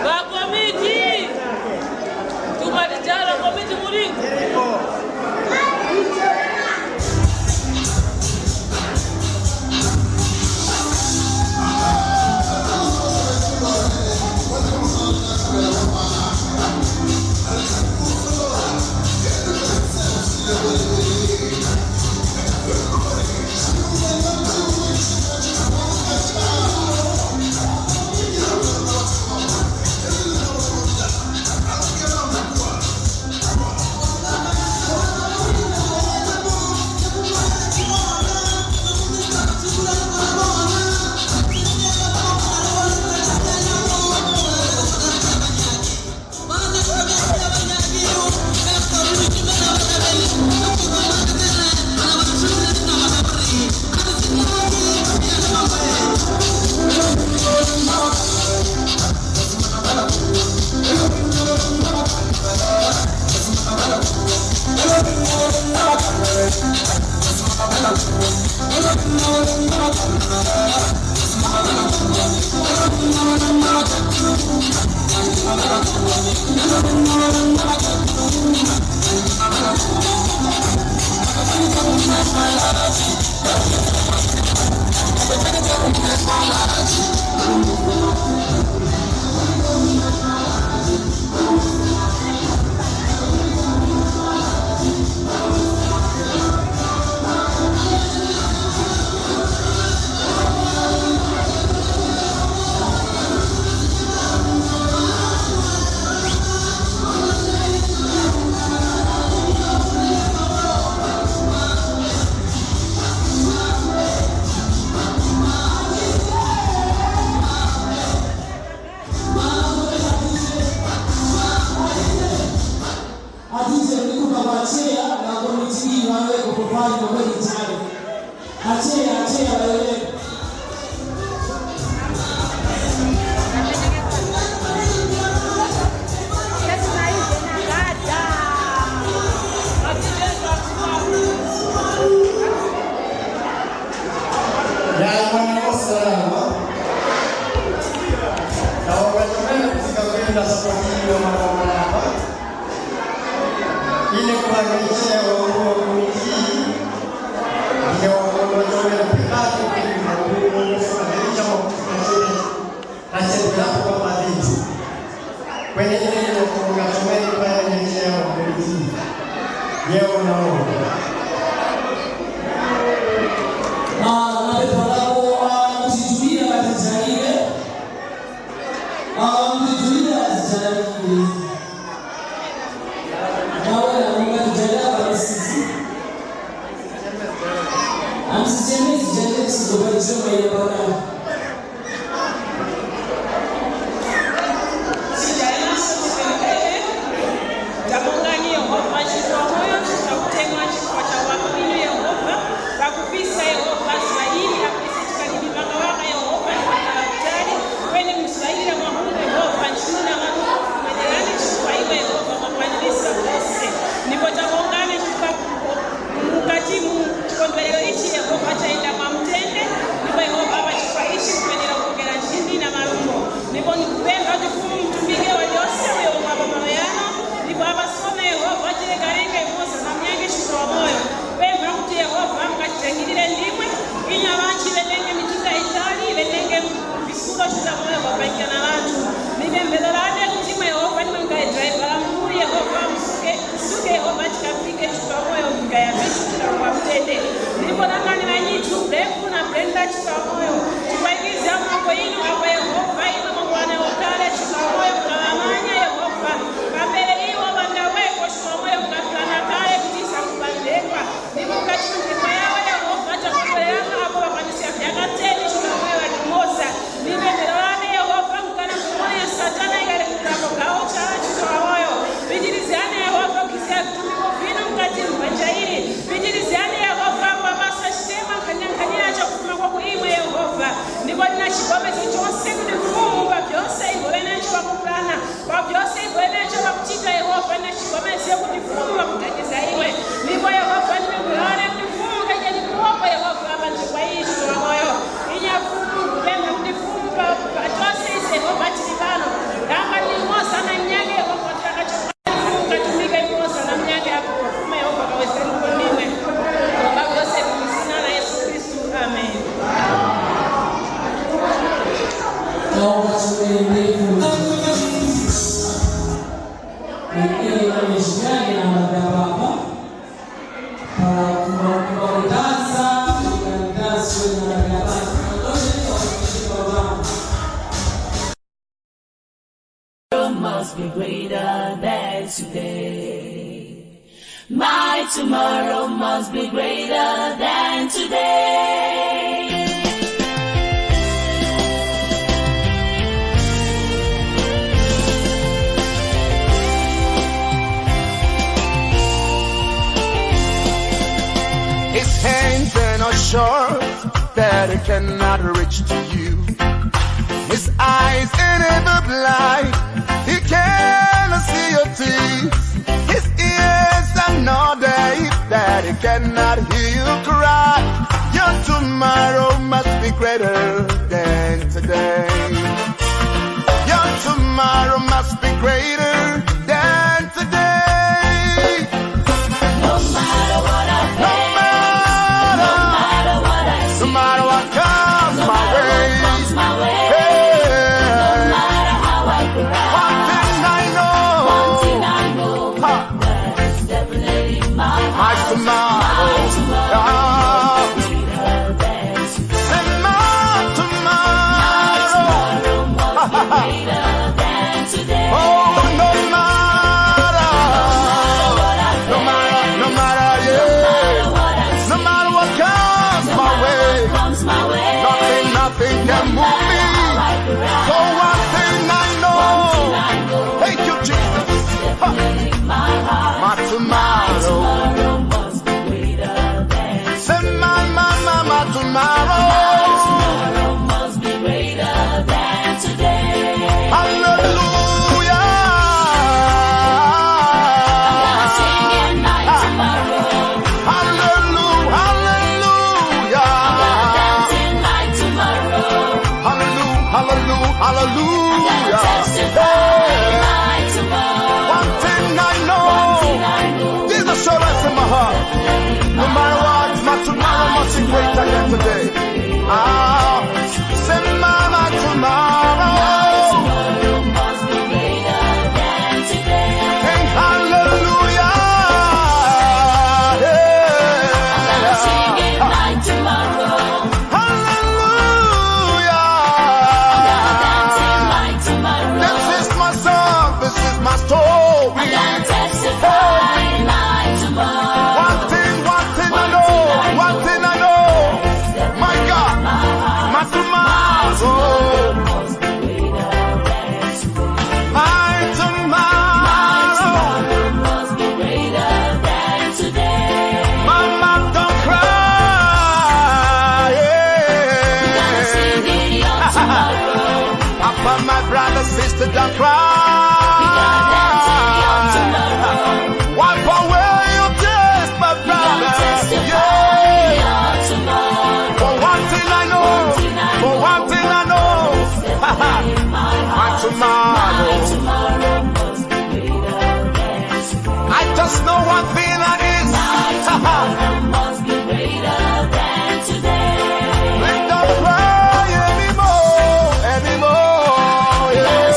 Ŵakomiti, tumatijala komiti muliko. Atize ndikupa kwa cheya na komiti iyi ŵaŵeko popani pomwe ichali. Acheya, acheya ŵaŵeko. Yayi mwana wosalama. Nawo wachimene kufika kwenda sapoti wa mwana apa. Ine kulangichira wangu wa komiti, ine wangu wa chomera pikati kuli mabulu mungufika nelicha mwa kufika chene, na chemberapo kwa mavindu. Kwenekene ine wangu wa chomera kulangichira wa komiti. Yewo na wo. Ah, mapepa lako, ah, kutijulira katijalire. Ah, kutijulira katijalire. Nawona mungatijalira pa misisi. Amsijemezi jale kusigopa choma ya bakala. Chijayinaso chipemphere. Tamongani Yehova chifukwa moyo chitakutemwa chifukwa cha wamwini Yehova, pakupisa Yehova zuŵa ili. Chikadidi makaŵaka Yehova ni makala kutali, kweni muzayira mwa Mulungu Yehova, nchimuna ŵanu kufumenerani chifukwa imwe Yehova mwakwanirisa vyose. Ndipo tabongani chifukwa mukati mu chikondwerero ichi Yehova chayenda mwa mutende, ndipo Yehova apa chifukwa ichi mukwenera kukokera nchimi na malumbo. Ndipo ndikupempha kuti Fumu mutumikire waliyose uyo wangaba malo yano, ndipo apa sono Yehova chilengalenga imoza na mnyange chifukwa moyo. Kupempha kuti Yehova mukachitangirire ndimwe, inya ŵanji ŵenenge mitunda yitali, ŵenenge visuko chita moyo kwapangikana ŵanthu. Ni pemphero lane kuti imwe Yehova ndimwe mukayedwa ibala mukuru Yehova musuke, musuke Yehova chikafike chita moyo mukayambika kuchita kwa mtende. Ndipo langani ŵanyithu Befu na Brenda chita moyo. Tikwayikiza mako inu apa Yehova imwe mwakwana ukale chita moyo mukaŵamanya Yehova. Pambere iwo ŵandaweko chita moyo mukapulana kale kuti isakupandekwa. Ndipo mukati mu mphepo yawo Yehova takondwereranga apo ŵakwaniska vyaka teni chita moyo ŵalimoza. Ni pemphero lane Yehova mukana kuponya Satana yali kutako gawo chala chita moyo. Pitirizgani Yehova kukizga vitumiko vinu mukati mu banja ili. Pitirizgani Yehova kwapasa chitema nkhanyankhanira chakufuma kwaku imwe Yehova. Ndipo ndina chipomezo chose kuti Fumu pa vyose ivo ŵenacho ŵakupulana. Pa vyose ivyo enecho ŵakuchita Yehova, na chikomezge kuti Fumu ŵakudakiza iwe. Ndipo Yehova ndimwe mulole kuti Fumu kaja chipoko Yehova ŵanje kwa ichi wa moyo. Inya Fumu kupempha kuti Fumu pa, pa chose ise Yehova tili pano. Gamba ndi Mose na nyake Yehova wataka chokani Fumu katumike Mose na nyake apo Fumu Yehova kawezga ndipo ndimwe. Kwa vyose mu zina la Yesu Kristu. Amen. Kaomba chimene mbefu. Mwenyewe ameshikana na madhabahu. Para kuba-, kubakudansa, kubakudansa na madhabahu. Tomorrow must be greater than today. My tomorrow must be greater than today. His hands are not short that he cannot reach to you. His eyes are never blind, he cannot see your tears. His ears are not deaf that he cannot hear you cry. Your tomorrow must be greater than today. Your tomorrow must be greater than today. No matter what I face, no matter, no matter what I see, no matter what comes my way, comes my way, hey, no matter how I cry, one thing I know, one thing I know, ha, that is definitely my, my tomorrow, my tomorrow, ah, is greater than today. Say my tomorrow. My tomorrow must be greater than today. Oh, no Ah, say, "Mama, tomorrow." Hey, hallelujah. Yeah. Hallelujah. This is my song, this is my story. Hey. One thing, one thing I know, one thing I know. My God, my tomorrow. My tomorrow. Mama, don't cry. Yeah. Papa, my brother, sister, don't cry. Wipe away your tears, my brother. Yeah. For one thing I know, for one thing I know, my tomorrow. I just know one thing that is. Please don't cry anymore, anymore, yeah.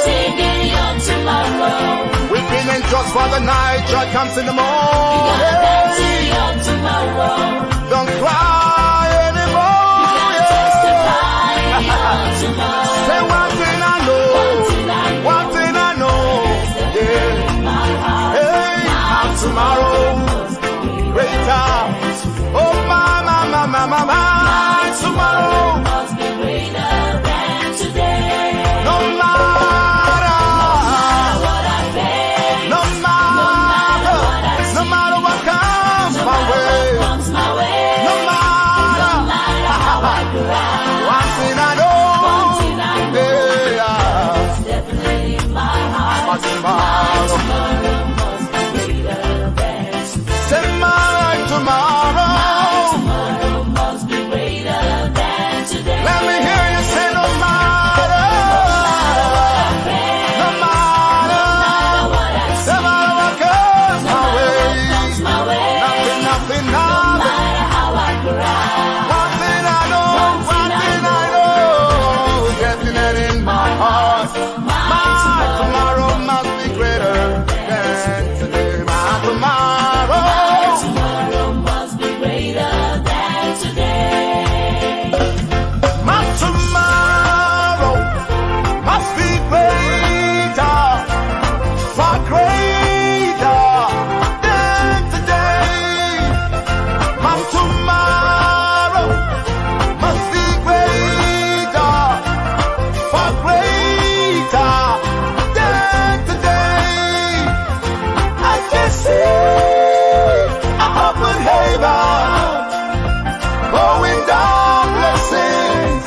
Weeping endures for the night, joy comes in the morning. Don't cry anymore, yeah. Say one thing I know, one thing I know, yeah. Hey, my tomorrow, greater. Oh, my, my, my, my, my, my tomorrow. No matter, no matter, no matter what comes my way, no matter, one thing I know, yeah, my tomorrow. Say, "My tomorrow." Let me hear you say, "No matter, no matter, no matter what comes my way, nothing, nothing, nothing. One thing I know, one thing I know, definite in my heart." My tomorrow must be greater than today. My tomorrow. My tomorrow must be greater. My tomorrow must be greater, far greater than today. My tomorrow must be greater, far greater than today. I can see an open heaven, pouring down blessings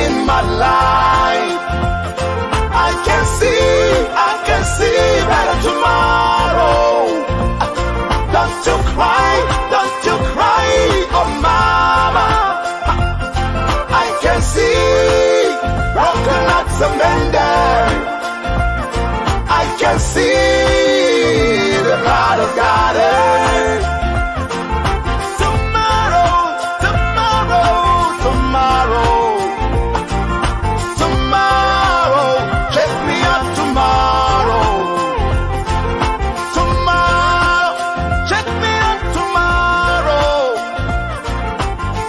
in my life. I can see, I can see better tomorrow. Don't you cry, don't you cry, oh mama. I can see broken hearts are mended. I can see the blood of God, eh. Tomorrow, tomorrow, tomorrow. Tomorrow, check me out tomorrow. Tomorrow, check me out tomorrow.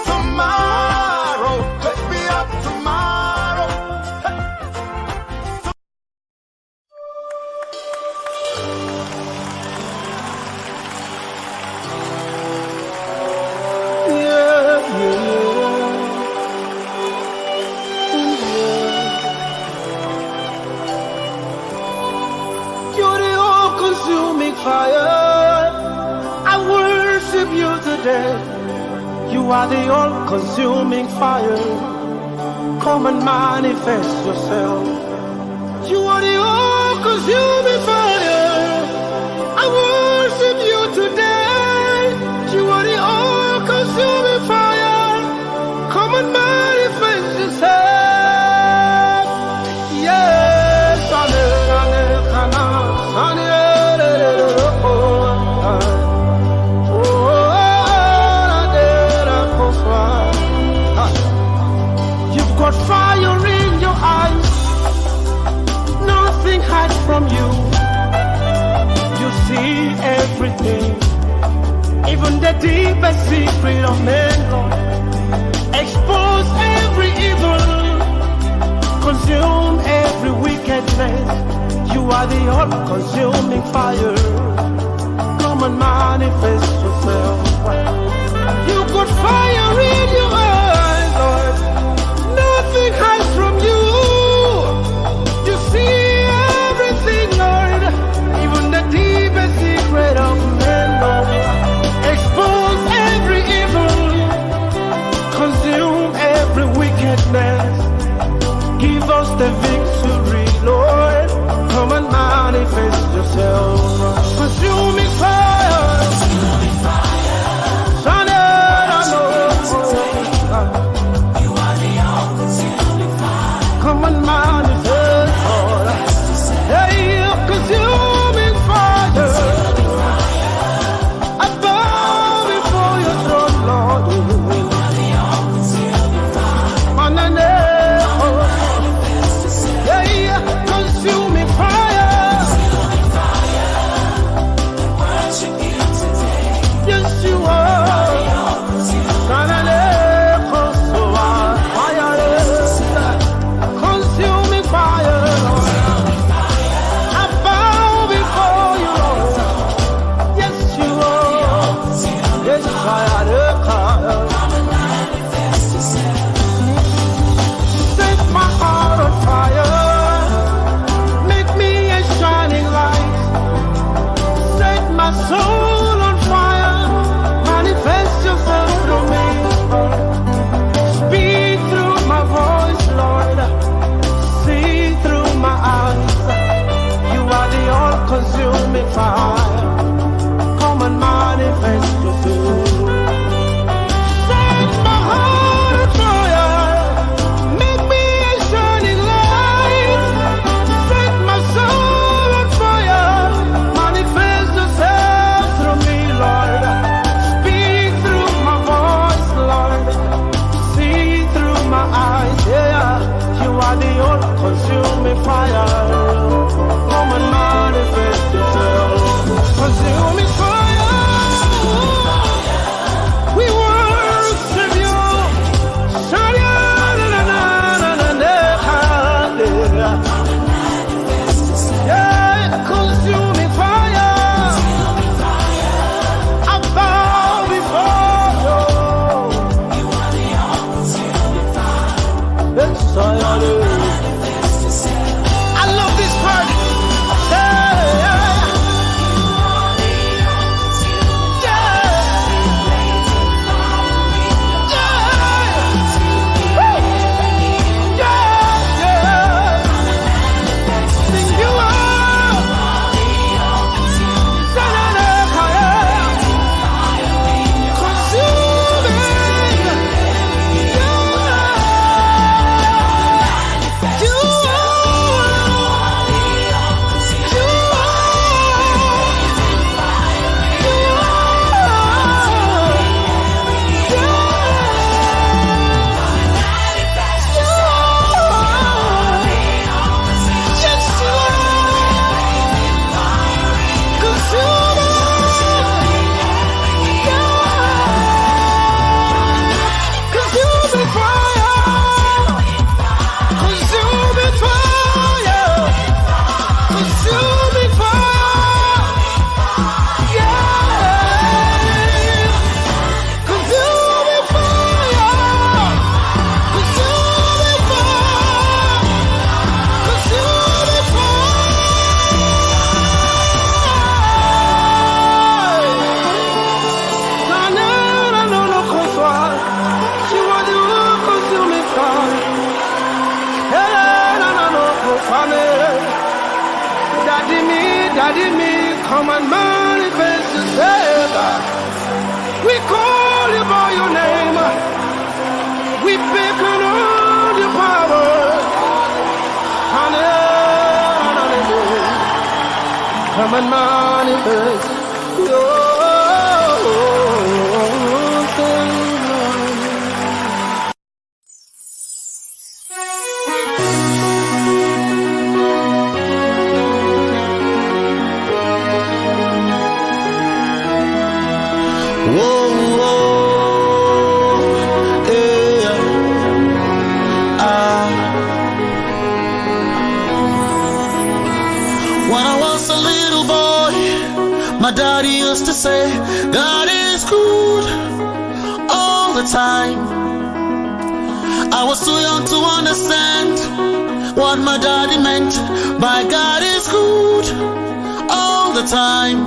Tomorrow, check me out tomorrow. Yeah, yeah, yeah. You're the all-consuming fire. I worship you today. You are the all-consuming fire. Come and manifest yourself. You are the all-consuming fire. I worship you today. You are the all-consuming fire. Come and manifest yourself. Yes, amen, amen, amen. Amen. Oh, oh, oh, oh, oh, oh, oh, oh, oh, oh. Got fire in your eyes, nothing hides from you. You see everything, even the deepest secret of man, Lord. Expose every evil, consume every wickedness. You are the all-consuming fire. Come and manifest yourself. You got fire in your eyes, Lord. Nothing hides from you. You see everything, Lord. Even the deepest secret of man, Lord. Expose every evil. Consume every wickedness. Give us the victory, Lord. Come and manifest yourself. Consuming fire. Shine it on us. Come and manifest, Lord. Hey, consuming fire. I bow before your throne, Lord. Manane, oh. Yeah, yeah, consuming fire. Yes, you are. Manane, oh, so fire. Consuming fire, Lord. I bow before you, Lord. Yes, you are. Yes, I am. Set my heart on fire. Make me a shining light. Set my soul on fire. Manifest yourself through me. Speak through my voice, Lord. See through my eyes. You are the all-consuming fire. Come and manifest yourself. Set my heart on fire. Make me a shining light. Set my soul on fire. Manifest yourself through me, Lord. Speak through my voice, Lord. See through my eyes, yeah. You are the all-consuming fire. Come and manifest yourself. Consuming fire. We worship you. Yeah, consuming fire. I bow before you. Yes, I am. I love this part. Yeah, yeah. Consuming fire! Consuming fire! Consuming fire! Yeah! Consuming fire! Consuming fire! Consuming fire! Tanera no no koswa, she want you consuming fire. Hey, no no no koswane. Daddy me, daddy me, come and manifest yourself. We call you by your name. We beckon on your power. Hallelujah. Come and manifest yourself. Whoa, whoa, yeah. Ah. When I was a little boy, my daddy used to say, "God is good all the time." I was too young to understand what my daddy meant by "God is good all the time."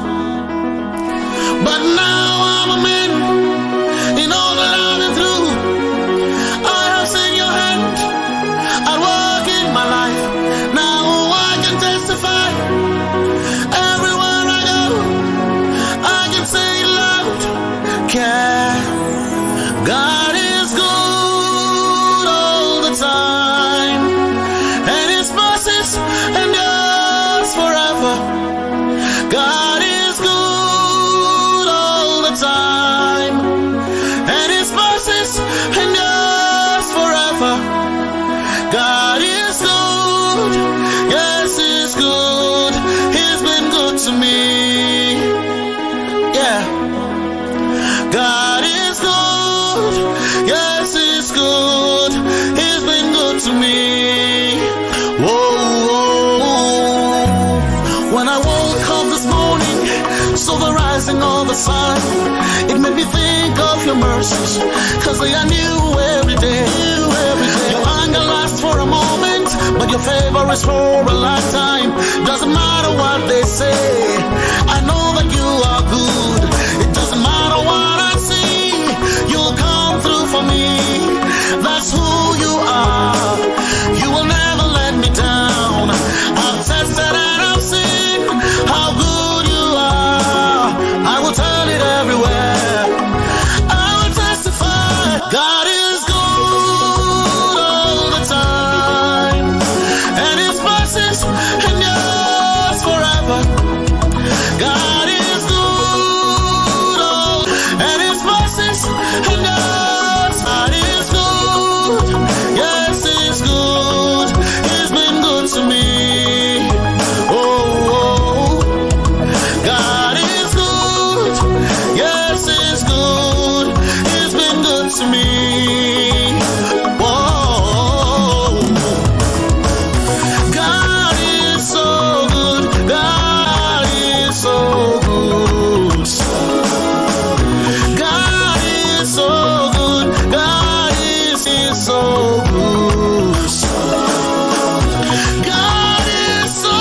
But now I'm a man, in all that I've been through, I have seen your hand at work in my life. Now I can testify. Everywhere I go, I can say it loud. Yeah. God is good all the time, and his mercies endures forever. God is good all the time, and his mercies endures forever. God is good, yes, he's good. He's been good to me. Yeah. God is good, yes, he's good. He's been good to me. Whoa, whoa. When I woke up this morning, saw the rising of the sun, it made me think of your mercies, 'cause they are new every day. Your anger lasts for a moment, but your favor is for a lifetime. Doesn't matter what they say, I know that you are good. It doesn't matter what I see, you'll come through for me. That's who you are. You will never let me down. I've tested and I've seen how good you are. I will tell it everywhere. I will testify. God is good all the time, and his mercies endures forever. God is good, oh, and his mercies endures. God is good, yes, he's good. He's been good to me. Oh, oh. God is good, yes, he's good. He's been good to me. Whoa. God is so good. God is so good. God is so good. God is, is so good. God is so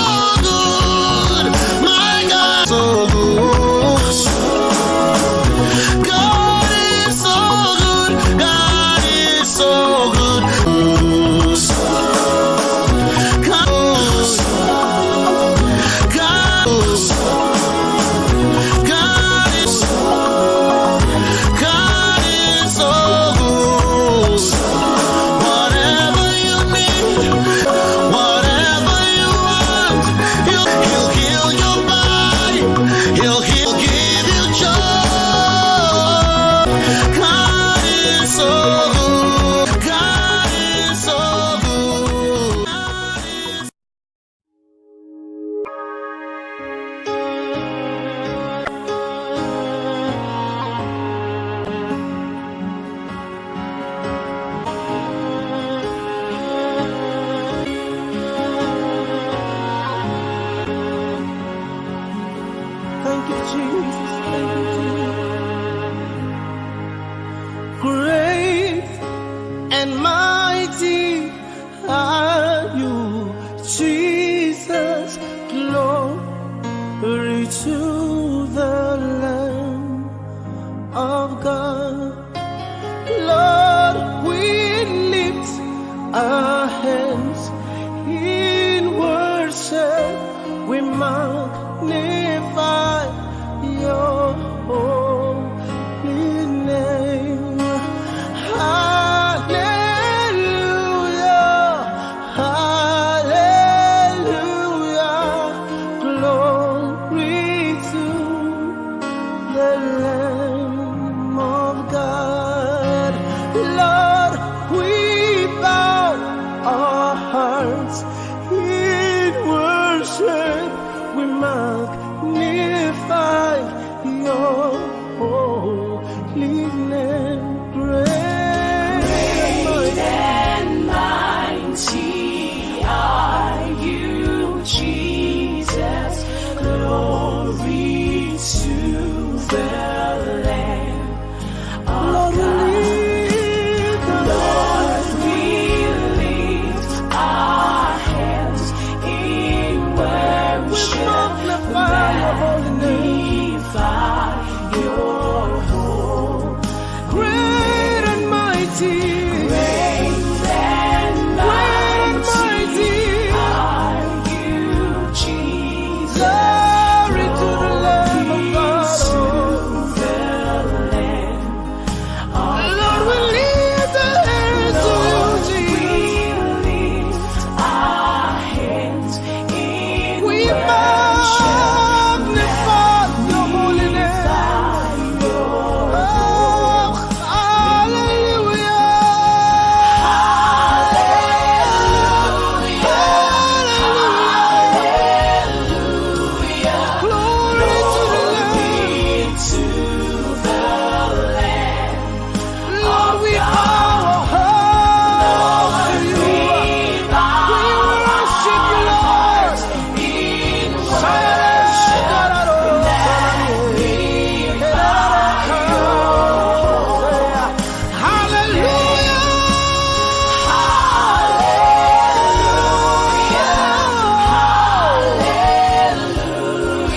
good. My God, so good. God is so good. God is so good. God, God, God is, God is so good. Whatever you need, whatever you want, he'll, he'll heal your body. He'll, he'll give you joy. God is so good. God is so good. Thank you, Jesus. Thank you, Jesus. Great and mighty are you, Jesus. Glory to the Lamb of God. Lord, we lift our hands in worship. We magnify your holy name. Hallelujah, hallelujah. Glory to the Lamb of God. Lord, we bow our hearts in worship. We magnify your holy Great and mighty are you, Jesus. Glory to the Lamb of God. Lord, we lift our hands to you, Jesus. We lift our hands in worship. We magnify your holy name. Oh, hallelujah. Hallelujah. Hallelujah. Glory to the Lamb. Lord, we bow our hearts to you. We worship you, Lord. Hallelujah.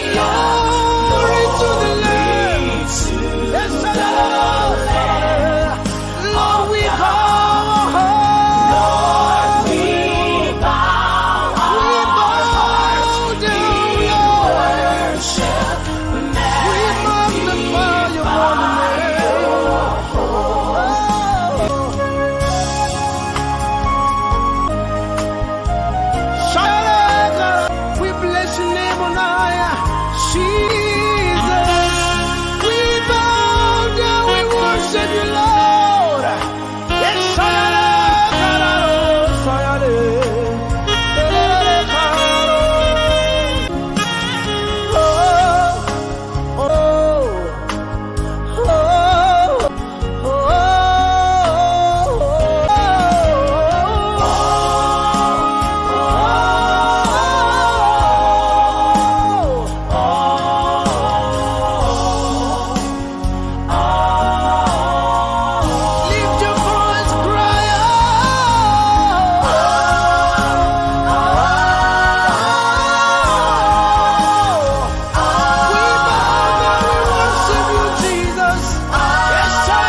Glory to the Lamb. Yes, Lord. Lord, we bow our hearts. Lord, we bow our hearts. We bow down, Lord. We magnify your holy name. We bless your name on high, Jesus. We bow down, we worship you, Lord. Lift your voice, cry out. We bow down, we worship you, Jesus. Yes, sir.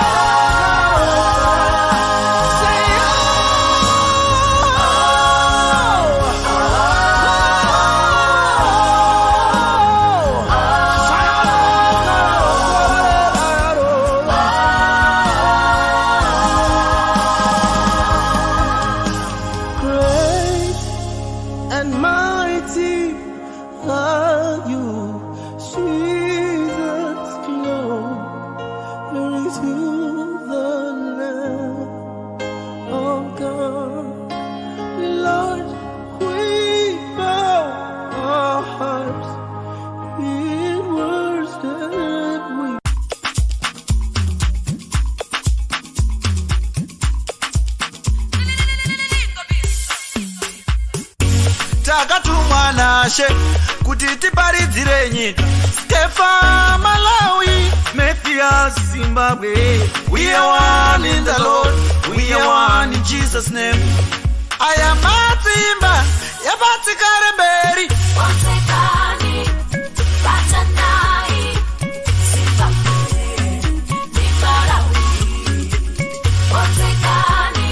Say, oh, oh, oh, oh. Great and mighty are you, Jesus. Glory to the Lamb of God. Lord, we bow our hearts in worship. We Takatumwa nashe kuti tiparidzire nyika. Skefa Malawi, Mathias Zimbabwe. We are one in the Lord, we are one in Jesus' name. Aya matsimba yapatikare mberi. Konzekani, batanai, Zimbabwe, ndi Malawi. Konzekani,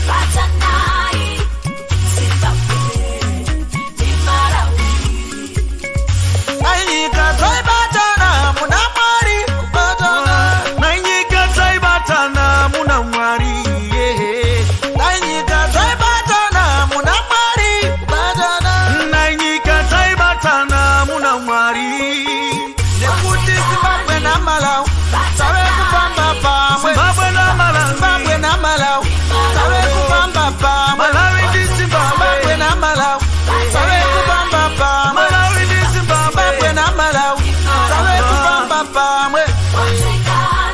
batanai, Zimbabwe, ndi Malawi. Nanyika taibatana muna Mwari kubatana. Nanyika taibatana muna Mwari, yeah. Nanyika taibatana muna Mwari kubatana. Nanyika taibatana muna Mwari. Nekuti Zimbabwe na Malawi, tave kufamba pamwe. Zimbabwe na Malawi. Zimbabwe na Malawi, tave kufamba pamwe. Malawi ndi Zimbabwe. Zimbabwe na Malawi, tave kufamba pamwe. Malawi ndi Zimbabwe. Zimbabwe na Malawi, tave kufamba pamwe.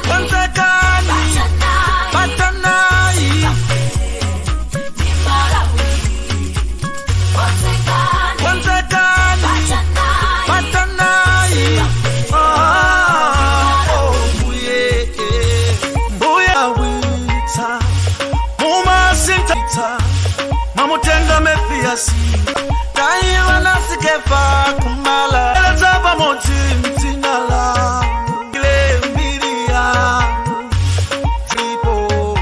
Konzekani, batanai. Konzekani, batanai. Ah, oh, Mbuye, Mbuye witsa, mumasintha, mamutenga Mefiyasi, tayiwa na Sikefa kumala. Leta pamodzi mdzina la ile mbiri ya ndipo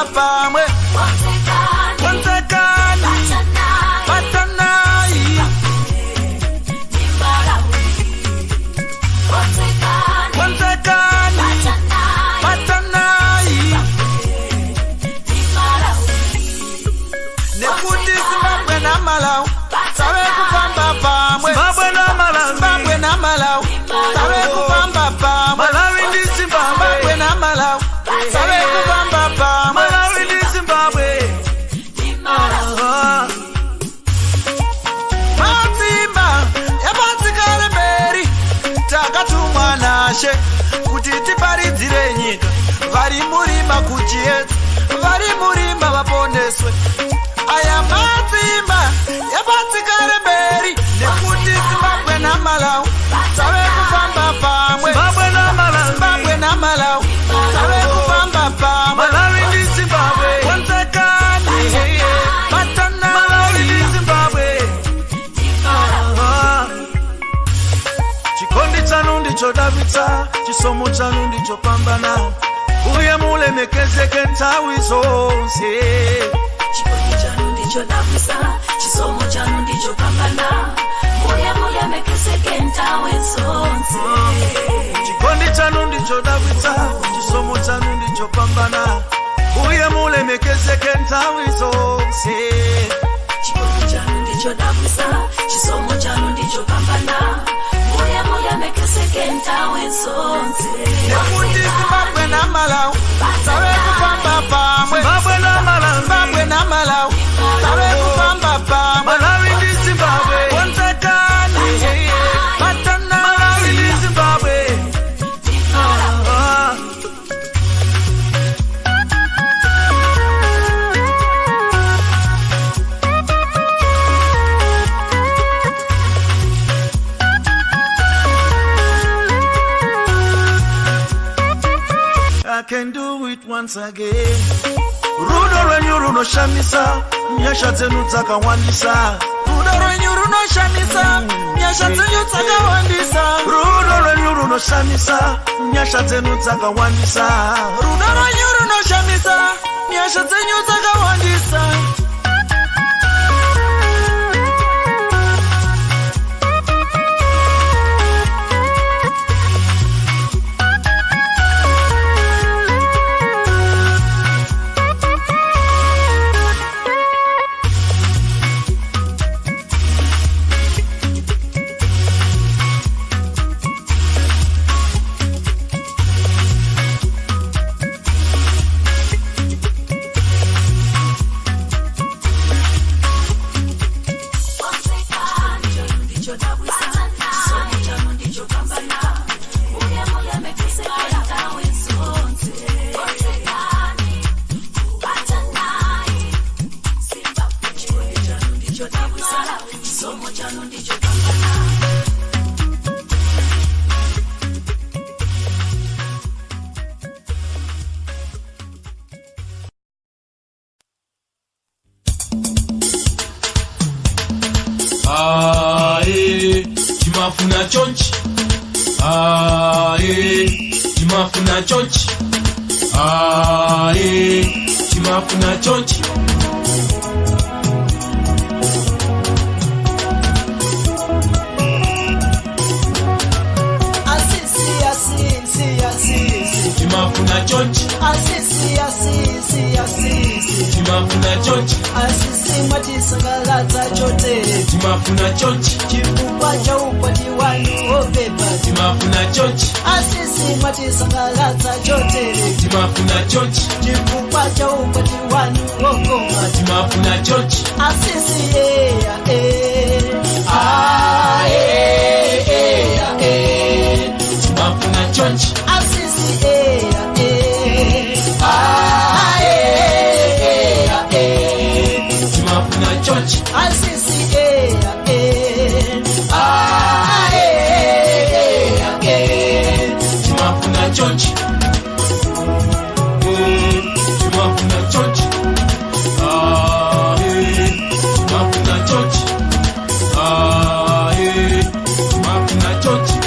Pamwe. Konzekani. Batanai. Konzekani. Batanai. Nekuti Zimbabwe na Malawi, sawe kufamba pamwe. Zimbabwe na Malawi. Zimbabwe na Malawi, sawe kufamba pamwe. Malawi ndi Zimbabwe. Zimbabwe na Malawi, sawe kufamba pamwe. Malawi ndi Zimbabwe. Aha. Matsimba yapatsika lemberi, takatumwa nashe kuti tiparidzire nyika. Ŵali murima kuchiyetsa, ŵali murima ŵapondeswe. Aya matsimba yapatsika lemberi, nekuti Zimbabwe na Malawi, sawe kufamba pamwe. Zimbabwe na Malawi. Zimbabwe na Malawi, sawe kufamba pamwe. Malawi ndi Zimbabwe. Konzekani. Batanai. Malawi ndi Zimbabwe. Aha. Chikondi chanu ndichodabwitsa, chisomo chanu ndichopambana. Mbuye mulemekezeke nthawi zonse. Chikondi chanu ndichodabwitsa, chisomo chanu ndichopambana. Mbuye mulemekezeke nthawi zonse. Chikondi chanu ndichodabwitsa, chisomo chanu ndichopambana. Mbuye mulemekezeke nthawi zonse. Chikondi chanu ndichodabwitsa, chisomo chanu ndichopambana. Mbuye mulemekezeke nthawi zonse. Nekuti Zimbabwe na Malawi, sawe kufamba pamwe. Zimbabwe na Malawi. Zimbabwe na Malawi, sawe kufamba pamwe. Malawi ndi Zimbabwe. Konzekani. Batanai. Malawi ndi Zimbabwe. Ah. I can do it once again. Rudo rwenyu runoshamisa, nyasha zenu dzakawandisa. Rudo rwenyu runoshamisa, nyasha zenyu dzakawandisa. Rudo rwenyu runoshamisa, nyasha zenu dzakawandisa. Rudo rwenyu runoshamisa, nyasha zenyu dzakawandisa. Aye, timafuna chonchi. Aye, timafuna chonchi. Aye, timafuna chonchi. Asisi, asisi, asisi. Timafuna chonchi. Asisi, asisi, asisi. Timafuna chonchi. Asisi, mwatisangalatsa chotere. Timafuna chonchi. Chifukwa cha ukwati wanu wopepa. Timafuna chonchi. Asisi, mwatisangalatsa chotere. Timafuna chonchi. Chifukwa cha ukwati wanu wokoma. Timafuna chonchi. Asisi, eya, eh. Ah, eh, eya, eh. Timafuna chonchi. Asisi, eya, eh. Ah, eh, eya, eh. Timafuna chonchi. Asisi, eya, eh. Ah, eh, eya, eh. Timafuna chonchi. Eh, timafuna chonchi. Ah, eh, timafuna chonchi. Ah, eh, timafuna chonchi.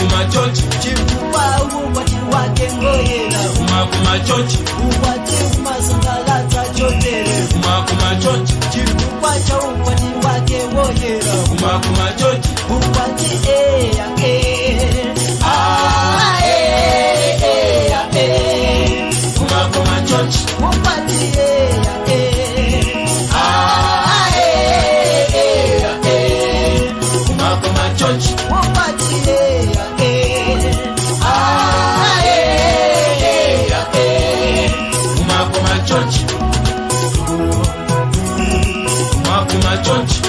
Kuma chonchi. Chifukwa ukwati wake ngoyera. Kuma kuma chonchi. Ukwati umasangalatsa chotere. Kuma kuma chonchi. Chifukwa cha ukwati wake ngoyera. Kuma kuma chonchi. Ukwati eya, eh. Ah, eh, eya, eh. Kuma kuma chonchi. Ukwati eya, eh. Ah, eh, eya, eh. Kuma kuma chonchi. Ukwati eya, eh. Ah, eh, eya, eh. Kuma kuma chonchi. Kuma kuma chonchi.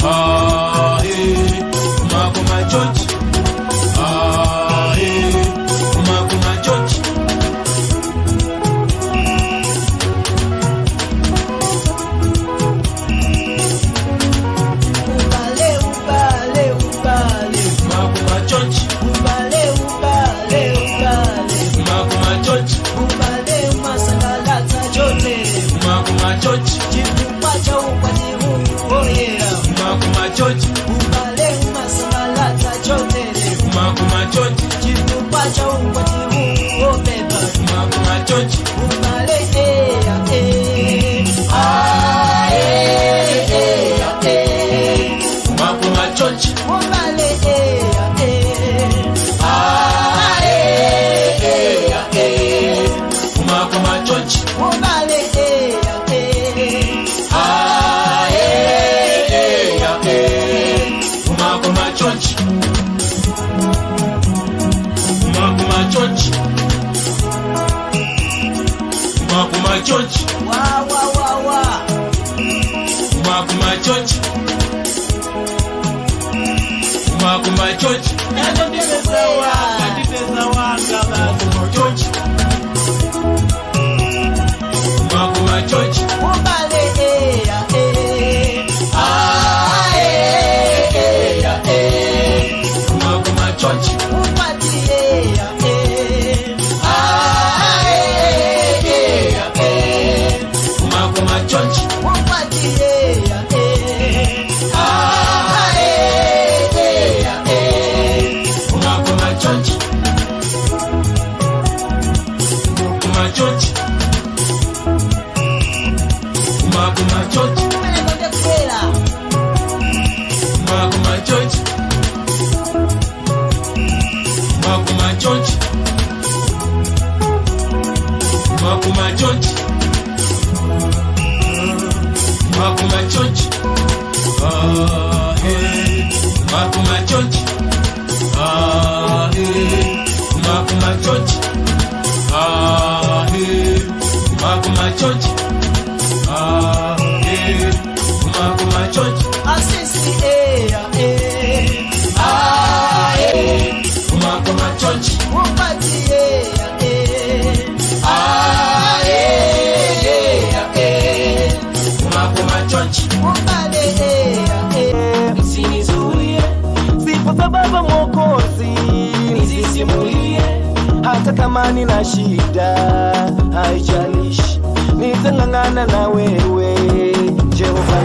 Ah, eh. Kuma kuma chonchi. Ah, eh. Kuma kuma chonchi. Ubale, ubale, ubale. Kuma kuma chonchi. Ubale, ubale, ubale. Kuma kuma chonchi. Ubale umasangalatsa chotere. Kuma kuma chonchi. Chifukwa cha ukwati uwu woyera. Kuma kuma chonchi. Ubale umasangalatsa chotere. Kuma kuma chonchi. Chifukwa cha ukwati uwu wopepa. Kuma kuma chonchi. Ubale eya, eh. Ah, eh, eya, eh. Kuma kuma chonchi. Ubale eya, eh. Ah, eh, eya, eh. Kuma kuma chonchi. Ubale eya, eh. Ah, eh, eya, eh. Kuma kuma chonchi. Kuma kuma chonchi. Kuma kuma chonchi. Wa, wa, wa, wa. Kuma kuma chonchi. Kuma kuma chonchi. Eno ndipeza wanga, ndipeza wanga basi. Kuma kuma chonchi. Kuma kuma chonchi. Ubale eya, eh. Ah, eh, eya, eh. Kuma kuma chonchi. Ukwati eya, eh. Ah, eh, eya, eh. Kuma kuma chonchi. Ukwati eya, eh. Ah, eh, eya, eh. Kuma kuma chonchi. Kuma kuma chonchi. Kuma kuma chonchi. Kuma kuma chonchi. Kuma kuma chonchi. Kuma kuma chonchi. Kuma kuma chonchi. Ah, eh. Kuma kuma chonchi. Ah, eh. Kuma kuma chonchi. Ah, eh. Kuma kuma chonchi. Ah, eh. Kuma kuma chonchi. Asisi eya, eh. Ah, eh. Kuma kuma chonchi. Ukwati eya, eh. Ah, eh, eya, eh. Kuma kuma chonchi. Ubale eya, eh. Msinizuie, sifa za Baba Mwokozi nizisimulie. Hata kama nina shida, haijalishi, nitang'ang'ana na wewe, Jehova.